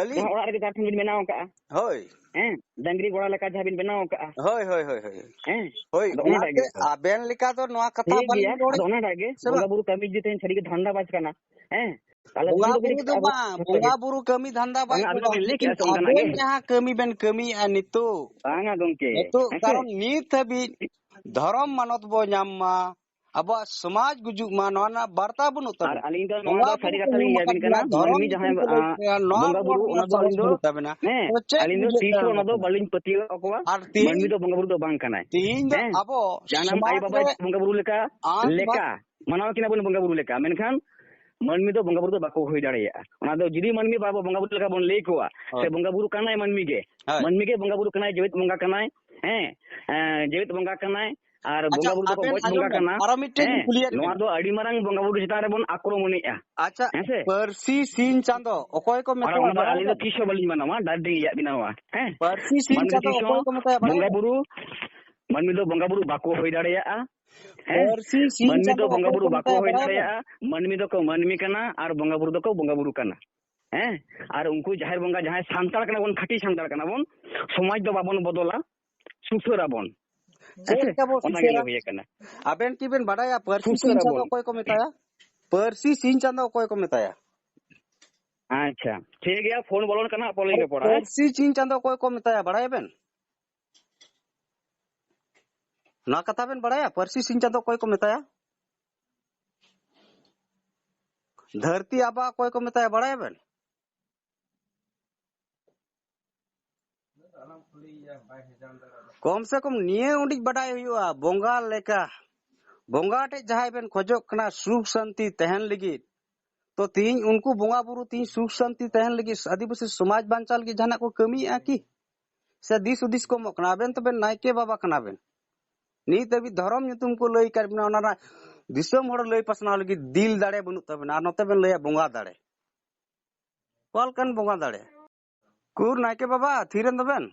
ᱟᱹᱞᱤᱧ? ᱡᱟᱦᱟᱸ ᱚᱲᱟᱜ ᱨᱮᱜᱮ ᱡᱟᱦᱟᱸ ᱴᱷᱮᱱ ᱵᱤᱱ ᱵᱮᱱᱟᱣ ᱟᱠᱟᱜᱼᱟ᱾ ᱦᱳᱭ᱾ ᱦᱮᱸ, ᱰᱟᱝᱨᱤ ᱜᱚᱲᱟ ᱞᱮᱠᱟ ᱡᱟᱦᱟᱸ ᱵᱤᱱ ᱵᱮᱱᱟᱣ ᱟᱠᱟᱜᱼᱟ᱾ ᱦᱳᱭ, ᱦᱳᱭ, ᱦᱳᱭ, ᱦᱳᱭ᱾ ᱦᱮᱸ, ᱦᱳᱭ, ᱟᱫᱚ ᱚᱱᱟᱴᱟᱜ ᱜᱮ ᱚᱱᱟᱛᱮ ᱛᱚ᱾ ᱟᱵᱮᱱ ᱞᱮᱠᱟ ᱫᱚ ᱱᱚᱣᱟ ᱠᱟᱛᱷᱟ ᱴᱷᱤᱠ ᱜᱮᱭᱟ, ᱵᱟᱹᱞᱤᱧ ᱨᱚᱲ ᱟᱫᱚ ᱚᱱᱟᱴᱟᱜ ᱜᱮ, ᱥᱮ ᱵᱚᱸᱜᱟ ᱵᱟᱝ? ᱵᱩᱨᱩ ᱠᱟᱹᱢᱤ ᱡᱩᱫᱤ ᱛᱮᱦᱮᱧ ᱥᱟᱹᱨᱤ ᱜᱮ ᱫᱷᱟᱱᱫᱟ ᱵᱟᱡᱽ ᱠᱟᱱᱟ, ᱦᱮᱸ, ᱛᱟᱦᱞᱮ ᱵᱚᱸᱜᱟ ᱩᱱᱤ ᱫᱚ ᱵᱩᱨᱩ ᱠᱟᱹᱴᱤᱡ ᱫᱚ ᱟᱵᱚ ᱵᱟᱝ, ᱥᱟᱹᱨᱤ ᱵᱚᱸᱜᱟ ᱜᱮ᱾ ᱵᱩᱨᱩ ᱠᱟᱹᱢᱤ ᱫᱷᱟᱱᱫᱟ ᱵᱟᱝ, ᱵᱟᱡᱽ ᱟᱵᱮᱱ ᱠᱟᱱᱟ, ᱵᱮᱱ ᱞᱟᱹᱭ ᱠᱮᱜᱼᱟ ᱞᱮᱠᱤᱱ ᱥᱮ ᱚᱱᱠᱟᱱᱟᱜ ᱟᱵᱮᱱ ᱜᱮ? ᱡᱟᱦᱟᱸ ᱠᱟᱹᱢᱤ ᱵᱮᱱ ᱠᱟᱹᱢᱤᱭᱮᱜᱼᱟ ᱱᱤᱛᱚᱜ, ᱵᱟᱝᱟ ᱜᱚᱝᱠᱮ, ᱱᱤᱛᱚᱜ ᱦᱮᱸ ᱥᱮ? ᱠᱟᱨᱚᱱ ᱱᱤᱛ ᱦᱟᱹᱵᱤᱡ ᱫᱷᱚᱨᱚᱢ ᱢᱟᱱᱚᱛ ᱵᱚ ᱧᱟᱢ ᱢᱟ, ᱟᱵᱚᱣᱟᱜ ᱥᱚᱢᱟᱡᱽ ᱜᱩᱡᱩᱜ ᱢᱟ, ᱱᱚᱣᱟ ᱨᱮᱱᱟᱜ ᱵᱟᱨᱛᱟ ᱵᱟᱹᱱᱩᱜ ᱟᱨ ᱛᱟᱵᱚᱱᱟ᱾ ᱟᱹᱞᱤᱧ ᱫᱚ ᱱᱚᱣᱟ ᱵᱚᱸᱜᱟ ᱫᱚ ᱵᱩᱨᱩ ᱥᱟᱹᱨᱤ ᱠᱚ ᱠᱟᱛᱷᱟ ᱞᱤᱧ ᱧᱩᱢ ᱞᱟᱹᱭ ᱟᱠᱟᱫ ᱟᱵᱤᱱ ᱵᱚᱱᱟ, ᱠᱟᱱᱟ, ᱫᱷᱚᱨᱚᱢ ᱢᱟᱹᱱᱢᱤ ᱧᱩᱛᱩᱢ ᱡᱟᱦᱟᱸᱭ, ᱛᱮᱵᱚ ᱟᱸ, ᱞᱟᱹᱭᱟ, ᱱᱚᱣᱟ ᱵᱚᱸᱜᱟ ᱵᱩᱨᱩ, ᱵᱚᱸᱜᱟ ᱚᱱᱟ ᱫᱚ ᱥᱟᱦᱚᱥ ᱟᱹᱞᱤᱧ ᱫᱚ, ᱵᱟᱹᱱᱩᱜ ᱛᱟᱵᱮᱱᱟ᱾ ᱦᱮᱸ, ᱥᱚᱢᱟᱡᱽ ᱟᱹᱞᱤᱧ ᱫᱚ ᱵᱩᱡᱷᱟᱹᱜ ᱛᱤᱥ ᱦᱚᱸ ᱠᱟᱱᱟ ᱚᱱᱟ ᱫᱚ ᱵᱚᱱᱟ᱾ ᱵᱟᱹᱞᱤᱧ ᱯᱟᱹᱛᱭᱟᱹᱣ ᱟᱠᱚᱣᱟ᱾ ᱟᱨ ᱛᱤᱦᱤᱧ ᱢᱟᱹᱱᱢᱤ ᱫᱚ ᱵᱚᱸᱜᱟ ᱵᱩᱨᱩ ᱫᱚ ᱵᱟᱝ ᱠᱟᱱᱟᱭ᱾ ᱛᱤᱦᱤᱧ ᱫᱚ ᱦᱮᱸ, ᱟᱵᱚ ᱡᱟᱱᱟᱢ ᱥᱚᱢᱟᱡᱽ ᱟᱭᱳ ᱵᱟᱵᱟ ᱨᱮ ᱵᱚᱸᱜᱟ ᱵᱩᱨᱩ ᱞᱮᱠᱟ, ᱟᱸᱥ ᱞᱮᱠᱟ, ᱵᱟᱝ ᱢᱟᱱᱟᱣ ᱠᱤᱱᱟ ᱵᱚᱱ ᱵᱚᱸᱜᱟ ᱵᱩᱨᱩ ᱞᱮᱠᱟ, ᱢᱮᱱᱠᱷᱟᱱ ᱢᱟᱹᱱᱢᱤ ᱫᱚ ᱵᱚᱸᱜᱟ ᱵᱩᱨᱩ ᱫᱚ ᱵᱟᱠᱚ ᱦᱩᱭ ᱫᱟᱲᱮᱭᱟᱜᱼᱟ᱾ ᱚᱱᱟ ᱫᱚ ᱡᱩᱫᱤ ᱢᱟᱹᱱᱢᱤ ᱵᱟᱵᱚ ᱵᱚᱸᱜᱟ ᱵᱩᱨᱩ ᱞᱮᱠᱟ ᱵᱚᱱ ᱞᱟᱹᱭ ᱠᱚᱣᱟ, ᱥᱮ ᱦᱳᱭ᱾ ᱵᱚᱸᱜᱟ ᱵᱩᱨᱩ ᱠᱟᱱᱟᱭ ᱢᱟᱹᱱᱢᱤ ᱜᱮ, ᱦᱳᱭ᱾ ᱢᱟᱹᱱᱢᱤ ᱜᱮ ᱵᱚᱸᱜᱟ ᱵᱩᱨᱩ ᱠᱟᱱᱟᱭ, ᱡᱮᱣᱮᱫ ᱵᱚᱸᱜᱟ ᱠᱟᱱᱟᱭ, ᱦᱮᱸ, ᱮᱸ, ᱡᱮᱣᱮᱫ ᱵᱚᱸᱜᱟ ᱠᱟᱱᱟᱭ, ᱟᱨ ᱟᱪᱪᱷᱟ, ᱵᱚᱸᱜᱟ ᱵᱩᱨᱩ ᱫᱚᱠᱚ ᱟᱵᱮᱱ ᱜᱚᱡ ᱟᱸᱡᱚᱢ ᱵᱚᱸᱜᱟ ᱵᱮᱱ, ᱠᱟᱱᱟ᱾ ᱟᱨᱚ ᱢᱤᱫᱴᱮᱱ ᱞᱤᱧ ᱦᱮᱸ, ᱠᱩᱞᱤᱭᱮᱫ ᱱᱚᱣᱟ ᱵᱮᱱᱟ᱾ ᱫᱚ ᱟᱹᱰᱤ ᱢᱟᱨᱟᱝ ᱵᱚᱸᱜᱟ ᱵᱩᱨᱩ ᱪᱮᱛᱟᱱ ᱨᱮᱵᱚᱱ ᱟᱠᱨᱚᱢᱚᱱᱮᱜᱼᱟ᱾ ᱟᱪᱪᱷᱟ, ᱦᱮᱸ ᱥᱮ? ᱯᱟᱹᱨᱥᱤ ᱥᱤᱧ ᱪᱟᱸᱫᱚ ᱚᱠᱚᱭ ᱠᱚ ᱟᱨ ᱢᱮᱛᱟᱭᱟ ᱚᱱᱟ ᱫᱚ ᱵᱟᱲᱟᱭ ᱟᱹᱞᱤᱧ ᱫᱚ ᱵᱮᱱ? ᱛᱤᱥ ᱦᱚᱸ ᱵᱟᱹᱞᱤᱧ ᱢᱟᱱᱟᱣᱟ, direct ᱞᱤᱧ ᱞᱟᱹᱭᱟᱫ ᱵᱮᱱᱟ ᱱᱚᱣᱟ᱾ ᱦᱮᱸ? ᱯᱟᱹᱨᱥᱤ ᱥᱤᱧ ᱢᱟᱹᱱᱢᱤ ᱫᱚ ᱪᱟᱸᱫᱚ ᱛᱤᱥ ᱦᱚᱸ ᱚᱠᱚᱭ ᱠᱚ ᱢᱮᱛᱟᱭᱟ ᱵᱟᱲᱟᱭ ᱵᱚᱸᱜᱟ ᱵᱮᱱ? ᱵᱩᱨᱩ, ᱢᱟᱹᱱᱢᱤ ᱫᱚ ᱵᱚᱸᱜᱟ ᱵᱩᱨᱩ ᱵᱟᱠᱚ ᱦᱩᱭ ᱫᱟᱲᱮᱭᱟᱜᱼᱟ᱾ ᱦᱮᱸ? ᱯᱟᱹᱨᱥᱤ ᱥᱤᱧ ᱢᱟᱹᱱᱢᱤ ᱫᱚ ᱪᱟᱸᱫᱚ ᱵᱚᱸᱜᱟ ᱚᱠᱚᱭ ᱵᱩᱨᱩ ᱠᱚ ᱵᱟᱠᱚ ᱢᱮᱛᱟᱭᱟ ᱦᱩᱭ ᱵᱟᱲᱟᱭ ᱵᱮᱱ? ᱫᱟᱲᱮᱭᱟᱜᱼᱟ᱾ ᱢᱟᱹᱱᱢᱤ ᱫᱚᱠᱚ ᱢᱟᱹᱱᱢᱤ ᱠᱟᱱᱟ ᱟᱨ ᱵᱚᱸᱜᱟ ᱵᱩᱨᱩ ᱫᱚᱠᱚ ᱵᱚᱸᱜᱟ ᱵᱩᱨᱩ ᱠᱟᱱᱟ᱾ ᱦᱮᱸ? ᱟᱨ ᱩᱱᱠᱩ ᱡᱟᱦᱮᱨ ᱵᱚᱸᱜᱟ, ᱡᱟᱦᱟᱸᱭ ᱥᱟᱱᱛᱟᱲ ᱠᱟᱱᱟ ᱵᱚᱱ, ᱠᱷᱟᱹᱴᱤ ᱥᱟᱱᱛᱟᱲ ᱠᱟᱱᱟ ᱵᱚᱱ, ᱥᱚᱢᱟᱡᱽ ᱫᱚ ᱵᱟᱵᱚᱱ ᱵᱚᱫᱚᱞᱟ, ᱥᱩᱥᱟᱹᱨ ᱟᱵᱚᱱ᱾ ᱪᱮᱫ ᱦᱮᱸ ᱥᱮ? ᱞᱮᱠᱟ ᱵᱚ ᱚᱱᱟ ᱜᱮ ᱥᱩᱥᱟᱹᱨᱟ? ᱞᱟᱹᱭ ᱦᱩᱭ ᱟᱠᱟᱱᱟ᱾ ᱟᱵᱮᱱ ᱠᱤ ᱵᱮᱱ ᱵᱟᱰᱟᱭᱟ ᱯᱟᱹᱨᱥᱤ ᱥᱩᱥᱟᱹᱨ ᱥᱤᱧ ᱪᱟᱸᱫᱚ ᱟᱵᱚᱱ᱾ ᱚᱠᱚᱭ ᱠᱚ ᱢᱮᱛᱟᱭᱟ? ᱯᱟᱹᱨᱥᱤ ᱥᱤᱧ ᱪᱟᱸᱫᱚ ᱚᱠᱚᱭ ᱠᱚ ᱢᱮᱛᱟᱭᱟ? ᱟᱪᱪᱷᱟ, ᱴᱷᱤᱠ ᱜᱮᱭᱟ, ᱯᱷᱳᱱ ᱵᱚᱞᱚᱱ ᱠᱟᱱᱟ, ᱦᱟᱸᱜ ᱯᱚᱨᱮ ᱞᱤᱧ ᱨᱚᱯᱚᱲᱟ, ᱦᱮᱸ? ᱯᱟᱹᱨᱥᱤ ᱥᱤᱧ ᱪᱟᱸᱫᱚ ᱚᱠᱚᱭ ᱠᱚ ᱢᱮᱛᱟᱭᱟ ᱵᱟᱲᱟᱭᱟᱵᱮᱱ? ᱱᱚᱣᱟ ᱠᱟᱛᱷᱟ ᱵᱮᱱ ᱵᱟᱲᱟᱭᱟ, ᱯᱟᱹᱨᱥᱤ ᱥᱤᱧ ᱪᱟᱸᱫᱚ ᱚᱠᱚᱭ ᱠᱚ ᱢᱮᱛᱟᱭᱟ? ᱫᱷᱟᱹᱨᱛᱤ ᱟᱵᱟ ᱚᱠᱚᱭ ᱠᱚ ᱢᱮᱛᱟᱭᱟ ᱵᱟᱲᱟᱭᱟᱵᱮᱱ? ᱠᱚᱢ ᱥᱮ ᱠᱚᱢ ᱱᱤᱭᱟᱹ ᱩᱰᱤᱡ ᱵᱟᱰᱟᱭ ᱦᱩᱭᱩᱜᱼᱟ, ᱵᱚᱸᱜᱟ ᱞᱮᱠᱟ, ᱵᱚᱸᱜᱟ ᱴᱷᱮᱡ ᱡᱟᱦᱟᱸᱭ ᱵᱮᱱ ᱠᱷᱚᱡᱚᱜ ᱠᱟᱱᱟ ᱥᱩᱠ ᱥᱟᱱᱛᱤ ᱛᱟᱦᱮᱱ ᱞᱟᱹᱜᱤᱫ, ᱛᱚ ᱛᱤᱦᱤᱧ ᱩᱱᱠᱩ ᱵᱚᱸᱜᱟ ᱵᱩᱨᱩ ᱛᱤᱦᱤᱧ ᱥᱩᱠ ᱥᱟᱱᱛᱤ ᱛᱟᱦᱮᱱ ᱞᱟᱹᱜᱤᱫ, ᱟᱹᱫᱤᱵᱟᱹᱥᱤ ᱥᱚᱢᱟᱡᱽ ᱵᱟᱧᱪᱟᱣ ᱞᱟᱹᱜᱤᱫ ᱡᱟᱦᱟᱱᱟᱜ ᱠᱚ ᱠᱟᱹᱢᱤᱭᱮᱫᱼᱟ ᱠᱤ? ᱥᱮ ᱫᱤᱥ ᱦᱩᱫᱤᱥ ᱠᱚ ᱮᱢᱚᱜ ᱠᱟᱱᱟ? ᱟᱵᱮᱱ ᱛᱚᱵᱮᱱ ᱱᱟᱭᱠᱮ ᱵᱟᱵᱟ ᱠᱟᱱᱟ ᱵᱮᱱ, ᱱᱤᱛ ᱦᱟᱹᱵᱤᱡ ᱫᱷᱚᱨᱚᱢ ᱧᱩᱛᱩᱢ ᱠᱚ ᱞᱟᱹᱭ ᱠᱟᱫ ᱵᱮᱱᱟ, ᱚᱱᱟ ᱨᱮᱱᱟᱜ ᱫᱤᱥᱚᱢ ᱦᱚᱲ ᱞᱟᱹᱭ ᱯᱟᱥᱱᱟᱣ ᱞᱟᱹᱜᱤᱫ ᱫᱤᱞ ᱫᱟᱲᱮ ᱵᱟᱹᱱᱩᱜ ᱛᱟᱵᱮᱱᱟ, ᱟᱨ ᱱᱚᱛᱮ ᱵᱮᱱ ᱞᱟᱹᱭᱟ ᱵᱚᱸᱜᱟ ᱫᱟᱲᱮ᱾ ᱚᱠᱟ ᱞᱮᱠᱟᱱ ᱵᱚᱸᱜᱟ ᱫᱟᱲᱮ? ᱩᱠᱩᱨ ᱱᱟᱭᱠᱮ ᱵᱟᱵᱟ, ᱛᱷᱤᱨ ᱮᱱ ᱫᱚᱵᱮᱱ?